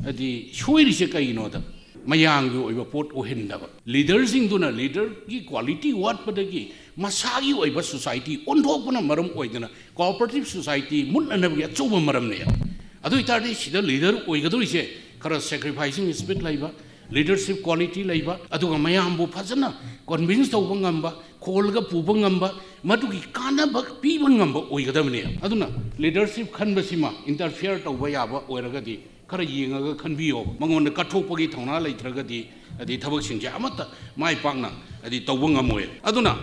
ꯍꯥꯏꯗꯤ ꯁꯣꯏꯔꯤꯁꯦ ꯀꯩꯒꯤꯅꯣꯗ, ꯃꯌꯥꯝꯒꯤ ꯑꯣꯏꯕ ꯄꯣꯠ ꯑꯣꯏꯍꯟꯗꯕ, ꯂꯤꯗꯔꯁꯤꯡꯗꯨꯅ ꯂꯤꯗꯔꯒꯤ ꯀ꯭ꯋꯥꯂꯤꯇꯤ ꯋꯥꯠꯄꯗꯒꯤ ꯃꯁꯥꯒꯤ ꯑꯣꯏꯕ ꯁꯣꯁꯥꯏꯇꯤ ꯑꯣꯟꯊꯣꯛꯄꯅ ꯃꯔꯝ ꯑꯣꯏꯗꯅ ꯀꯣꯑꯣꯄꯔꯦꯇꯤꯚ ꯁꯣꯁꯥꯏꯇꯤ ꯃꯨꯠꯅꯅꯕꯒꯤ ꯑꯆꯧꯕ ꯃꯔꯝꯅꯦ꯫ ꯑꯗꯨ ꯑꯣꯏꯇꯥꯔꯗꯤ ꯁꯤꯗ ꯂꯤꯗꯔ ꯑꯣꯏꯒꯗꯧꯔꯤꯁꯦ ꯈꯔ ꯁꯦꯀ꯭ꯔꯤꯐꯥꯏꯁꯤꯡ ꯁ꯭ꯄꯤꯔꯤꯠ ꯂꯩꯕ, ꯂꯤꯗꯔꯁꯤꯞ ꯀ꯭ꯋꯥꯂꯤꯇꯤ ꯂꯩꯕ, ꯑꯗꯨꯒ ꯃꯌꯥꯝꯕꯨ ꯐꯖꯅ ꯀꯟꯚꯤꯟꯁ ꯇꯧꯕ ꯉꯝꯕ, ꯈꯣꯜꯒ ꯄꯨꯕ ꯉꯝꯕ, ꯃꯗꯨꯒꯤ ꯀꯥꯟꯅꯕ ꯄꯤꯕ ꯉꯝꯕ ꯑꯣꯏꯒꯗꯕꯅꯦ꯫ ꯑꯗꯨꯅ ꯂꯤꯗꯔꯁꯤꯞ ꯈꯟꯕꯁꯤꯃ ꯏꯟꯇꯔꯐꯤꯌꯔ ꯇꯧꯕ ꯌꯥꯕ ꯑꯣꯏꯔꯒꯗꯤ ꯈꯔ ꯌꯦꯡꯉꯒ ꯈꯟꯕꯤꯌꯣ꯫ ꯃꯉꯣꯟꯗ ꯀꯠꯊꯣꯛꯄꯒꯤ ꯊꯧꯅꯥ ꯂꯩꯇ꯭ꯔꯒꯗꯤ, ꯑꯗꯩ ꯊꯕꯛꯁꯤꯡꯁꯦ ꯑꯃꯠꯇ ꯃꯥꯏ ꯄꯥꯛꯅ, ꯑꯗꯩ ꯇꯧꯕ ꯉꯝꯃꯣꯏ꯫ ꯑꯗꯨꯅ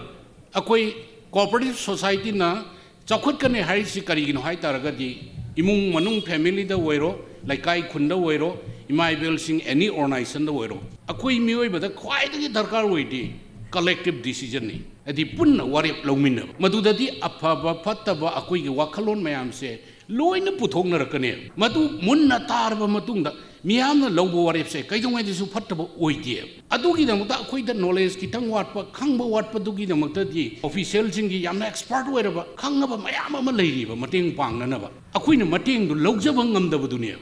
ꯑꯩꯈꯣꯏ ꯀꯣꯑꯣꯄꯔꯦꯇꯤꯚ ꯁꯣꯁꯥꯏꯇꯤꯅ ꯆꯥꯎꯈꯠꯀꯅꯤ ꯍꯥꯏꯔꯤꯁꯤ ꯀꯔꯤꯒꯤꯅꯣ ꯍꯥꯏ ꯇꯥꯔꯒꯗꯤ, ꯏꯃꯨꯡ ꯃꯅꯨꯡ ꯐꯦꯃꯤꯂꯤꯗ ꯑꯣꯏꯔꯣ, ꯂꯩꯀꯥꯏ ꯈꯨꯟꯗ ꯑꯣꯏꯔꯣ, ꯏꯃꯥ ꯏꯕꯦꯜꯁꯤꯡ ꯑꯦꯅꯤ ꯑꯣꯔꯒꯅꯥꯏꯖꯦꯁꯟꯗ ꯑꯣꯏꯔꯣ, ꯑꯩꯈꯣꯏ ꯃꯤꯑꯣꯏꯕꯗ ꯈ꯭ꯋꯥꯏꯗꯒꯤ ꯗꯔꯀꯥꯔ ꯑꯣꯏꯔꯤꯗꯤ ꯀꯂꯦꯛꯇꯤꯚ ꯗꯤꯁꯤꯖꯟꯅꯤ꯫ ꯍꯥꯏꯗꯤ ꯄꯨꯟꯅ ꯋꯥꯔꯦꯞ ꯂꯧꯃꯤꯟꯅꯕ, ꯃꯗꯨꯗꯗꯤ ꯑꯐꯕ ꯐꯠꯇꯕ ꯑꯩꯈꯣꯏꯒꯤ ꯋꯥꯈꯜꯂꯣꯟ ꯃꯌꯥꯝꯁꯦ ꯂꯣꯏꯅ ꯄꯨꯊꯣꯛꯅꯔꯛꯀꯅꯦꯕ꯫ ꯃꯗꯨ ꯃꯨꯟꯅ ꯇꯥꯔꯕ ꯃꯇꯨꯡꯗ ꯃꯤꯌꯥꯝꯅ ꯂꯧꯕ ꯋꯥꯔꯦꯞꯁꯦ ꯀꯩꯗꯧꯉꯩꯗꯁꯨ ꯐꯠꯇꯕ ꯑꯣꯏꯗꯦꯕ꯫ ꯑꯗꯨꯒꯤꯗꯃꯛꯇ ꯑꯩꯈꯣꯏꯗ ꯅꯣꯂꯦꯖ ꯈꯤꯇꯪ ꯋꯥꯠꯄ, ꯈꯪꯕ ꯋꯥꯠꯄꯗꯨꯒꯤꯗꯃꯛꯇꯗꯤ ꯑꯣꯐꯤꯁꯤꯌꯦꯜꯁꯤꯡꯒꯤ ꯌꯥꯝꯅ ꯑꯦꯛꯁꯄꯥꯔꯠ ꯑꯣꯏꯔꯕ, ꯈꯪꯉꯕ ꯃꯌꯥꯝ ꯑꯃ ꯂꯩꯔꯤꯕ ꯃꯇꯦꯡ ꯄꯥꯡꯅꯅꯕ꯫ ꯑꯩꯈꯣꯏꯅ ꯃꯇꯦꯡꯗꯨ ꯂꯧꯖꯕ ꯉꯝꯗꯕꯗꯨꯅꯦꯕ꯫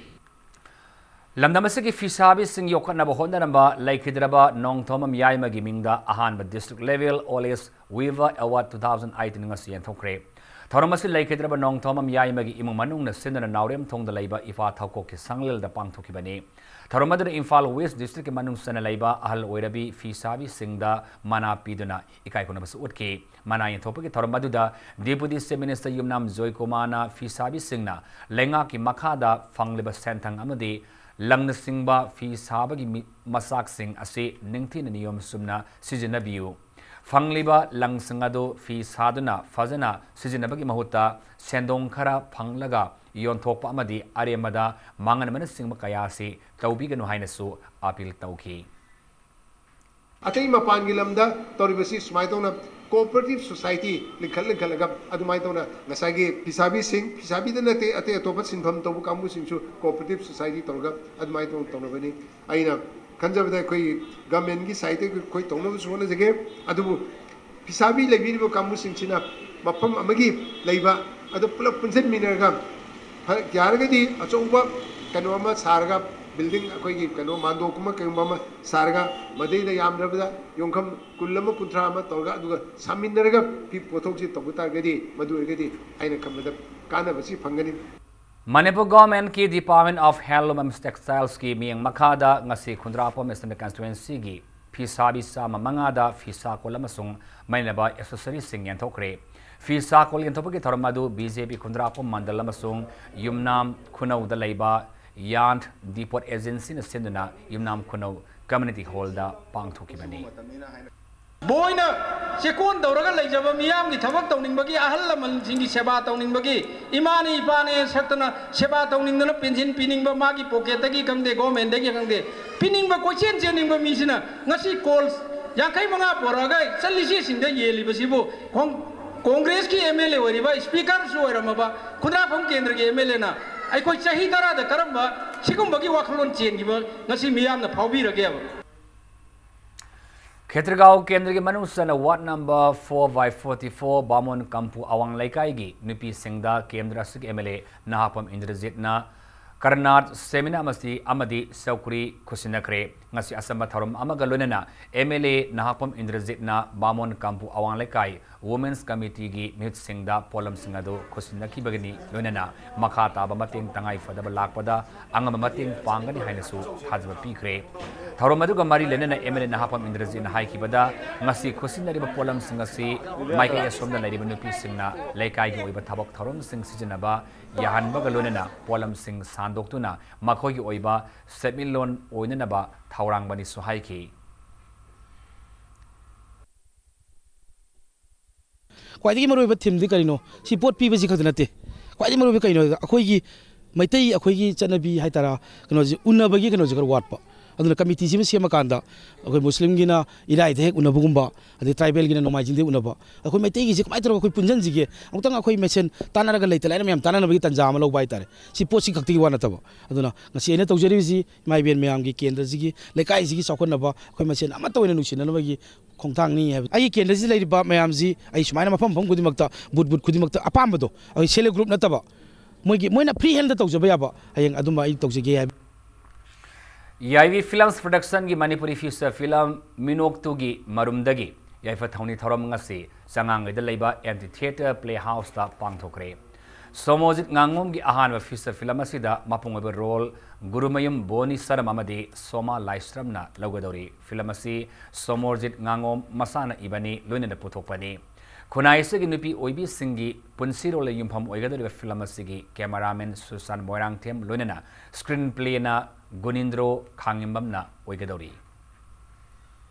ꯂꯝꯗꯝ ꯑꯁꯤꯒꯤ ꯐꯤꯁꯥꯕꯤꯁꯤꯡ ꯌꯣꯛꯈꯠꯅꯕ ꯍꯣꯠꯅꯔꯝꯕ ꯂꯩꯈꯤꯗ꯭ꯔꯕ ꯅꯣꯡꯊꯣꯝꯕꯝ ꯌꯥꯏꯃꯒꯤ ꯃꯤꯡꯗ ꯑꯍꯥꯟꯕ district level old age weaver award two thousand eighteen ꯉꯁꯤ ꯌꯦꯟꯊꯣꯛꯈ꯭ꯔꯦ꯫ ꯊꯧꯔꯝ ꯑꯁꯤ ꯂꯩꯈꯤꯗ꯭ꯔꯕ ꯅꯣꯡꯊꯣꯝꯕꯝ ꯌꯥꯏꯃꯒꯤ ꯏꯃꯨꯡ ꯃꯅꯨꯡꯅ ꯁꯤꯟꯗꯨꯅ ꯅꯥꯎꯔꯦꯝꯊꯣꯡꯗ ꯂꯩꯕ ꯏꯐꯥ ꯊꯧꯀꯣꯛꯀꯤ ꯁꯪꯂꯦꯜꯗ ꯄꯥꯡꯊꯣꯛꯈꯤꯕꯅꯤ꯫ ꯊꯧꯔꯝ ꯑꯗꯨꯗ ꯏꯝꯐꯥꯜ ꯋꯦꯁ district ꯀꯤ ꯃꯅꯨꯡ ꯆꯟꯅ ꯂꯩꯕ ꯑꯍꯜ ꯑꯣꯏꯔꯕꯤ ꯐꯤꯁꯥꯕꯤꯁꯤꯡꯗ ꯃꯅꯥ ꯄꯤꯗꯨꯅ ꯏꯀꯥꯏ ꯈꯨꯝꯅꯕꯁꯨ ꯎꯠꯈꯤ꯫ ꯃꯅꯥ ꯌꯦꯟꯊꯣꯛꯄꯒꯤ ꯊꯧꯔꯝ ꯑꯗꯨꯗ Deputy Chief Minister ꯌꯨꯝꯅꯥꯝ ꯖꯣꯏꯀꯨꯃꯥꯔꯅ ꯐꯤꯁꯥꯕꯤꯁꯤꯡꯅ ꯂꯩꯉꯥꯛꯀꯤ ꯃꯈꯥꯗ ꯐꯪꯂꯤꯕ ꯁꯦꯟꯊꯪ ꯑꯃꯗꯤ ꯂꯪꯅꯆꯤꯡꯕ ꯐꯤ ꯁꯥꯕꯒꯤ ꯃꯤ-, ꯃꯆꯥꯛꯁꯤꯡ ꯑꯁꯤ ꯅꯤꯡꯊꯤꯅ ꯅꯤꯌꯣꯝ ꯆꯨꯝꯅ ꯁꯤꯖꯤꯟꯅꯕꯤꯌꯨ꯫ ꯐꯪꯂꯤꯕ ꯂꯪꯁꯤꯡ ꯑꯗꯨ ꯐꯤ ꯁꯥꯗꯨꯅ ꯐꯖꯅ ꯁꯤꯖꯤꯟꯅꯕꯒꯤ ꯃꯍꯨꯠꯇ ꯁꯦꯟꯗꯣꯡ ꯈꯔ ꯐꯪꯂꯒ ꯌꯣꯟꯊꯣꯛꯄ ꯑꯃꯗꯤ ꯑꯔꯦꯝꯕꯗ ꯃꯥꯡꯍꯟꯕꯅꯆꯤꯡꯕ ꯀꯌꯥ ꯑꯁꯤ ꯇꯧꯕꯤꯒꯅꯨ ꯍꯥꯏꯅꯁꯨ ꯑꯥꯄꯤꯜ ꯇꯧꯈꯤ꯫ ꯑꯇꯩ ꯃꯄꯥꯟꯒꯤ ꯂꯝꯗ ꯇꯧꯔꯤꯕꯁꯤ ꯁꯨꯃꯥꯏꯅ ꯇꯧꯅ ꯀꯣꯑꯣꯄꯔꯦꯇꯤꯚ ꯁꯣꯁꯥꯏꯇꯤ ꯂꯤꯡꯈꯠ ꯂꯤꯡꯈꯠꯂꯒ ꯑꯗꯨꯃꯥꯏꯅ ꯇꯧꯅ ꯉꯁꯥꯏꯒꯤ ꯐꯤꯁꯥꯕꯤꯁꯤꯡ, ꯐꯤꯁꯥꯕꯤꯗ ꯅꯠꯇꯦ, ꯑꯇꯩ ꯑꯇꯣꯞꯄ ꯁꯤꯟꯐꯝ ꯇꯧꯕ ꯀꯥꯡꯕꯨꯁꯤꯡꯁꯨ ꯀꯣꯑꯣꯄꯔꯦꯇꯤꯚ ꯁꯣꯁꯥꯏꯇꯤ ꯇꯧꯔꯒ ꯑꯗꯨꯃꯥꯏꯅ ꯇꯧꯅ ꯇꯧꯅꯕꯅꯤ꯫ ꯑꯩꯅ ꯈꯟꯖꯕꯗ ꯑꯩꯈꯣꯏ ꯒꯃꯦꯟꯒꯤ ꯁꯥꯏꯠꯇꯒꯤ ꯑꯩꯈꯣꯏ ꯇꯧꯅꯕꯁꯨ ꯍꯣꯠꯅꯖꯒꯦ꯫ ꯑꯗꯨꯕꯨ ꯐꯤꯁꯥꯕꯤ ꯂꯩꯕꯤꯔꯤꯕ ꯀꯥꯡꯕꯨꯁꯤꯡꯁꯤꯅ ꯃꯐꯝ ꯑꯃꯒꯤ ꯂꯩꯕ ꯑꯗꯨ ꯄꯨꯂꯞ ꯄꯨꯟꯁꯤꯟꯃꯤꯟꯅꯔꯒ ꯐꯔꯛ ꯌꯥꯔꯒꯗꯤ ꯑꯆꯧꯕ ꯀꯩꯅꯣ ꯑꯃ ꯁꯥꯔꯒ ꯕꯤꯜꯗꯤꯡ ꯑꯩꯈꯣꯏꯒꯤ ꯀꯩꯅꯣ ꯃꯥꯟꯗꯣꯞꯀꯨꯝꯕ ꯀꯩꯒꯨꯝꯕ ꯑꯃ ꯁꯥꯔꯒ, ꯃꯗꯩꯗ ꯌꯥꯝꯗ꯭ꯔꯕꯗ ꯌꯣꯡꯈꯝ ꯀꯨꯟ ꯑꯃ, ꯀꯨꯟꯊ꯭ꯔꯥ ꯑꯃ ꯇꯧꯔꯒ, ꯑꯗꯨꯒ ꯁꯥꯃꯤꯟꯅꯔꯒ ꯐꯤ ꯄꯣꯠꯊꯣꯛꯁꯤ ꯇꯧꯕ ꯇꯥꯔꯒꯗꯤ, ꯃꯗꯨ ꯑꯣꯏꯔꯒꯗꯤ ꯑꯩꯅ ꯈꯟꯕꯗ ꯀꯥꯟꯅꯕꯁꯤ ꯐꯪꯒꯅꯤ꯫ manipur government ꯀꯤ Department of Handloom and Textiles ꯀꯤ ꯃꯤꯠꯌꯦꯡ ꯃꯈꯥꯗ ꯉꯁꯤ ꯈꯨꯟꯗ꯭ꯔꯥꯛꯄꯝ Assembly Constituency ꯒꯤ ꯐꯤꯁꯥꯕꯤ ꯆꯥꯝꯃ ꯃꯉꯥꯗ ꯐꯤ ꯁꯥꯀꯣꯜ ꯑꯃꯁꯨꯡ ꯃꯔꯤ ꯂꯩꯅꯕ accessories ꯁꯤꯡ ꯌꯦꯟꯊꯣꯛꯈ꯭ꯔꯦ꯫ ꯐꯤ ꯁꯥꯀꯣꯜ ꯌꯦꯟꯊꯣꯛꯄꯒꯤ ꯊꯧꯔꯝ ꯑꯗꯨ B J P ꯈꯨꯟꯗ꯭ꯔꯥꯛꯄꯝ ꯃꯟꯗꯜ ꯑꯃꯁꯨꯡ ꯌꯨꯝꯅꯥꯝ ꯈꯨꯅꯧꯗ ꯂꯩꯕ Yarn Depot Agency ꯅ ꯁꯤꯟꯗꯨꯅ ꯌꯨꯝꯅꯥꯝ ꯈꯨꯅꯧ Community Hall ꯗ ꯄꯥꯡꯊꯣꯛꯈꯤꯕꯅꯤ꯫ ꯕꯣꯏꯅ ꯆꯦꯛꯀꯣꯟ ꯇꯧꯔꯒ ꯂꯩꯖꯕ ꯃꯤꯌꯥꯝꯒꯤ ꯊꯕꯛ ꯇꯧꯅꯤꯡꯕꯒꯤ, ꯑꯍꯜ ꯂꯃꯟꯁꯤꯡꯒꯤ ꯁꯦꯕꯥ ꯇꯧꯅꯤꯡꯕꯒꯤ, ꯏꯃꯥꯅꯦ ꯏꯄꯥꯅꯦ ꯁꯛꯇꯅ ꯁꯦꯕꯥ ꯇꯧꯅꯤꯡꯗꯅ ꯄꯦꯟꯁꯤꯟ ꯄꯤꯅꯤꯡꯕ, ꯃꯥꯒꯤ ꯄꯣꯀꯦꯠꯇꯒꯤ ꯈꯪꯗꯦ, ꯒꯣꯔꯃꯦꯟꯗꯒꯤ ꯈꯪꯗꯦ, ꯄꯤꯅꯤꯡꯕ ꯀꯣꯏꯆꯦꯟ ꯆꯦꯟꯅꯤꯡꯕ ꯃꯤꯁꯤꯅ ꯉꯁꯤ ꯀꯣꯜ ꯌꯥꯡꯈꯩ ꯃꯉꯥ ꯄꯣꯔꯛꯑꯒ ꯆꯠꯂꯤꯁꯤꯁꯤꯡꯗ ꯌꯦꯜꯂꯤꯕꯁꯤꯕꯨ ꯀꯣꯡ-, ꯀꯣꯡꯒ꯭ꯔꯦꯁꯀꯤ M L A ꯑꯣꯏꯔꯤꯕ, ꯁ꯭ꯄꯤꯀꯔꯁꯨ ꯑꯣꯏꯔꯝꯃꯕ ꯈꯨꯟꯗ꯭ꯔꯥꯛꯄꯝ ꯀꯦꯟꯗ꯭ꯔꯒꯤ M L A ꯅ ꯑꯩꯈꯣꯏ ꯆꯍꯤ ꯇꯔꯥꯗ ꯀꯔꯝꯕ ꯁꯤꯒꯨꯝꯕꯒꯤ ꯋꯥꯈꯜꯂꯣꯟ ꯆꯦꯟꯈꯤꯕ ꯉꯁꯤ ꯃꯤꯌꯥꯝꯅ ꯐꯥꯎꯕꯤꯔꯒꯦꯕ? ꯈꯦꯇ꯭ꯔꯤꯒꯥꯎ ꯀꯦꯟꯗ꯭ꯔꯒꯤ ꯃꯅꯨꯡ ꯆꯟꯅ ward number four by forty four ꯕꯥꯃꯣꯟ ꯀꯝꯄꯨ ꯑꯋꯥꯡ ꯂꯩꯀꯥꯏꯒꯤ ꯅꯨꯄꯤꯁꯤꯡꯗ ꯀꯦꯟꯗ꯭ꯔ ꯑꯁꯤꯒꯤ M L A ꯅꯍꯥꯄꯝ ꯏꯟꯗ꯭ꯔꯖꯤꯠꯅ ꯀꯔꯅꯥꯠ, ꯁꯦꯃꯤꯅꯥ ꯑꯃꯗꯤ, ꯑꯃꯗꯤ ꯆꯧꯀ꯭ꯔꯤ ꯈꯨꯠꯁꯤꯟꯅꯈ꯭ꯔꯦ꯫ ꯉꯁꯤ ꯑꯆꯝꯕ ꯊꯧꯔꯝ ꯑꯃꯒ ꯂꯣꯏꯅꯅ M L A ꯅꯍꯥꯄꯝ ꯏꯟꯗ꯭ꯔꯖꯤꯠꯅ ꯕꯥꯃꯣꯟ ꯀꯝꯄꯨ ꯑꯋꯥꯡ ꯂꯩꯀꯥꯏ Women's Committee ꯒꯤ ꯃꯤꯍꯨꯠꯁꯤꯡꯗ ꯄꯣꯠꯂꯝꯁꯤꯡ ꯑꯗꯨ ꯈꯨꯠꯁꯤꯟꯅꯈꯤꯕꯒꯅꯤ ꯂꯣꯏꯅꯅ ꯃꯈꯥ ꯇꯥꯕ ꯃꯇꯦꯡ ꯇꯉꯥꯏ ꯐꯗꯕ ꯂꯥꯛꯄꯗ ꯑꯉꯝꯕ ꯃꯇꯦꯡ ꯄꯥꯡꯒꯅꯤ ꯍꯥꯏꯅꯁꯨ ꯊꯥꯖꯕ ꯄꯤꯈ꯭ꯔꯦ꯫ ꯊꯧꯔꯝ ꯑꯗꯨꯒ ꯃꯔꯤ ꯂꯩꯅꯅ M L A ꯅꯍꯥꯄꯝ ꯏꯟꯗ꯭ꯔꯖꯤꯠꯅ ꯍꯥꯏꯈꯤꯕꯗ, ꯉꯁꯤ ꯈꯨꯠꯁꯤꯟꯅꯔꯤꯕ ꯄꯣꯠꯂꯝꯁꯤꯡ ꯑꯁꯤ ꯃꯥꯏꯀꯩ ꯑꯁꯣꯝꯗ ꯂꯩꯔꯤꯕ ꯅꯨꯄꯤꯁꯤꯡꯅ ꯂꯩꯀꯥꯏꯒꯤ ꯑꯣꯏꯕ ꯊꯕꯛ ꯊꯧꯔꯝꯁꯤꯡ ꯁꯤꯖꯤꯟꯅꯕ ꯌꯥꯍꯟꯕꯒ ꯂꯣꯏꯅꯅ ꯄꯣꯠꯂꯝꯁꯤꯡ ꯁꯥꯟꯗꯣꯛꯇꯨꯅ ꯃꯈꯣꯏꯒꯤ ꯑꯣꯏꯕ ꯁꯦꯟꯃꯤꯠꯂꯣꯟ ꯑꯣꯏꯅꯅꯕ ꯊꯧꯔꯥꯡꯕꯅꯤꯁꯨ ꯍꯥꯏꯈꯤ꯫ ꯈ꯭ꯋꯥꯏꯗꯒꯤ ꯃꯔꯨꯑꯣꯏꯕ theme ꯗꯤ ꯀꯔꯤꯅꯣ? ꯁꯤ ꯄꯣꯠ ꯄꯤꯕꯁꯤ ꯈꯛꯇ ꯅꯠꯇꯦ꯫ ꯈ꯭ꯋꯥꯏꯗꯒꯤ ꯃꯔꯨꯑꯣꯏꯕ ꯀꯩꯅꯣ ꯍꯥꯏꯕꯗ, ꯑꯩꯈꯣꯏꯒꯤ ꯃꯩꯇꯩ, ꯑꯩꯈꯣꯏꯒꯤ ꯆꯠꯅꯕꯤ ꯍꯥꯏꯇꯥꯔꯥ, ꯀꯩꯅꯣꯁꯦ, ꯎꯅꯕꯒꯤ ꯀꯩꯅꯣꯁꯦ ꯈꯔ ꯋꯥꯠꯄ꯫ ꯑꯗꯨꯅ committee ꯁꯤꯃ ꯁꯦꯝꯃꯀꯥꯟꯗ ꯑꯩꯈꯣꯏ ꯃꯨꯁꯂꯤꯝꯒꯤꯅ ꯏꯔꯥꯏꯗ ꯍꯦꯛ ꯎꯅꯕꯒꯨꯝꯕ, ꯑꯗꯩ tribal ꯒꯤꯅ ꯅꯣꯡꯃꯥꯏꯖꯤꯡꯗ ꯍꯦꯛ ꯎꯅꯕ, ꯑꯩꯈꯣꯏ ꯃꯩꯇꯩꯒꯤꯁꯦ ꯀꯃꯥꯏꯅ ꯇꯧꯔꯒ ꯑꯩꯈꯣꯏ ꯄꯨꯟꯁꯤꯟꯁꯤꯒꯦ? ꯑꯃꯨꯛꯇꯪ ꯑꯩꯈꯣꯏ ꯃꯁꯦꯟ ꯇꯥꯟꯅꯔꯒ, ꯂꯩꯇ ꯂꯥꯏꯔ ꯃꯌꯥꯝ ꯇꯥꯟꯅꯅꯕꯒꯤ ꯇꯥꯟꯖꯥ ꯑꯃ ꯂꯧꯕ ꯍꯥꯏꯇꯥꯔꯦ꯫ ꯁꯤ ꯄꯣꯠꯁꯤ ꯈꯛꯇꯒꯤ ꯋꯥ ꯅꯠꯇꯕ꯫ ꯑꯗꯨꯅ ꯉꯁꯤ ꯑꯩꯅ ꯇꯧꯖꯔꯤꯕꯁꯤ ꯏꯃꯥ ꯏꯕꯦꯟ ꯃꯌꯥꯝꯒꯤ ꯀꯦꯟꯗ꯭ꯔꯁꯤꯒꯤ, ꯂꯩꯀꯥꯏꯁꯤꯒꯤ ꯆꯥꯎꯈꯠꯅꯕ, ꯑꯩꯈꯣꯏ ꯃꯁꯦꯟ ꯑꯃꯠꯇ ꯑꯣꯏꯅ ꯅꯨꯡꯁꯤꯅꯅꯕꯒꯤ ꯈꯣꯡꯊꯥꯡꯅꯤ ꯍꯥꯏꯕ꯫ ꯑꯩꯒꯤ ꯀꯦꯟꯗ꯭ꯔꯁꯤꯗ ꯂꯩꯔꯤꯕ ꯃꯌꯥꯝꯁꯤ ꯑꯩ ꯁꯨꯃꯥꯏꯅ ꯃꯐꯝ ꯃꯐꯝ ꯈꯨꯗꯤꯡꯃꯛꯇ, ꯕꯨꯠ ꯕꯨꯠ ꯈꯨꯗꯤꯡꯃꯛꯇ ꯑꯄꯥꯝꯕꯗꯣ, ꯑꯩꯈꯣꯏ self help group ꯅꯠꯇꯕ, ꯃꯣꯏꯒꯤ, ꯃꯣꯏꯅ free hand ꯇꯧꯖꯕ ꯌꯥꯕ, ꯍꯌꯦꯡ ꯑꯗꯨꯝꯕ ꯑꯩ ꯇꯧꯖꯒꯦ ꯍꯥꯏꯕ꯫ ꯌꯥꯏꯕꯤ Films Productionꯒꯤ ꯃꯅꯤꯄꯨꯔꯤ feature film ꯃꯤꯅꯣꯛꯇꯨꯒꯤ ꯃꯔꯨꯝꯗꯒꯤ ꯌꯥꯏꯐ ꯊꯧꯅꯤ ꯊꯧꯔꯝ ꯉꯁꯤ ꯆꯉꯥꯡꯒꯩꯗ ꯂꯩꯕ Empty Theatre Playhouseꯇ ꯄꯥꯡꯊꯣꯛꯈ꯭ꯔꯦ꯫ ꯁꯣꯃꯣꯖꯤꯠ ꯉꯥꯉꯣꯝꯒꯤ ꯑꯍꯥꯟꯕ feature film ꯑꯁꯤꯗ ꯃꯄꯨꯡ ꯑꯣꯏꯕ role ꯒꯨꯔꯨꯃꯌꯨꯝ ꯕꯣꯅꯤ ꯁꯔꯝ ꯑꯃꯗꯤ ꯁꯣꯃꯥ ꯂꯥꯏꯁ꯭ꯔꯝꯅ ꯂꯧꯒꯗꯧꯔꯤ꯫ Film ꯑꯁꯤ ꯁꯣꯃꯣꯔꯖꯤꯠ ꯉꯥꯉꯣꯝ ꯃꯁꯥꯅ ꯏꯕꯅꯤ, ꯂꯣꯏꯅꯅ ꯄꯨꯊꯣꯛꯄꯅꯤ꯫ ꯈꯨꯟꯅꯥꯏ ꯑꯁꯤꯒꯤ ꯅꯨꯄꯤ ꯑꯣꯏꯕꯤꯁꯤꯡꯒꯤ ꯄꯨꯟꯁꯤꯔꯣꯜꯗ ꯌꯨꯝꯐꯝ ꯑꯣꯏꯒꯗꯧꯔꯤꯕ film ꯑꯁꯤꯒꯤ cameraman ꯁꯨꯁꯥꯟ ꯃꯣꯏꯔꯥꯡꯊꯦꯝ ꯂꯣꯏꯅꯅ screenplayꯅ ꯒꯨꯅꯤꯟꯗ꯭ꯔꯣ ꯈꯥꯉꯦꯝꯕꯝꯅ ꯑꯣꯏꯒꯗꯧꯔꯤ꯫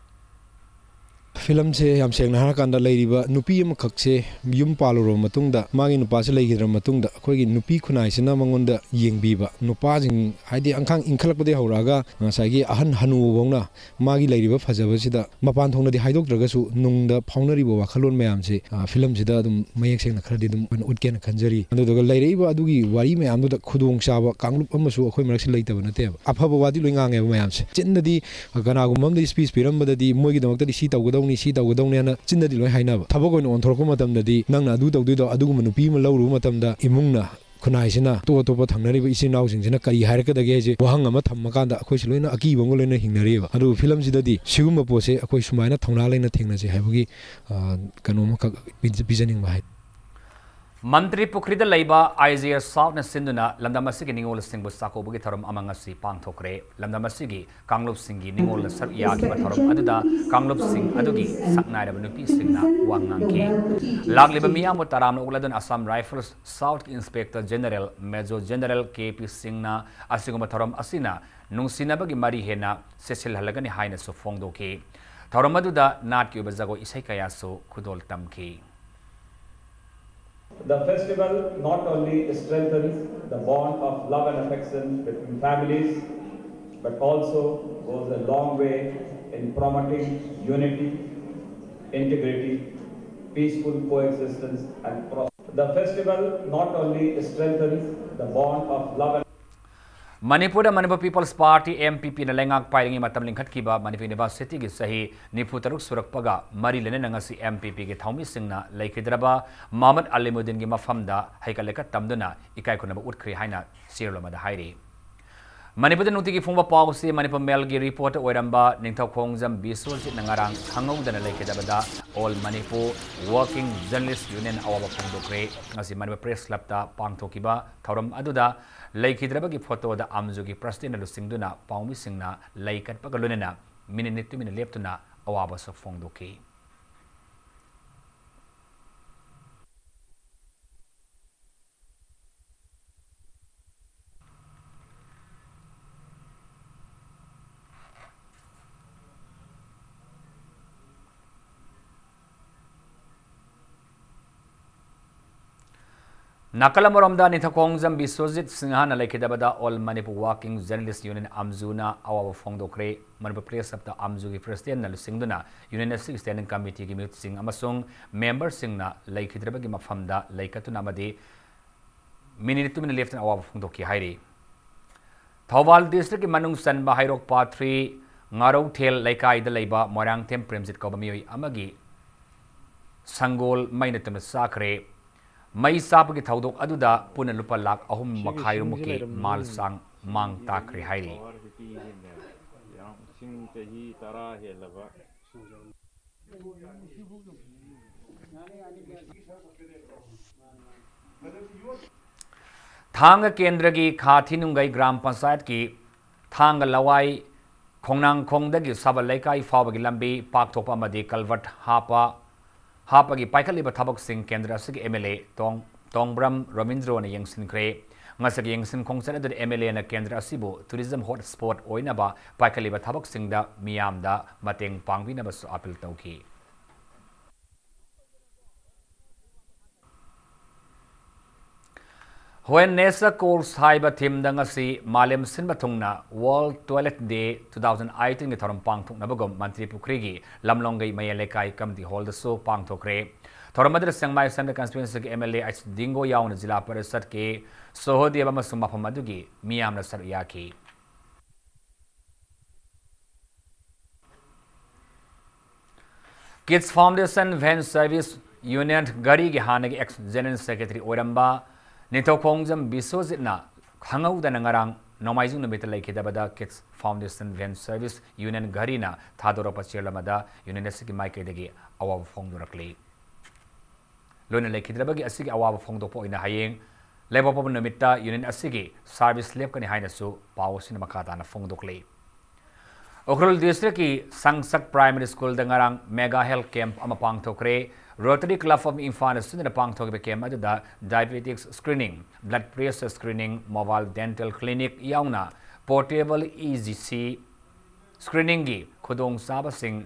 Filmꯁꯦ ꯌꯥꯝ ꯁꯦꯡꯅ ꯍꯥꯏꯔꯀꯥꯟꯗ ꯂꯩꯔꯤꯕ ꯅꯨꯄꯤ ꯑꯃꯈꯛꯁꯦ ꯌꯨꯝ ꯄꯥꯜꯂꯨꯔꯕ ꯃꯇꯨꯡꯗ, ꯃꯥꯒꯤ ꯅꯨꯄꯥꯁꯦ ꯂꯩꯈꯤꯗ꯭ꯔꯕ ꯃꯇꯨꯡꯗ, ꯑꯩꯈꯣꯏꯒꯤ ꯅꯨꯄꯤ ꯈꯨꯟꯅꯥꯏꯁꯤꯅ ꯃꯉꯣꯟꯗ ꯌꯦꯡꯕꯤꯕ, ꯅꯨꯄꯥꯁꯤꯡ ꯍꯥꯏꯗꯤ ꯑꯉꯥꯡ ꯏꯟꯈꯠꯂꯛꯄꯗꯒꯤ ꯍꯧꯔꯛꯑꯒ ꯉꯁꯥꯏꯒꯤ ꯑꯍꯟ ꯍꯅꯨꯕ ꯐꯥꯎꯅ ꯃꯥꯒꯤ ꯂꯩꯔꯤꯕ ꯐꯖꯕꯁꯤꯗ ꯃꯄꯥꯟ ꯊꯣꯡꯗꯗꯤ ꯍꯥꯏꯗꯣꯛꯇ꯭ꯔꯒꯁꯨ ꯅꯨꯡꯗ ꯐꯥꯎꯅꯔꯤꯕ ꯋꯥꯈꯜꯂꯣꯟ ꯃꯌꯥꯝꯁꯦ, ꯑ, filmꯁꯤꯗ ꯑꯗꯨꯝ ꯃꯌꯦꯛ ꯁꯦꯡꯅ ꯈꯔꯗꯤ ꯑꯗꯨꯝ ꯑꯩꯈꯣꯏꯅ ꯎꯠꯀꯦꯅ ꯈꯟꯖꯔꯤ꯫ ꯑꯗꯨꯗꯨꯒ ꯂꯩꯔꯛꯏꯕ ꯑꯗꯨꯒꯤ ꯋꯥꯔꯤ ꯃꯌꯥꯝꯗꯨꯗ ꯈꯨꯗꯣꯡꯆꯥꯕ ꯀꯥꯡꯂꯨꯞ ꯑꯃꯁꯨ ꯑꯩꯈꯣꯏ ꯃꯔꯛꯁꯤ ꯂꯩꯇꯕ ꯅꯠꯇꯦꯕ꯫ ꯑꯐꯕ ꯋꯥꯗꯤ ꯂꯣꯏ ꯉꯥꯡꯉꯦꯕ ꯃꯌꯥꯝꯁꯦ꯫ ꯆꯤꯟꯅꯗꯤ ꯀꯅꯥꯒꯨꯝꯕ ꯑꯃꯗ speech ꯄꯤꯔꯝꯕꯗꯗꯤ ꯃꯣꯏꯒꯤꯗꯃꯛꯇꯗꯤ ꯁꯤ ꯇꯧꯒꯗꯧꯅꯤ, ꯁꯤ ꯇꯧꯒꯗꯧꯅꯤ ꯍꯥꯏꯅ ꯆꯤꯟꯅꯗꯤ ꯂꯣꯏ ꯍꯥꯏꯅꯕ꯫ ꯊꯕꯛ ꯑꯣꯏꯅ ꯑꯣꯟꯊꯣꯔꯛꯄ ꯃꯇꯝꯗꯗꯤ ꯅꯪꯅ ꯑꯗꯨ ꯇꯧꯗꯣꯏꯗꯣ, ꯑꯗꯨꯒꯨꯝꯕ ꯅꯨꯄꯤ ꯑꯃ ꯂꯧꯔꯨꯕ ꯃꯇꯝꯗ ꯏꯃꯨꯡꯅ, ꯈꯨꯟꯅꯥꯏꯁꯤꯅ, ꯑꯇꯣꯞ ꯑꯇꯣꯞꯄ ꯊꯪꯅꯔꯤꯕ ꯏꯆꯤꯟ ꯏꯅꯥꯎꯁꯤꯡꯁꯤꯅ ꯀꯔꯤ ꯍꯥꯏꯔꯛꯀꯗꯒꯦ ꯍꯥꯏꯁꯦ ꯋꯥꯍꯪ ꯑꯃ ꯊꯝꯃꯀꯥꯟꯗ ꯑꯩꯈꯣꯏꯁꯨ ꯂꯣꯏꯅ ꯑꯀꯤꯕ ꯑꯃꯒ ꯂꯣꯏꯅ ꯍꯤꯡꯅꯔꯤꯑꯕ꯫ ꯑꯗꯨꯕꯨ filmꯁꯤꯗꯗꯤ ꯁꯤꯒꯨꯝꯕ ꯄꯣꯠꯁꯦ ꯑꯩꯈꯣꯏ ꯁꯨꯃꯥꯏꯅ ꯊꯧꯅꯥ ꯂꯩꯅ ꯊꯦꯡꯅꯁꯦ ꯍꯥꯏꯕꯒꯤ, ꯑ, ꯀꯩꯅꯣ ꯑꯃꯈꯛ ꯄꯤꯖ-, ꯄꯤꯖꯅꯤꯡꯕ ꯍꯥꯏ꯫ ꯃꯟꯇ꯭ꯔꯤ ꯄꯨꯈ꯭ꯔꯤꯗ ꯂꯩꯕ IGL Southꯅ ꯁꯤꯟꯗꯨꯅ ꯂꯝꯗꯝ ꯑꯁꯤꯒꯤ ꯅꯤꯉꯣꯜꯁꯤꯡꯕꯨ ꯆꯥꯛꯀꯧꯕꯒꯤ ꯊꯧꯔꯝ ꯑꯃ ꯉꯁꯤ ꯄꯥꯡꯊꯣꯛꯈ꯭ꯔꯦ꯫ ꯂꯝꯗꯝ ꯑꯁꯤꯒꯤ ꯀꯥꯡꯂꯨꯞꯁꯤꯡꯒꯤ ꯅꯤꯉꯣꯜꯗ ꯁꯔꯨꯛ ꯌꯥꯈꯤꯕ ꯊꯧꯔꯝ ꯑꯗꯨꯗ ꯀꯥꯡꯂꯨꯞꯁꯤꯡ ꯑꯗꯨꯒꯤ ꯁꯛꯅꯥꯏꯔꯕ ꯅꯨꯄꯤꯁꯤꯡꯅ ꯋꯥ ꯉꯥꯡꯈꯤ꯫ ꯂꯥꯛꯂꯤꯕ ꯃꯤꯌꯥꯝꯕꯨ ꯇꯔꯥꯝꯅ ꯑꯣꯛꯂꯗꯨꯅ Assam Rifles Southꯀꯤ Inspector General Major General K P Singhꯅ ꯑꯁꯤꯒꯨꯝꯕ ꯊꯧꯔꯝ ꯑꯁꯤꯅ ꯅꯨꯡꯁꯤꯅꯕꯒꯤ ꯃꯔꯤ ꯍꯦꯟꯅ ꯆꯦꯠꯁꯤꯜꯍꯜꯂꯒꯅꯤ ꯍꯥꯏꯅꯁꯨ ꯐꯣꯡꯗꯣꯛꯈꯤ꯫ ꯊꯧꯔꯝ ꯑꯗꯨꯗ ꯅꯥꯠꯀꯤ ꯑꯣꯏꯕ ꯖꯒꯣꯏ ꯏꯁꯩ ꯀꯌꯥꯁꯨ ꯈꯨꯗꯣꯜ ꯇꯝꯈꯤ꯫ The festival not only strengthens the bond of love and affection between families, but also goes a long way in promoting unity, integrity, peaceful coexistence, and prosperity. The festival not only strengthens the bond of love and ꯃꯅꯤꯄꯨꯔꯗ Manipur People's Party, MPPꯅ ꯂꯩꯉꯥꯛ ꯄꯥꯏꯔꯤꯉꯩ ꯃꯇꯝ ꯂꯤꯡꯈꯠꯈꯤꯕ ꯃꯅꯤꯄꯨꯔ Universityꯒꯤ ꯆꯍꯤ ꯅꯤꯐꯨ ꯇꯔꯨꯛ ꯁꯨꯔꯛꯄꯒ ꯃꯔꯤ ꯂꯩꯅꯅ ꯉꯁꯤ MPPꯒꯤ ꯊꯧꯃꯤꯁꯤꯡꯅ ꯂꯩꯈꯤꯗ꯭ꯔꯕ ꯃꯍꯃꯗ ꯑꯂꯤꯃꯨꯗꯤꯟꯒꯤ ꯃꯐꯝꯗ ꯍꯩꯀꯠ ꯂꯩꯀꯠ ꯇꯝꯗꯨꯅ ꯏꯀꯥꯏ ꯈꯨꯝꯅꯕ ꯎꯠꯈ꯭ꯔꯦ ꯍꯥꯏꯅ ꯆꯦꯔꯣꯜ ꯑꯃꯗ ꯍꯥꯏꯔꯤ꯫ ꯃꯅꯤꯄꯨꯔꯗ ꯅꯨꯡꯇꯤꯒꯤ ꯐꯣꯡꯕ ꯄꯥꯎꯁꯤ ꯃꯅꯤꯄꯨꯔ ꯃꯦꯜꯒꯤ ꯔꯤꯄꯣꯔꯇꯔ ꯑꯣꯏꯔꯝꯕ ꯅꯤꯡꯊꯧꯈꯣꯡꯖꯝ ꯕꯤꯁ꯭ꯋꯖꯤꯠꯅ ꯉꯔꯥꯡ ꯈꯪꯍꯧꯗꯅ ꯂꯩꯈꯤꯗꯕꯗ All Manipur Working Journalist Union ꯑꯋꯥꯕ ꯐꯣꯡꯗꯣꯛꯈ꯭ꯔꯦ꯫ ꯉꯁꯤ ꯃꯅꯤꯄꯨꯔ ꯄ꯭ꯔꯦꯁ ꯀ꯭ꯂꯕꯇ ꯄꯥꯡꯊꯣꯛꯈꯤꯕ ꯊꯧꯔꯝ ꯑꯗꯨꯗ ꯂꯩꯈꯤꯗ꯭ꯔꯕꯒꯤ ꯐꯣꯇꯣꯗ ꯑꯝꯖꯨꯒꯤ ꯄ꯭ꯔꯁꯤꯗꯦꯟꯅ ꯂꯨꯆꯤꯡꯗꯨꯅ ꯄꯥꯎꯃꯤꯁꯤꯡꯅ ꯂꯩ ꯀꯠꯄꯒ ꯂꯣꯏꯅꯅ ꯃꯤꯅꯤꯠ ꯅꯤꯅꯤ ꯇꯨꯃꯤꯟꯅ ꯂꯦꯞꯇꯨꯅ ꯑꯋꯥꯕꯁꯨ ꯐꯣꯡꯗꯣꯛꯈꯤ꯫ ꯅꯥꯀꯜ ꯑꯃꯔꯣꯝꯗ, ꯅꯤꯡꯊꯧꯈꯣꯡꯖꯝ ꯕꯤꯁ꯭ꯋꯖꯤꯠ ꯁꯤꯡꯍꯅ ꯂꯩꯈꯤꯗꯕꯗ All Manipur Working Journalist Union ꯑꯝꯖꯨꯅ ꯑꯋꯥꯕ ꯐꯣꯡꯗꯣꯛꯈ꯭ꯔꯦ꯫ ꯃꯅꯤꯄꯨꯔ ꯄ꯭ꯔꯦꯁ ꯀ꯭ꯂꯕꯇ ꯑꯝꯖꯨꯒꯤ ꯄ꯭ꯔꯁꯤꯗꯦꯟꯅ ꯂꯨꯆꯤꯡꯗꯨꯅ ꯌꯨꯅꯤꯌꯟ ꯑꯁꯤꯒꯤ ꯁ꯭ꯇꯦꯟꯗꯤꯡ ꯀꯃꯤꯇꯤꯒꯤ ꯃꯤꯍꯨꯠꯁꯤꯡ ꯑꯃꯁꯨꯡ ꯃꯦꯝꯕꯔꯁꯤꯡꯅ ꯂꯩꯈꯤꯗ꯭ꯔꯕꯒꯤ ꯃꯐꯝꯗ ꯂꯩ ꯀꯠꯇꯨꯅ ꯑꯃꯗꯤ ꯃꯤꯅꯤꯠ ꯇꯨꯃꯤꯟꯅ ꯂꯦꯞꯇꯅ ꯑꯋꯥꯕ ꯐꯣꯡꯗꯣꯛꯈꯤ ꯍꯥꯏꯔꯤ꯫ ꯊꯧꯕꯥꯜ ꯗꯤꯁꯇ꯭ꯔꯤꯛꯀꯤ ꯃꯅꯨꯡ ꯆꯟꯕ ꯍꯩꯔꯣꯛ ꯄꯥꯠ ꯊ꯭ꯔꯤ ꯉꯥꯔꯧꯊꯦꯜ ꯂꯩꯀꯥꯏꯗ ꯂꯩꯕ ꯃꯣꯏꯔꯥꯡꯊꯦꯝ ꯄ꯭ꯔꯦꯝꯖꯤꯠ ꯀꯧꯕ ꯃꯤꯑꯣꯏ ꯑꯃꯒꯤ ꯁꯪꯒꯣꯜ ꯃꯩꯅ ꯇꯨꯝꯅ ꯆꯥꯈ꯭ꯔꯦ꯫ ꯃꯩ ꯆꯥꯛꯄꯒꯤ ꯊꯧꯗꯣꯛ ꯑꯗꯨꯗ ꯄꯨꯟꯅ ꯂꯨꯄꯥ ꯂꯥꯈ ꯑꯍꯨꯝ ꯃꯈꯥꯏ ꯔꯣꯝꯃꯨꯛꯀꯤ ꯃꯥꯜ ꯆꯥꯡ ꯃꯥꯡ ꯇꯥꯛꯈ꯭ꯔꯦ ꯍꯥꯏꯔꯤ꯫ ꯄꯋꯥꯔ ꯍꯤꯇꯤꯁꯤꯅ ꯌꯥꯝ ꯏꯁꯤꯡ ꯆꯍꯤ ꯇꯔꯥ ꯍꯦꯜꯂꯕ ꯊꯥꯡꯒ ꯀꯦꯟꯗ꯭ꯔꯒꯤ ꯈꯥ ꯊꯤꯅꯨꯡꯒꯩ ꯒ꯭ꯔꯥꯝ ꯄꯟꯆꯥꯌꯠꯀꯤ ꯊꯥꯡꯒ ꯂꯋꯥꯏ ꯈꯣꯡꯅꯥꯡꯈꯣꯡꯗꯒꯤ ꯁꯕꯜ ꯂꯩꯀꯥꯏ ꯐꯥꯎꯕꯒꯤ ꯂꯝꯕꯤ ꯄꯥꯛꯊꯣꯛꯄ ꯑꯃꯗꯤ ꯀꯜꯚꯔꯠ ꯍꯥꯞꯄ, ꯍꯥꯞꯄꯒꯤ ꯄꯥꯏꯈꯠꯂꯤꯕ ꯊꯕꯛꯁꯤꯡ ꯀꯦꯟꯗ꯭ꯔ ꯑꯁꯤꯒꯤ ꯑꯦꯝ ꯑꯦꯜ ꯑꯦ ꯇꯣꯡ-, ꯇꯣꯡꯕ꯭ꯔꯝ ꯔꯣꯃꯤꯟꯗ꯭ꯔꯣꯅ ꯌꯦꯡꯁꯤꯟꯈ꯭ꯔꯦ꯫ ꯉꯁꯤꯒꯤ ꯌꯦꯡꯁꯤꯟ ꯈꯣꯡꯆꯠ ꯑꯗꯨꯗ ꯑꯦꯝ ꯑꯦꯜ ꯑꯦꯅ ꯀꯦꯟꯗ꯭ꯔ ꯑꯁꯤꯕꯨ ꯇꯨꯔꯤꯖꯝ ꯍꯣꯠ ꯁ꯭ꯄꯣꯠ ꯑꯣꯏꯅꯕ ꯄꯥꯏꯈꯠꯂꯤꯕ ꯊꯕꯛꯁꯤꯡꯗ ꯃꯤꯌꯥꯝꯗ ꯃꯇꯦꯡ ꯄꯥꯡꯕꯤꯅꯕꯁꯨ ꯑꯥꯄꯤꯜ ꯇꯧꯈꯤ꯫ When Nature Calls ꯍꯥꯏꯕ ꯊꯤꯝꯗ ꯉꯁꯤ ꯃꯥꯂꯦꯝ ꯁꯤꯟꯕ ꯊꯨꯡꯅ World Toilet Day two thousand eighteenꯒꯤ ꯊꯧꯔꯝ ꯄꯥꯡꯊꯣꯛꯅꯕꯒꯨꯝ ꯃꯟꯇ꯭ꯔꯤ ꯄꯨꯈ꯭ꯔꯤꯒꯤ ꯂꯝꯂꯣꯡꯒꯩ ꯃꯌꯥꯏ ꯂꯩꯀꯥꯏ ꯀꯝꯃꯨꯅꯤꯇꯤ ꯍꯣꯜꯗꯁꯨ ꯄꯥꯡꯊꯣꯛꯈ꯭ꯔꯦ꯫ ꯊꯧꯔꯝ ꯑꯗꯨꯗ ꯁꯦꯡꯃꯥꯏ ꯁꯦꯟꯇ꯭ꯔꯦꯜ ꯀꯟꯁꯇꯤꯇ꯭ꯋꯦꯟꯁꯤꯒꯤ M L A H Dingo ꯌꯥꯎꯅ ꯖꯤꯂꯥ ꯄꯔꯤꯁꯠꯀꯤ ꯁꯣꯍꯣꯗꯦꯕ ꯑꯃꯁꯨꯡ ꯃꯐꯝ ꯑꯗꯨꯒꯤ ꯃꯤꯌꯥꯝꯅ ꯁꯔꯨꯛ ꯌꯥꯈꯤ꯫ Kids Foundation Van Service Union ꯘꯔꯤꯒꯤ ꯍꯥꯟꯅꯒꯤ ꯑꯦꯛꯁ ꯖꯦꯅꯔꯦꯜ ꯁꯦꯀ꯭ꯔꯦꯇꯔꯤ ꯑꯣꯏꯔꯝꯕ ꯅꯤꯡꯊꯧꯈꯣꯡꯖꯝ ꯕꯤꯁ꯭ꯋꯖꯤꯠꯅ ꯈꯪꯍꯧꯗꯅ ꯉꯔꯥꯡ ꯅꯣꯡꯃꯥꯏꯖꯤꯡ ꯅꯨꯃꯤꯠꯇ ꯂꯩꯈꯤꯗꯕꯗ Kids Foundation Van Service Union ꯘꯔꯤꯅ ꯊꯥꯗꯣꯔꯛꯄ ꯆꯦꯔꯣꯜ ꯑꯃꯗ ꯌꯨꯅꯤꯌꯟ ꯑꯁꯤꯒꯤ ꯃꯥꯏꯀꯩꯗꯒꯤ ꯑꯋꯥꯕ ꯐꯣꯡꯗꯣꯔꯛꯂꯤ꯫ ꯂꯣꯏꯅ ꯂꯩꯈꯤꯗ꯭ꯔꯕꯒꯤ ꯑꯁꯤꯒꯤ ꯑꯋꯥꯕ ꯐꯣꯡꯗꯣꯛꯄ ꯑꯣꯏꯅ ꯍꯌꯦꯡ ꯂꯩꯕꯥꯛꯄꯣꯛꯄ ꯅꯨꯃꯤꯠꯇ ꯌꯨꯅꯤꯌꯟ ꯑꯁꯤꯒꯤ ꯁꯥꯔꯚꯤꯁ ꯂꯦꯞꯀꯅꯤ ꯍꯥꯏꯅꯁꯨ ꯄꯥꯎ ꯑꯁꯤꯅ ꯃꯈꯥ ꯇꯥꯅ ꯐꯣꯡꯗꯣꯛꯂꯤ꯫ ꯎꯈ꯭ꯔꯨꯜ ꯗꯤꯁꯇ꯭ꯔꯤꯛꯀꯤ ꯁꯪꯁꯛ ꯄ꯭ꯔꯥꯏꯃꯔꯤ ꯁ꯭ꯀꯨꯜꯗ ꯉꯔꯥꯡ ꯃꯦꯒꯥ ꯍꯦꯜꯊ ꯀꯦꯝꯞ ꯑꯃ ꯄꯥꯡꯊꯣꯛꯈ꯭ꯔꯦ꯫ ꯔꯣꯇꯔꯤ ꯀ꯭ꯂꯕ ꯑꯣꯐ ꯏꯝꯐꯥꯜꯅ ꯁꯤꯟꯗꯨꯅ ꯄꯥꯡꯊꯣꯛꯈꯤꯕ ꯀꯦꯝꯞ ꯑꯗꯨꯗ diabetics screening, blood pressure screening, mobile dental clinic ꯌꯥꯎꯅ ꯄꯣꯔꯇꯦꯕꯜ ꯏ ꯖꯤ ꯁꯤ ꯁ꯭ꯀ꯭ꯔꯤꯅꯤꯡꯒꯤ ꯈꯨꯗꯣꯡꯆꯥꯕꯁꯤꯡ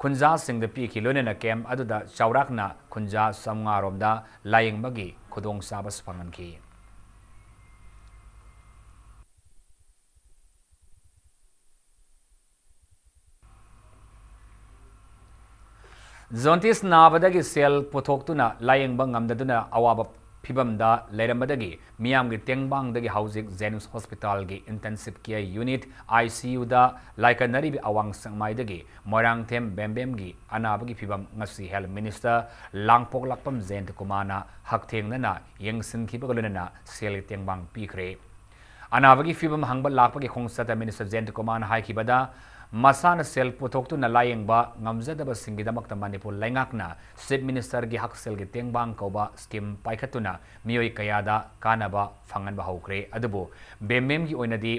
ꯈꯨꯟꯖꯥꯁꯤꯡꯗ ꯄꯤꯈꯤ꯫ ꯂꯣꯏꯅꯅ ꯀꯦꯝꯞ ꯑꯗꯨꯗ ꯆꯥꯎꯔꯥꯛꯅ ꯈꯨꯟꯖꯥ ꯆꯥꯝꯃꯉꯥ ꯔꯣꯝꯗ ꯂꯥꯌꯦꯡꯕꯒꯤ ꯈꯨꯗꯣꯡꯆꯥꯕꯁꯨ ꯐꯪꯍꯟꯈꯤ꯫ ꯖꯣꯟꯇꯤꯁ ꯅꯥꯕꯗꯒꯤ ꯁꯦꯜ ꯄꯨꯊꯣꯛꯇꯨꯅ ꯂꯥꯌꯦꯡꯕ ꯉꯝꯗꯗꯨꯅ ꯑꯋꯥꯕ ꯐꯤꯕꯝꯗ ꯂꯩꯔꯝꯕꯗꯒꯤ ꯃꯤꯌꯥꯝꯒꯤ ꯇꯦꯡꯕꯥꯡꯗꯒꯤ ꯍꯧꯖꯤꯛ ꯖꯦꯅꯤꯝꯁ ꯍꯣꯁꯄꯤꯇꯥꯜꯒꯤ ꯏꯟꯇꯦꯟꯁꯤꯚ ꯀꯦꯌꯔ ꯌꯨꯅꯤꯠ, ꯑꯥꯏ ꯁꯤ ꯌꯨꯗ ꯂꯥꯏꯀꯠꯅꯔꯤꯕ ꯑꯋꯥꯡ ꯁꯦꯛꯃꯥꯏꯗꯒꯤ ꯃꯣꯏꯔꯥꯡꯊꯦꯝ ꯕꯦꯝꯕꯦꯝꯒꯤ ꯑꯅꯥꯕꯒꯤ ꯐꯤꯕꯝ ꯉꯁꯤ ꯍꯦꯜꯊ ꯃꯤꯅꯤꯁꯇꯔ ꯂꯥꯡꯄꯣꯛꯂꯥꯛꯄꯝ ꯖꯌꯟꯇ ꯀꯨꯃꯥꯔꯅ ꯍꯛꯊꯦꯡꯅꯅ ꯌꯦꯡꯁꯤꯟꯈꯤꯕꯒ ꯂꯣꯏꯅꯅ ꯁꯦꯜꯒꯤ ꯇꯦꯡꯕꯥꯡ ꯄꯤꯈ꯭ꯔꯦ꯫ ꯑꯅꯥꯕꯒꯤ ꯐꯤꯕꯝ ꯍꯪꯕ ꯂꯥꯛꯄꯒꯤ ꯈꯣꯡꯆꯠꯇ ꯃꯤꯅꯤꯁꯇꯔ ꯖꯌꯟꯇ ꯀꯨꯃꯥꯔꯅ ꯍꯥꯏꯈꯤꯕꯗ, ꯃꯁꯥꯅ ꯁꯦꯜ ꯄꯨꯊꯣꯛꯇꯨꯅ ꯂꯥꯌꯦꯡꯕ ꯉꯝꯖꯗꯕꯁꯤꯡꯒꯤꯗꯃꯛꯇ ꯃꯅꯤꯄꯨꯔ ꯂꯩꯉꯥꯛꯅ ꯆꯤꯐ ꯃꯤꯅꯤꯁꯇꯔꯒꯤ ꯍꯛꯁꯦꯜꯒꯤ ꯇꯦꯡꯕꯥꯡ ꯀꯧꯕ ꯁ꯭ꯀꯤꯝ ꯄꯥꯏꯈꯠꯇꯨꯅ ꯃꯤꯑꯣꯏ ꯀꯌꯥꯗ ꯀꯥꯟꯅꯕ ꯐꯪꯍꯟꯕ ꯍꯧꯈ꯭ꯔꯦ꯫ ꯑꯗꯨꯕꯨ ꯕꯦꯝꯕꯦꯝꯒꯤ ꯑꯣꯏꯅꯗꯤ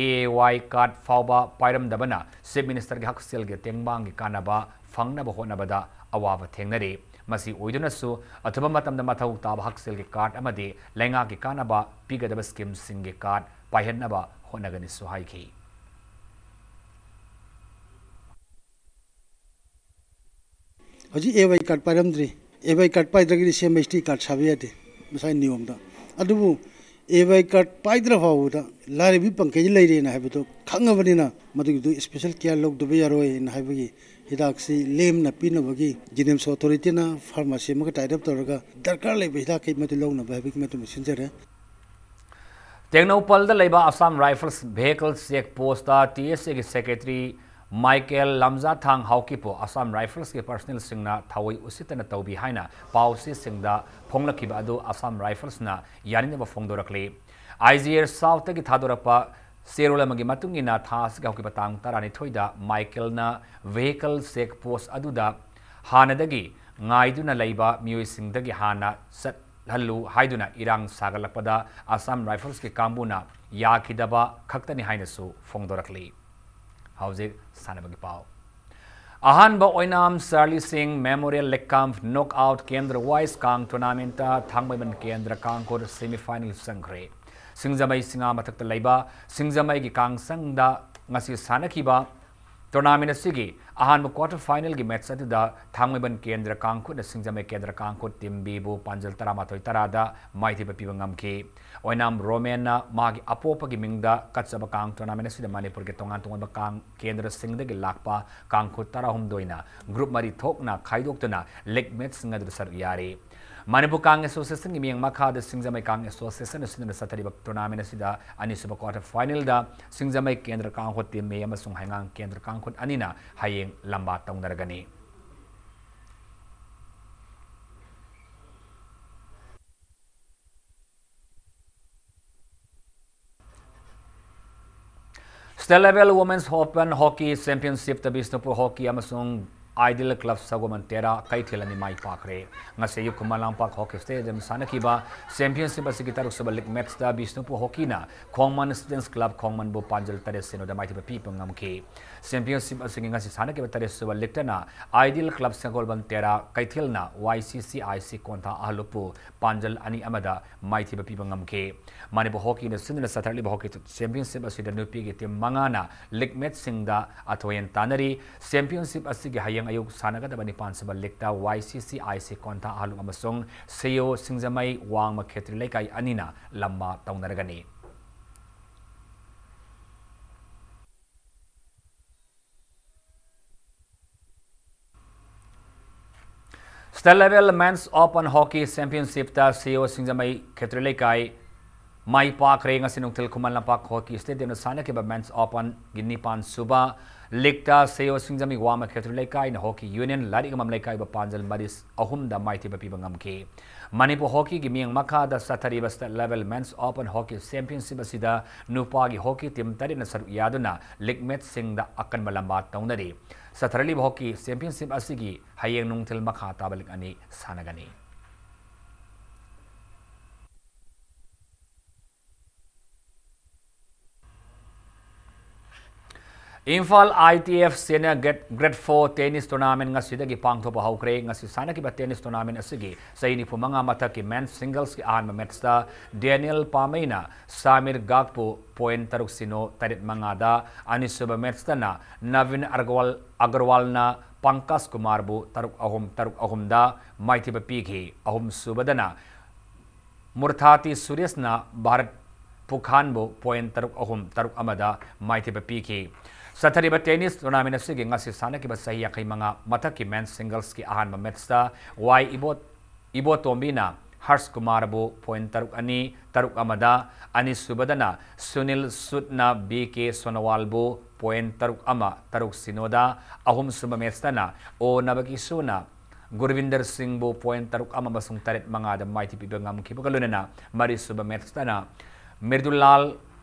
ꯑꯦ ꯑꯦ ꯋꯥꯏ ꯀꯥꯔꯗ ꯐꯥꯎꯕ ꯄꯥꯏꯔꯝꯗꯕꯅ ꯆꯤꯐ ꯃꯤꯅꯤꯁꯇꯔꯒꯤ ꯍꯛꯁꯦꯜꯒꯤ ꯇꯦꯡꯕꯥꯡꯒꯤ ꯀꯥꯟꯅꯕ ꯐꯪꯅꯕ ꯍꯣꯠꯅꯕꯗ ꯑꯋꯥꯕ ꯊꯦꯡꯅꯔꯤ꯫ ꯃꯁꯤ ꯑꯣꯏꯗꯨꯅꯁꯨ ꯑꯊꯨꯕ ꯃꯇꯝꯗ ꯃꯊꯧ ꯇꯥꯕ ꯍꯛꯁꯦꯜꯒꯤ ꯀꯥꯔꯗ ꯑꯃꯗꯤ ꯂꯩꯉꯥꯛꯀꯤ ꯀꯥꯟꯅꯕ ꯄꯤꯒꯗꯕ ꯁ꯭ꯀꯤꯝꯁꯤꯡꯒꯤ ꯀꯥꯔꯗ ꯄꯥꯏꯍꯟꯅꯕ ꯍꯣꯠꯅꯒꯅꯤꯁꯨ ꯍꯥꯏꯈꯤ꯫ ꯍꯧꯖꯤꯛ ꯑꯦ ꯋꯥꯏ ꯀꯥꯔꯗ ꯄꯥꯏꯔꯝꯗ꯭ꯔꯤ꯫ ꯑꯦ ꯋꯥꯏ ꯀꯥꯔꯗ ꯄꯥꯏꯗ꯭ꯔꯒꯗꯤ ꯁꯤ ꯑꯦꯝ ꯑꯩꯆ ꯇꯤ ꯀꯥꯔꯗ ꯁꯥꯕ ꯌꯥꯗꯦ, ꯃꯁꯥꯒꯤ ꯅꯤꯌꯣꯝꯗ꯫ ꯑꯗꯨꯕꯨ ꯑꯦ ꯋꯥꯏ ꯀꯥꯔꯗ ꯄꯥꯏꯗ꯭ꯔ ꯐꯥꯎꯕꯗ ꯂꯥꯏꯔꯕꯤ ꯄꯪꯀꯩꯗ ꯂꯩꯔꯦꯅ ꯍꯥꯏꯕꯗꯣ ꯈꯪꯉꯕꯅꯤꯅ, ꯃꯗꯨꯒꯤꯗꯨ ꯏꯁꯄꯦꯁꯦꯜ ꯀꯤꯌꯥꯔ ꯂꯧꯗꯕ ꯌꯥꯔꯣꯏꯅ ꯍꯥꯏꯕꯒꯤ ꯍꯤꯗꯥꯛꯁꯤ ꯂꯦꯝꯅ ꯄꯤꯅꯕꯒꯤ ꯖꯦꯅꯤꯝꯁ ꯑꯣꯊꯣꯔꯤꯇꯤꯅ ꯐꯥꯔꯃꯥꯁꯤ ꯑꯃꯒ ꯇꯥꯏꯠ ꯑꯞ ꯇꯧꯔꯒ ꯗꯔꯀꯥꯔ ꯂꯩꯕ ꯍꯤꯗꯥꯛꯈꯩ ꯃꯗꯨ ꯂꯧꯅꯕ ꯍꯥꯏꯕꯒꯤ ꯃꯗꯨꯃ ꯁꯤꯟꯖꯔꯦ꯫ ꯇꯦꯡꯅꯧꯄꯜꯗ ꯂꯩꯕ Assam rifles vehicle check post T S ꯑꯦꯒꯤ ꯁꯦꯀ꯭ꯔꯦꯇꯔꯤ ꯃꯥꯏꯀꯦꯜ ꯂꯝꯖꯥꯊꯥꯡ ꯍꯥꯎꯀꯤꯞꯄꯨ ꯑꯁꯥꯝ ꯔꯥꯏꯐꯜꯁꯀꯤ ꯄꯔꯁꯅꯦꯜꯁꯤꯡꯅ ꯊꯑꯣꯏ ꯎꯁꯤꯠꯇꯅ ꯇꯧꯕꯤ ꯍꯥꯏꯅ ꯄꯥꯎꯆꯦꯁꯤꯡꯗ ꯐꯣꯡꯂꯛꯈꯤꯕ ꯑꯗꯨ ꯑꯁꯥꯝ ꯔꯥꯏꯐꯜꯁꯅ ꯌꯥꯅꯤꯡꯗꯕ ꯐꯣꯡꯗꯣꯔꯛꯂꯤ꯫ ꯑꯥꯏ ꯖꯤ ꯑꯦ ꯁꯥꯎꯠꯇꯒꯤ ꯊꯥꯗꯣꯔꯛꯄ ꯆꯦꯔꯣꯜ ꯑꯃꯒꯤ ꯃꯇꯨꯡ ꯏꯟꯅ, ꯊꯥ ꯑꯁꯤꯒꯤ ꯍꯧꯈꯤꯕ ꯇꯥꯡ ꯇꯔꯥꯅꯤꯊꯣꯏꯗ ꯃꯥꯏꯀꯦꯜꯅ vehicle check post ꯑꯗꯨꯗ ꯍꯥꯟꯅꯗꯒꯤ ꯉꯥꯏꯗꯨꯅ ꯂꯩꯕ ꯃꯤꯑꯣꯏꯁꯤꯡꯗꯒꯤ ꯍꯥꯟꯅ ꯆꯠꯍꯜꯂꯨ ꯍꯥꯏꯗꯨꯅ ꯏꯔꯥꯡ ꯁꯥꯒꯠꯂꯛꯄꯗ Assam Riflesꯀꯤ ꯀꯥꯡꯕꯨꯅ ꯌꯥꯈꯤꯗꯕ ꯈꯛꯇꯅꯤ ꯍꯥꯏꯅꯁꯨ ꯐꯣꯡꯗꯣꯔꯛꯂꯤ꯫ ꯍꯧꯖꯤꯛ ꯁꯥꯟꯅꯕꯒꯤ ꯄꯥꯎ꯫ ꯑꯍꯥꯟꯕ ꯑꯣꯏꯅꯥꯝ ꯆꯥꯔꯂꯤ ꯁꯤꯡ Memorial League Cup knockout ꯀꯦꯟꯗ꯭ꯔ ꯋꯥꯏꯁ ꯀꯥꯡ tournamentꯇ ꯊꯥꯡꯃꯩꯕꯟ ꯀꯦꯟꯗ꯭ꯔ ꯀꯥꯡꯈꯨꯠ semi final ꯆꯪꯈ꯭ꯔꯦ꯫ ꯁꯤꯡꯖꯃꯩ ꯁꯤꯡꯉꯥ ꯃꯊꯛꯇ ꯂꯩꯕ ꯁꯤꯡꯖꯃꯩꯒꯤ ꯀꯥꯡꯁꯪꯗ ꯉꯁꯤ ꯁꯥꯟꯅꯈꯤꯕ tournament ꯑꯁꯤꯒꯤ ꯑꯍꯥꯟꯕ quarter finalꯒꯤ match ꯑꯗꯨꯗ ꯊꯥꯡꯃꯩꯕꯟ ꯀꯦꯟꯗ꯭ꯔ ꯀꯥꯡꯈꯨꯠꯅ ꯁꯤꯡꯖꯃꯩ ꯀꯦꯟꯗ꯭ꯔ ꯀꯥꯡꯈꯨꯠ team Bꯕꯨ ꯄꯥꯟꯖꯜ ꯇꯔꯥꯃꯥꯊꯣꯏ ꯇꯔꯥꯗ ꯃꯥꯏꯊꯤꯕ ꯄꯤꯕ ꯉꯝꯈꯤ꯫ ꯑꯣꯏꯅꯥꯝ ꯔꯣꯃꯦꯟꯅ ꯃꯥꯒꯤ ꯑꯄꯣꯛꯄꯒꯤ ꯃꯤꯡꯗ ꯀꯠꯆꯕ ꯀꯥꯡ tournament ꯑꯁꯤꯗ ꯃꯅꯤꯄꯨꯔꯒꯤ ꯇꯣꯉꯥꯟ ꯇꯣꯉꯥꯟꯕ ꯀꯥꯡ ꯀꯦꯟꯗ꯭ꯔꯁꯤꯡꯗꯒꯤ ꯂꯥꯛꯄ ꯀꯥꯡꯈꯨꯠ ꯇꯔꯥꯍꯨꯝꯗꯣꯏꯅ group ꯃꯔꯤ ꯊꯣꯛꯅ ꯈꯥꯏꯗꯣꯛꯇꯨꯅ league matchꯁꯤꯡ ꯑꯗꯨꯗ ꯁꯔꯨꯛ ꯌꯥꯔꯤ꯫ ꯃꯅꯤꯄꯨꯔ ꯀꯥꯡ Associationꯒꯤ ꯃꯤꯠꯌꯦꯡ ꯃꯈꯥꯗ ꯁꯤꯡꯖꯃꯩ ꯀꯥꯡ Associationꯅ ꯁꯤꯟꯗꯨꯅ ꯆꯠꯊꯔꯤꯕ tournament ꯑꯁꯤꯗ ꯑꯅꯤꯁꯨꯕ quarter finalꯗ ꯁꯤꯡꯖꯃꯩ ꯀꯦꯟꯗ꯭ꯔ ꯀꯥꯡꯈꯨꯠ team A ꯑꯃꯁꯨꯡ ꯍꯩꯉꯥꯡ ꯀꯦꯟꯗ꯭ꯔ ꯀꯥꯡꯈꯨꯠ ꯑꯅꯤꯅ ꯍꯌꯦꯡ ꯂꯝꯕꯥ ꯇꯧꯅꯔꯒꯅꯤ꯫ State Level Women's Open Hockey Championshipꯇ Bishnupur Hockey ꯑꯃꯁꯨꯡ Ideal Club ꯁꯒꯣꯜꯕꯟ ꯇꯦꯔꯥ ꯀꯩꯊꯦꯜ ꯑꯅꯤ ꯃꯥꯏ ꯄꯥꯛꯈ꯭ꯔꯦ꯫ ꯉꯁꯤ ꯑꯌꯨꯛ ꯈꯨꯃꯟ ꯂꯝꯄꯥꯛ Hockey Stadium ꯁꯥꯟꯅꯈꯤꯕ championship ꯑꯁꯤꯒꯤ ꯇꯔꯨꯛꯁꯨꯕ league matchꯇ ꯕꯤꯁꯅꯨꯄꯨꯔ Hockeyꯅ ꯈꯣꯡꯃꯟ Students Club ꯈꯣꯡꯃꯟꯕꯨ ꯄꯥꯟꯖꯜ ꯇꯔꯦꯠ ꯁꯤꯅꯣꯗ ꯃꯥꯏꯊꯤꯕ ꯄꯤꯕ ꯉꯝꯈꯤ꯫ Championship ꯑꯁꯤꯒꯤ ꯉꯁꯤ ꯁꯥꯟꯅꯈꯤꯕ ꯇꯔꯦꯠꯁꯨꯕ leagueꯇꯅ Ideal Club ꯁꯒꯣꯜꯕꯟ ꯇꯦꯔꯥ ꯀꯩꯊꯦꯜꯅ ꯋꯥꯏ ꯁꯤ ꯁꯤ ꯑꯥꯏ ꯁꯤ ꯀꯣꯟꯊꯥ ꯑꯍꯜꯂꯨꯞꯄꯨ ꯄꯥꯟꯖꯜ ꯑꯅꯤ ꯑꯃꯗ ꯃꯥꯏꯊꯤꯕ ꯄꯤꯕ ꯉꯝꯈꯤ꯫ ꯃꯅꯤꯄꯨꯔ Hockeyꯅ ꯁꯤꯟꯗꯨꯅ ꯆꯠꯊꯔꯛꯂꯤꯕ Hockey Championship ꯑꯁꯤꯗ ꯅꯨꯄꯤꯒꯤ team ꯃꯉꯥꯅ league matchꯁꯤꯡꯗ ꯑꯊꯣꯏ ꯑꯍꯦꯟ ꯇꯥꯟꯅꯔꯤ꯫ Championship ꯑꯁꯤꯒꯤ ꯍꯌꯦꯡ ꯑꯌꯨꯛ ꯁꯥꯟꯅꯒꯗꯕ ꯅꯤꯄꯥꯟꯁꯨꯕ leagueꯇ ꯋꯥꯏ ꯁꯤ ꯁꯤ ꯑꯥꯏ ꯁꯤ ꯀꯣꯟꯊꯥ ꯑꯍꯜꯂꯨꯞ ꯑꯃꯁꯨꯡ ꯁꯤꯌꯣ ꯁꯤꯡꯖꯃꯩ ꯋꯥꯡꯃ ꯈꯦꯇ꯭ꯔꯤ ꯂꯩꯀꯥꯏ ꯑꯅꯤꯅ ꯂꯝꯕꯥ ꯇꯧꯅꯔꯒꯅꯤ꯫ State Level Men's Open Hockey Championshipꯇ ꯁꯤꯌꯣ ꯁꯤꯡꯖꯃꯩ ꯈꯦꯇ꯭ꯔꯤ ꯂꯩꯀꯥꯏ ꯃꯥꯏ ꯄꯥꯛꯈ꯭ꯔꯦ꯫ ꯉꯁꯤ ꯅꯨꯡꯊꯤꯜ ꯈꯨꯃꯟ ꯂꯝꯄꯥꯛ Hockey Stadiumꯗ ꯁꯥꯟꯅꯈꯤꯕ Men's Openꯒꯤ ꯅꯤꯄꯥꯟ ꯁꯨꯕ ꯂꯤꯛꯇ ꯁꯦꯌꯣ ꯁꯤꯡꯖꯃꯩ ꯋꯥꯃ ꯈꯦꯇ꯭ꯔꯤ ꯂꯩꯀꯥꯏꯅ ꯍꯣꯀꯤ ꯌꯨꯅꯤꯌꯟ ꯂꯥꯏꯔꯤꯛ ꯌꯦꯡꯐꯝ ꯂꯩꯀꯥꯏꯕꯨ ꯄꯥꯟꯖꯜ ꯃꯔꯤ ꯑꯍꯨꯝꯗ ꯃꯥꯏꯊꯤꯕ ꯄꯤꯕ ꯉꯝꯈꯤ꯫ ꯃꯅꯤꯄꯨꯔ ꯍꯣꯀꯤꯒꯤ ꯃꯤꯠꯌꯦꯡ ꯃꯈꯥꯗ ꯆꯠꯊꯔꯤꯕ state level men's open hockey championship ꯑꯁꯤꯗ ꯅꯨꯄꯥꯒꯤ ꯍꯣꯀꯤ ꯇꯤꯝ ꯇꯔꯦꯠꯅ ꯁꯔꯨꯛ ꯌꯥꯗꯨꯅ ꯂꯤꯛ ꯃꯦꯠꯁꯁꯤꯡꯗ ꯑꯀꯟꯕ ꯂꯝꯕꯥ ꯇꯧꯅꯔꯤ꯫ ꯆꯠꯊꯔꯛꯂꯤꯕ ꯍꯣꯀꯤ ꯆꯦꯝꯄꯤꯌꯟꯁꯤꯞ ꯑꯁꯤꯒꯤ ꯍꯌꯦꯡ ꯅꯨꯡꯊꯤꯜ ꯃꯈꯥ ꯇꯥꯕ ꯂꯤꯛ ꯑꯅꯤ ꯁꯥꯟꯅꯒꯅꯤ꯫ ꯏꯝꯐꯥꯜ ꯑꯥꯏ ꯇꯤ ꯑꯦꯐ ꯁꯤꯅ great, great four tennis tournament ꯉꯁꯤꯗꯒꯤ ꯄꯥꯡꯊꯣꯛꯄ ꯍꯧꯈ꯭ꯔꯦ꯫ ꯉꯁꯤ ꯁꯥꯟꯅꯈꯤꯕ ꯇꯦꯅꯤꯁ ꯇꯣꯔꯅꯥꯃꯦꯟ ꯑꯁꯤꯒꯤ ꯆꯍꯤ ꯅꯤꯐꯨ ꯃꯉꯥ ꯃꯊꯛꯀꯤ ꯃꯦꯟ ꯁꯤꯡꯒꯜꯁꯀꯤ ꯑꯍꯥꯟꯕ ꯃꯦꯠꯁꯇ ꯗꯦꯅꯤꯌꯦꯜ ꯄꯥꯃꯩꯅ ꯁꯥꯃꯤꯔ ꯒꯥꯛꯄꯨ ꯄꯣꯏꯟ ꯇꯔꯨꯛ ꯁꯤꯅꯣ, ꯇꯔꯦꯠ ꯃꯉꯥꯗ, ꯑꯅꯤꯁꯨꯕ ꯃꯦꯠꯁꯇꯅ ꯅꯕꯤꯟ ꯑꯒꯔꯋꯥꯜ, ꯑꯒꯔꯋꯥꯜꯅ ꯄꯪꯀꯖ ꯀꯨꯃꯥꯔꯕꯨ ꯇꯔꯨꯛ ꯑꯍꯨꯝ, ꯇꯔꯨꯛ ꯑꯍꯨꯝꯗ ꯃꯥꯏꯊꯤꯕ ꯄꯤꯈꯤ꯫ ꯑꯍꯨꯝꯁꯨꯕꯗꯅ ꯃꯨꯔꯊꯥꯇꯤ ꯁꯨꯔꯦꯁꯅ ꯚꯥꯔꯠ ꯄꯨꯈꯥꯟꯕꯨ ꯄꯣꯏꯟ ꯇꯔꯨꯛ ꯑꯍꯨꯝ, ꯇꯔꯨꯛ ꯑꯃꯗ ꯃꯥꯏꯊꯤꯕ ꯄꯤꯈꯤ꯫ ꯆꯠꯊꯔꯤꯕ ꯇꯦꯅꯤꯁ ꯇꯣꯔꯅꯥꯃꯦꯟ ꯑꯁꯤꯒꯤ ꯉꯁꯤ ꯁꯥꯟꯅꯈꯤꯕ ꯆꯍꯤ ꯌꯥꯡꯈꯩ ꯃꯉꯥ ꯃꯊꯛꯀꯤ ꯃꯦꯟ ꯁꯤꯡꯒꯜꯁꯀꯤ ꯑꯍꯥꯟꯕ ꯃꯦꯠꯁꯇ ꯋꯥꯏ ꯏꯕꯣ, ꯏꯕꯣꯇꯣꯝꯕꯤꯅ ꯍꯔꯁ ꯀꯨꯃꯥꯔꯕꯨ ꯄꯣꯏꯟ ꯇꯔꯨꯛ ꯑꯅꯤ, ꯇꯔꯨꯛ ꯑꯃꯗ, ꯑꯅꯤꯁꯨꯕꯗꯅ ꯁꯨꯅꯤꯜ ꯁꯨꯗꯅ ꯕꯤ ꯀꯦ ꯁꯣꯅꯣꯋꯥꯜꯕꯨ ꯄꯣꯏꯟ ꯇꯔꯨꯛ ꯑꯃ, ꯇꯔꯨꯛ ꯁꯤꯅꯣꯗ, ꯑꯍꯨꯝꯁꯨꯕ ꯃꯦꯠꯁꯇꯅ ꯑꯣ ꯅꯕꯀꯤꯁꯨꯅ ꯒꯨꯔꯕꯤꯟꯗꯔ ꯁꯤꯡꯕꯨ ꯄꯣꯏꯟ ꯇꯔꯨꯛ ꯑꯃ ꯑꯃꯁꯨꯡ ꯇꯔꯦꯠ ꯃꯉꯥꯗ ꯃꯥꯏꯊꯤꯕ ꯄꯤꯕ ꯉꯝꯈꯤꯕꯒ ꯂꯣꯏꯅꯅ ꯃꯔꯤꯁꯨꯕ ꯃꯦꯠꯁꯇꯅ ꯃꯤꯔꯗꯨꯂꯥꯜ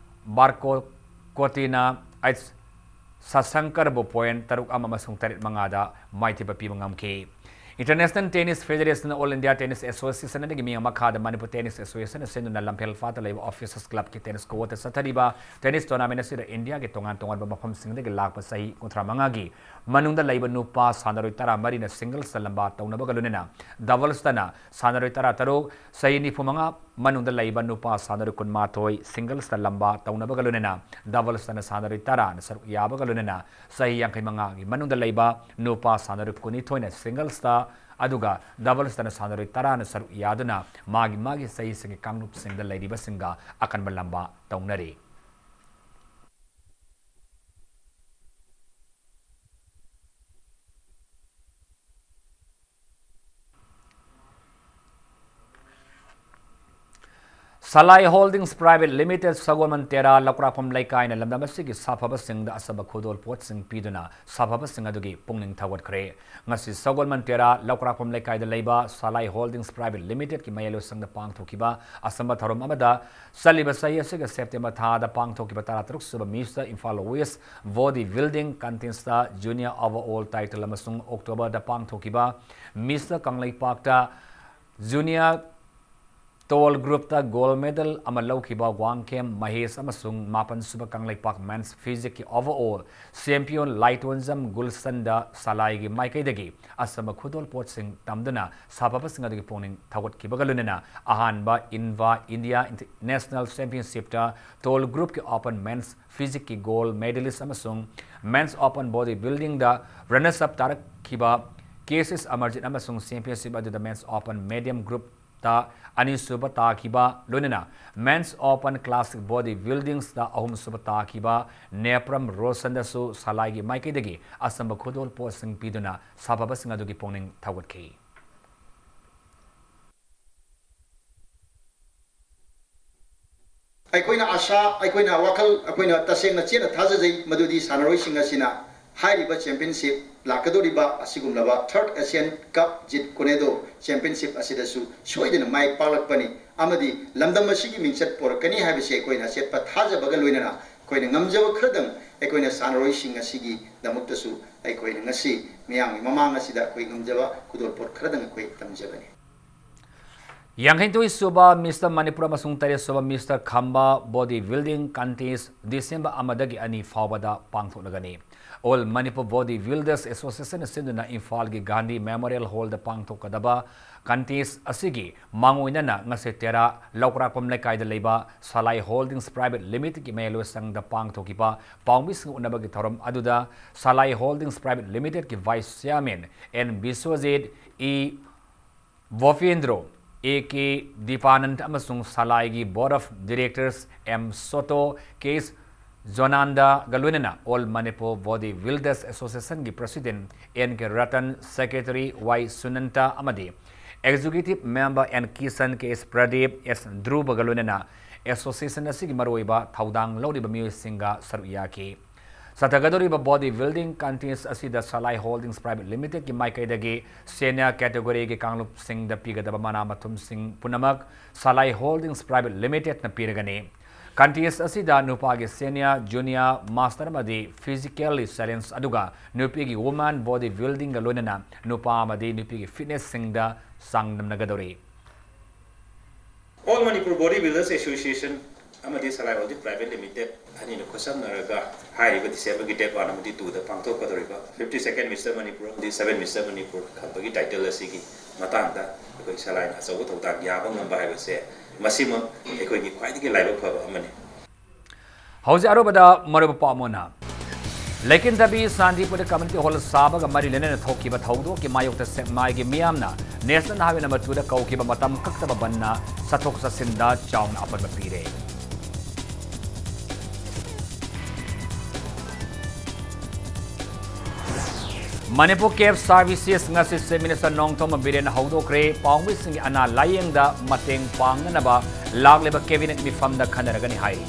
ꯕꯥꯔꯀꯣꯀꯣꯇꯤꯅ ꯑꯩꯆ ꯁꯁꯪꯀꯔꯕꯨ ꯄꯣꯏꯟ ꯇꯔꯨꯛ ꯑꯃ ꯑꯃꯁꯨꯡ ꯇꯔꯦꯠ ꯃꯉꯥꯗ ꯃꯥꯏꯊꯤꯕ ꯄꯤꯕ ꯉꯝꯈꯤ꯫ International Tennis Federation, All India Tennis Association ꯑꯗꯒꯤ ꯃꯤꯠꯌꯦꯡ ꯃꯈꯥꯗ ꯃꯅꯤꯄꯨꯔ ꯇꯦꯅꯤꯁ ꯑꯦꯁꯣꯁꯤꯌꯦꯁꯟ ꯑꯁꯤꯅ ꯂꯝꯐꯦꯜ ꯄꯥꯠꯇ ꯂꯩꯕ ꯑꯣꯐꯤꯁꯔꯁ ꯀ꯭ꯂꯕꯀꯤ ꯇꯦꯅꯤꯁ ꯀꯣꯔꯠꯇ ꯆꯠꯊꯔꯤꯕ ꯇꯦꯅꯤꯁ ꯇꯣꯔꯅꯥꯃꯦꯟ ꯑꯁꯤꯗ ꯏꯟꯗꯤꯌꯥꯒꯤ ꯇꯣꯉꯥꯟ ꯇꯣꯉꯥꯟꯕ ꯃꯐꯝꯁꯤꯡꯗꯒꯤ ꯂꯥꯛꯄ ꯆꯍꯤ ꯀꯨꯟꯊ꯭ꯔꯥ ꯃꯉꯥꯒꯤ ꯃꯅꯨꯡꯗ ꯂꯩꯕ ꯅꯨꯄꯥ ꯁꯥꯟꯅꯔꯣꯏ ꯇꯔꯥ ꯃꯔꯤꯅ ꯁꯤꯡꯒꯜꯁꯇ ꯂꯝꯕꯥ ꯇꯧꯅꯕꯒ ꯂꯣꯏꯅꯅ ꯗꯕꯜꯁꯇꯅ ꯁꯥꯟꯅꯔꯣꯏ ꯇꯔꯥ ꯇꯔꯨꯛ, ꯆꯍꯤ ꯅꯤꯐꯨ ꯃꯉꯥ ꯃꯅꯨꯡꯗ ꯂꯩꯕ ꯅꯨꯄꯥ ꯁꯥꯟꯅꯔꯣꯏ ꯀꯨꯟꯃꯥꯊꯣꯏ ꯁꯤꯡꯒꯜꯁꯇ ꯂꯝꯕꯥ ꯇꯧꯅꯕꯒ ꯂꯣꯏꯅꯅ ꯗꯕꯜꯁꯇꯅ ꯁꯥꯟꯅꯔꯣꯏ ꯇꯔꯥꯅ ꯁꯔꯨꯛ ꯌꯥꯕꯒ ꯂꯣꯏꯅꯅ ꯆꯍꯤ ꯌꯥꯡꯈꯩ ꯃꯉꯥꯒꯤ ꯃꯅꯨꯡꯗ ꯂꯩꯕ ꯅꯨꯄꯥ ꯁꯥꯟꯅꯔꯣꯏ ꯀꯨꯟꯅꯤꯊꯣꯏꯅ ꯁꯤꯡꯒꯜꯁꯇ, ꯑꯗꯨꯒ ꯗꯕꯜꯁꯇꯅ ꯁꯥꯟꯅꯔꯣꯏ ꯇꯔꯥꯅ ꯁꯔꯨꯛ ꯌꯥꯗꯨꯅ ꯃꯥꯒꯤ ꯃꯥꯒꯤ ꯆꯍꯤꯁꯤꯡꯒꯤ ꯀꯥꯡꯂꯨꯞꯁꯤꯡꯗ ꯂꯩꯔꯤꯕꯁꯤꯡꯒ ꯑꯀꯟꯕ ꯂꯝꯕꯥ ꯇꯧꯅꯔꯤ꯫ Salai Holdings Private Limited, ꯁꯒꯣꯜꯕꯟ ꯇꯦꯔꯥ, ꯂꯧꯀ꯭ꯔꯥꯛꯄꯝ ꯂꯩꯀꯥꯏꯅ ꯂꯝꯗꯝ ꯑꯁꯤꯒꯤ ꯁꯥꯐꯕꯁꯤꯡꯗ ꯑꯆꯝꯕ ꯈꯨꯗꯣꯜ ꯄꯣꯠꯁꯤꯡ ꯄꯤꯗꯨꯅ ꯁꯥꯐꯕꯁꯤꯡ ꯑꯗꯨꯒꯤ ꯄꯨꯛꯅꯤꯡ ꯊꯧꯒꯠꯈ꯭ꯔꯦ꯫ ꯉꯁꯤ ꯁꯒꯣꯜꯕꯟ ꯇꯦꯔꯥ, ꯂꯧꯀ꯭ꯔꯥꯛꯄꯝ ꯂꯩꯀꯥꯏꯗ ꯂꯩꯕ Salai Holdings Private Limited ꯀꯤ ꯃꯌꯥꯏꯂꯣꯏꯁꯪꯗ ꯄꯥꯡꯊꯣꯛꯈꯤꯕ ꯑꯆꯝꯕ ꯊꯧꯔꯝ ꯑꯃꯗ ꯆꯠꯂꯤꯕ ꯆꯍꯤ ꯑꯁꯤꯒꯤ September ꯊꯥꯗ ꯄꯥꯡꯊꯣꯛꯈꯤꯕ ꯇꯔꯥꯇꯔꯨꯛ ꯁꯨꯕ Mister Imphal West Body Building Contest ꯇ Junior Overall Title ꯑꯃꯁꯨꯡ October ꯗ ꯄꯥꯡꯊꯣꯛꯈꯤꯕ Mister ꯀꯪꯂꯩꯄꯥꯛꯇ Junior Tall Group ꯇ Gold Medal ꯑꯃ ꯂꯧꯈꯤꯕ ꯋꯥꯡꯈꯦꯝ ꯃꯍꯦꯁ ꯑꯃꯁꯨꯡ ꯃꯥꯄꯟ ꯁꯨꯕ ꯀꯪꯂꯩꯄꯥꯛ Men's Physique ꯀꯤ Overall Champion ꯂꯥꯏꯇꯣꯟꯖꯝ ꯒꯨꯜꯁꯟꯗ ꯁꯂꯥꯏꯒꯤ ꯃꯥꯏꯀꯩꯗꯒꯤ ꯑꯆꯝꯕ ꯈꯨꯗꯣꯜ ꯄꯣꯠꯁꯤꯡ ꯇꯝꯗꯨꯅ ꯁꯥꯐꯕꯁꯤꯡ ꯑꯗꯨꯒꯤ ꯄꯨꯛꯅꯤꯡ ꯊꯧꯒꯠꯈꯤꯕꯒ ꯂꯣꯏꯅꯅ ꯑꯍꯥꯟꯕ INVA India International Championship ꯇ Tall Group ꯀꯤ Open Men's Physique ꯀꯤ Gold Medalist ꯑꯃꯁꯨꯡ Men's Open Body Building ꯗ Runners Up ꯇꯥꯔꯛꯈꯤꯕ K S S Amarjeet ꯑꯃꯁꯨꯡ Championship ꯑꯗꯨꯗ Men's Open Medium Group ꯇ ꯑꯅꯤꯁꯨꯕ ꯇꯥꯈꯤꯕ, ꯂꯣꯏꯅꯅ Men's Open Classic Body Buildings ꯇ ꯑꯍꯨꯝꯁꯨꯕ ꯇꯥꯈꯤꯕ ꯅꯦꯄ꯭ꯔꯝ ꯔꯣꯁꯟꯗꯁꯨ ꯁꯂꯥꯏꯒꯤ ꯃꯥꯏꯀꯩꯗꯒꯤ ꯑꯆꯝꯕ ꯈꯨꯗꯣꯜ ꯄꯣꯠꯁꯤꯡ ꯄꯤꯗꯨꯅ ꯁꯥꯐꯕꯁꯤꯡ ꯑꯗꯨꯒꯤ ꯄꯨꯛꯅꯤꯡ ꯊꯧꯒꯠꯈꯤ꯫ ꯑꯩꯈꯣꯏꯅ ꯑꯥꯁꯥ, ꯑꯩꯈꯣꯏꯅ ꯋꯥꯈꯜ, ꯑꯩꯈꯣꯏꯅ ꯇꯁꯦꯡꯅ ꯆꯦꯠꯅ ꯊꯥꯖꯖꯩ ꯃꯗꯨꯗꯤ ꯁꯥꯟꯅꯔꯣꯏꯁꯤꯡ ꯑꯁꯤꯅ ꯍꯥꯏꯔꯤꯕ championship, ꯂꯥꯛꯀꯗꯧꯔꯤꯕ ꯑꯁꯤꯒꯨꯝꯂꯕ Third Asian Cup Jeet Kune Do Championship ꯑꯁꯤꯗꯁꯨ ꯁꯣꯏꯗꯅ ꯃꯥꯏ ꯄꯥꯛꯂꯛꯄꯅꯤ ꯑꯃꯗꯤ ꯂꯝꯗꯝ ꯑꯁꯤꯒꯤ ꯃꯤꯡꯆꯠ ꯄꯣꯔꯛꯀꯅꯤ ꯍꯥꯏꯕꯁꯤ ꯑꯩꯈꯣꯏꯅ ꯑꯆꯦꯠꯄ ꯊꯥꯖꯕꯒ ꯂꯣꯏꯅꯅ ꯑꯩꯈꯣꯏꯅ ꯉꯝꯖꯕ ꯈꯔꯗꯪ ꯑꯩꯈꯣꯏꯅ ꯁꯥꯟꯅꯔꯣꯏꯁꯤꯡ ꯑꯁꯤꯒꯤꯗꯃꯛꯇꯁꯨ ꯑꯩꯈꯣꯏꯅ ꯉꯁꯤ ꯃꯤꯌꯥꯝꯒꯤ ꯃꯃꯥꯡ ꯑꯁꯤꯗ ꯑꯩꯈꯣꯏ ꯉꯝꯖꯕ ꯈꯨꯗꯣꯜꯄꯣꯠ ꯈꯔꯗꯪ ꯑꯩꯈꯣꯏ ꯇꯝꯖꯕꯅꯤ꯫ ꯌꯥꯡꯈꯩꯅꯤꯊꯣꯏ ꯁꯨꯕ Mister ꯃꯅꯤꯄꯨꯔ ꯑꯃꯁꯨꯡ ꯇꯔꯦꯠ ꯁꯨꯕ Mister ꯈꯝꯕ Body Building Contest December ꯑꯃꯗꯒꯤ ꯑꯅꯤ ꯐꯥꯎꯕꯗ ꯄꯥꯡꯊꯣꯛꯂꯒꯅꯤ꯫ All Manipur Body Builders Association ꯅ ꯁꯤꯟꯗꯨꯅ ꯏꯝꯐꯥꯜꯒꯤ ꯒꯥꯟꯙꯤ Memorial Hall ꯗ ꯄꯥꯡꯊꯣꯛꯀꯗꯕ contest ꯑꯁꯤꯒꯤ ꯃꯥꯡꯑꯣꯏꯅꯅ ꯉꯁꯤ ꯇꯦꯔꯥ ꯂꯧꯀ꯭ꯔꯥꯛꯄꯝ ꯂꯩꯀꯥꯏꯗ ꯂꯩꯕ Salai Holdings Private Limited ꯀꯤ ꯃꯌꯥꯏꯂꯣꯏꯁꯪꯗ ꯄꯥꯡꯊꯣꯛꯈꯤꯕ ꯄꯥꯎꯃꯤꯁꯤꯡ ꯎꯅꯕꯒꯤ ꯊꯧꯔꯝ ꯑꯗꯨꯗ Salai Holdings Private Limited ꯀꯤ Vice Chairman N Biswajit, E Bhopendro, A K Dipananda ꯑꯃꯁꯨꯡ ꯁꯂꯥꯏꯒꯤ Board of Directors M ꯁꯣꯇꯣ, ꯀꯦ ꯑꯦꯁ ꯖꯣꯅꯥꯟꯗꯒ ꯂꯣꯏꯅꯅ All Manipur Body Builders Association ꯒꯤ President N ꯀꯦ ꯔꯇꯟ, Secretary ꯋꯥꯏ ꯁꯨꯅꯟꯇ ꯑꯃꯗꯤ Executive Member N Kishan, K S Pradeep, S Dhruvaꯒ ꯂꯣꯏꯅꯅ association ꯑꯁꯤꯒꯤ ꯃꯔꯨꯑꯣꯏꯕ ꯊꯧꯗꯥꯡ ꯂꯧꯔꯤꯕ ꯃꯤꯑꯣꯏꯁꯤꯡꯒ ꯁꯔꯨꯛ ꯌꯥꯈꯤ꯫ ꯆꯠꯊꯒꯗꯧꯔꯤꯕ body building contest ꯑꯁꯤꯗ Salai Holdings Private Limitedꯀꯤ ꯃꯥꯏꯀꯩꯗꯒꯤ senior categoryꯒꯤ ꯀꯥꯡꯂꯨꯞꯁꯤꯡꯗ ꯄꯤꯒꯗꯕ ꯃꯅꯥ ꯃꯊꯨꯝꯁꯤꯡ ꯄꯨꯝꯅꯃꯛ Salai Holdings Private Limitedꯅ ꯄꯤꯔꯒꯅꯤ꯫ Contest ꯑꯁꯤꯗ ꯅꯨꯄꯥꯒꯤ senior, junior, master ꯑꯃꯗꯤ physically challenge, ꯑꯗꯨꯒ ꯅꯨꯄꯤꯒꯤ woman body buildingꯒ ꯂꯣꯏꯅꯅ ꯅꯨꯄꯥ ꯑꯃꯗꯤ ꯅꯨꯄꯤꯒꯤ fitnessꯁꯤꯡꯗ ꯆꯥꯡꯗꯝꯅꯒꯗꯧꯔꯤ꯫ All Manipur Body Builders Association ꯑꯃꯗꯤ Salai Holdings Private Limited ꯑꯅꯤꯅ ꯈꯨꯠꯁꯝꯅꯔꯒ ꯍꯥꯏꯔꯤꯕ Decemberꯒꯤ date one ꯑꯃꯗꯤ twoꯗ ꯄꯥꯡꯊꯣꯛꯀꯗꯧꯔꯤꯕ fifty-second Mister Manipur ꯑꯃꯗꯤ seven Mister Manipur ꯈꯟꯕꯒꯤ title ꯑꯁꯤꯒꯤ ꯃꯇꯥꯡꯗ ꯑꯩꯈꯣꯏ ꯁꯂꯥꯏꯅ ꯑꯆꯧꯕ ꯊꯧꯗꯥꯡ ꯌꯥꯕ ꯉꯝꯕ ꯍꯥꯏꯕꯁꯦ ꯃꯁꯤꯃꯛ ꯑꯩꯈꯣꯏꯒꯤ ꯈ꯭ꯋꯥꯏꯗꯒꯤ ꯂꯥꯏꯕꯛ ꯐꯕ ꯑꯃꯅꯤ꯫ ꯍꯧꯖꯤꯛ ꯑꯔꯣꯏꯕꯗ ꯃꯔꯨꯑꯣꯏꯕ ꯄꯥꯎ ꯑꯃꯅ, ꯂꯩꯀꯤꯟꯊꯕꯤ ꯁꯥꯟꯇꯤꯄꯨꯔꯗ community hall ꯁꯥꯕꯒ ꯃꯔꯤ ꯂꯩꯅꯅ ꯊꯣꯛꯈꯤꯕ ꯊꯧꯗꯣꯛꯀꯤ ꯃꯥꯌꯣꯛꯇ ꯁꯦꯛꯃꯥꯏꯒꯤ ꯃꯤꯌꯥꯝꯅ National Highway number twoꯗ ꯀꯧꯈꯤꯕ ꯃꯇꯝ ꯀꯛꯇꯕ ꯕꯟꯅ ꯆꯠꯊꯣꯛ ꯆꯠꯁꯤꯟꯗ ꯆꯥꯎꯅ ꯑꯄꯟꯕ ꯄꯤꯔꯦ꯫ ꯃꯅꯤꯄꯨꯔ Cab Services ꯉꯁꯤ Chief Minister ꯅꯣꯡꯊꯣꯝꯕꯝ ꯕꯤꯔꯦꯟꯅ ꯍꯧꯗꯣꯛꯈ꯭ꯔꯦ꯫ ꯄꯥꯎꯃꯤꯁꯤꯡꯒꯤ ꯑꯅꯥ ꯂꯥꯌꯦꯡꯗ ꯃꯇꯦꯡ ꯄꯥꯡꯅꯅꯕ ꯂꯥꯛꯂꯤꯕ cabinet ꯃꯤꯐꯝꯗ ꯈꯟꯅꯔꯒꯅꯤ ꯍꯥꯏꯔꯤ꯫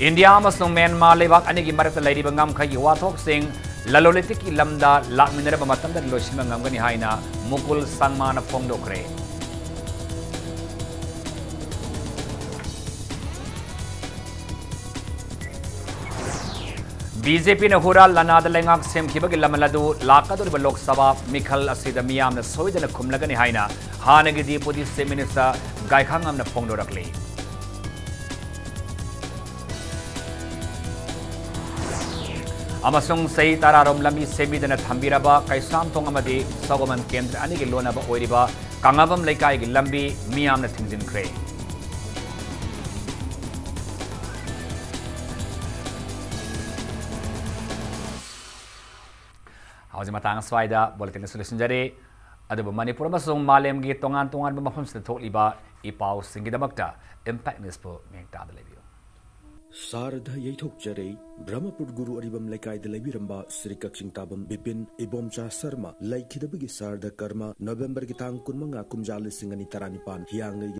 ꯏꯟꯗꯤꯌꯥ ꯑꯃꯁꯨꯡ ꯃ꯭ꯌꯥꯟꯃꯥꯔ ꯂꯩꯕꯥꯛ ꯑꯅꯤꯒꯤ ꯃꯔꯛꯇ ꯂꯩꯔꯤꯕ ꯉꯝꯈꯩꯒꯤ ꯋꯥꯊꯣꯛꯁꯤꯡ ꯂꯂꯣꯟ ꯏꯇꯤꯛꯀꯤ ꯂꯝꯗ ꯂꯥꯛꯃꯤꯟꯅꯔꯕ ꯃꯇꯝꯗ ꯂꯣꯏꯁꯤꯟꯕ ꯉꯝꯒꯅꯤ ꯍꯥꯏꯅ ꯃꯨꯀꯨꯜ ꯁꯪꯃꯥꯅ ꯐꯣꯡꯗꯣꯛꯈ꯭ꯔꯦ꯫ ꯕꯤ ꯖꯦ ꯄꯤꯅ ꯍꯨꯔꯥꯟ ꯂꯥꯟꯅꯥꯗ ꯂꯩꯉꯥꯛ ꯁꯦꯝꯈꯤꯕꯒꯤ ꯂꯃꯟ ꯑꯗꯨ ꯂꯥꯛꯀꯗꯧꯔꯤꯕ ꯂꯣꯛ ꯁꯚꯥ ꯃꯤꯈꯜ ꯑꯁꯤꯗ ꯃꯤꯌꯥꯝꯅ ꯁꯣꯏꯗꯅ ꯈꯨꯝꯂꯒꯅꯤ ꯍꯥꯏꯅ ꯍꯥꯟꯅꯒꯤ Deputy Chief Minister ꯒꯥꯏꯈꯥꯉꯝꯅ ꯐꯣꯡꯗꯣꯔꯛꯂꯤ꯫ ꯑꯃꯁꯨꯡ ꯆꯍꯤ ꯇꯔꯥꯔꯣꯝ ꯂꯝꯕꯤ ꯁꯦꯝꯕꯤꯗꯅ ꯊꯝꯕꯤꯔꯕ ꯀꯩꯁꯥꯝꯊꯣꯡ ꯑꯃꯗꯤ ꯁꯒꯣꯃꯟ ꯀꯦꯟꯗ꯭ꯔ ꯑꯅꯤꯒꯤ ꯂꯣꯟꯅꯕ ꯑꯣꯏꯔꯤꯕ ꯀꯥꯡꯉꯥꯕꯝ ꯂꯩꯀꯥꯏꯒꯤ ꯂꯝꯕꯤ ꯃꯤꯌꯥꯝꯅ ꯊꯤꯡꯖꯤꯟꯈ꯭ꯔꯦ꯫ ꯍꯧꯖꯤꯛ ꯃꯇꯥꯡ ꯑꯁ꯭ꯋꯥꯏꯗ bulletin ꯑꯁꯤ ꯂꯣꯏꯁꯤꯟꯖꯔꯦ꯫ ꯑꯗꯨꯕꯨ ꯃꯅꯤꯄꯨꯔ ꯑꯃꯁꯨꯡ ꯃꯥꯂꯦꯝꯒꯤ ꯇꯣꯉꯥꯟ ꯇꯣꯉꯥꯟꯕ ꯃꯐꯝꯁꯤꯗ ꯊꯣꯛꯂꯤꯕ ꯏ ꯄꯥꯎꯁꯤꯡꯒꯤꯗꯃꯛꯇ Impact Newsꯄꯨ ꯃꯤꯠꯌꯦꯡ ꯇꯥꯗ ꯂꯩꯕꯤꯌꯨ꯫ ꯁꯥꯔꯗ ꯌꯩꯊꯣꯛꯆꯔꯤ꯫ ꯕ꯭ꯔꯍ꯭ꯃꯄꯨꯔ ꯒꯨꯔꯨ ꯑꯔꯤꯕꯝ ꯂꯩꯀꯥꯏꯗ ꯂꯩꯕꯤꯔꯝꯕ ꯁ꯭ꯔꯤ ꯀꯛꯆꯤꯡ ꯇꯥꯕꯝ ꯕꯤꯄꯤꯟ ꯏꯕꯣꯝꯆꯥ ꯁꯔꯃ ꯂꯩꯈꯤꯗꯕꯒꯤ ꯁꯥꯔꯗ ꯀꯔꯃ ꯅꯣꯕꯦꯝꯕꯔꯒꯤ ꯇꯥꯡ ꯀꯨꯟꯃꯉꯥ, ꯀꯨꯝꯖꯥ ꯂꯤꯁꯤꯡ ꯑꯅꯤ ꯇꯔꯥꯅꯤꯄꯥꯟ, ꯍꯤꯌꯥꯡꯒꯩꯒꯤ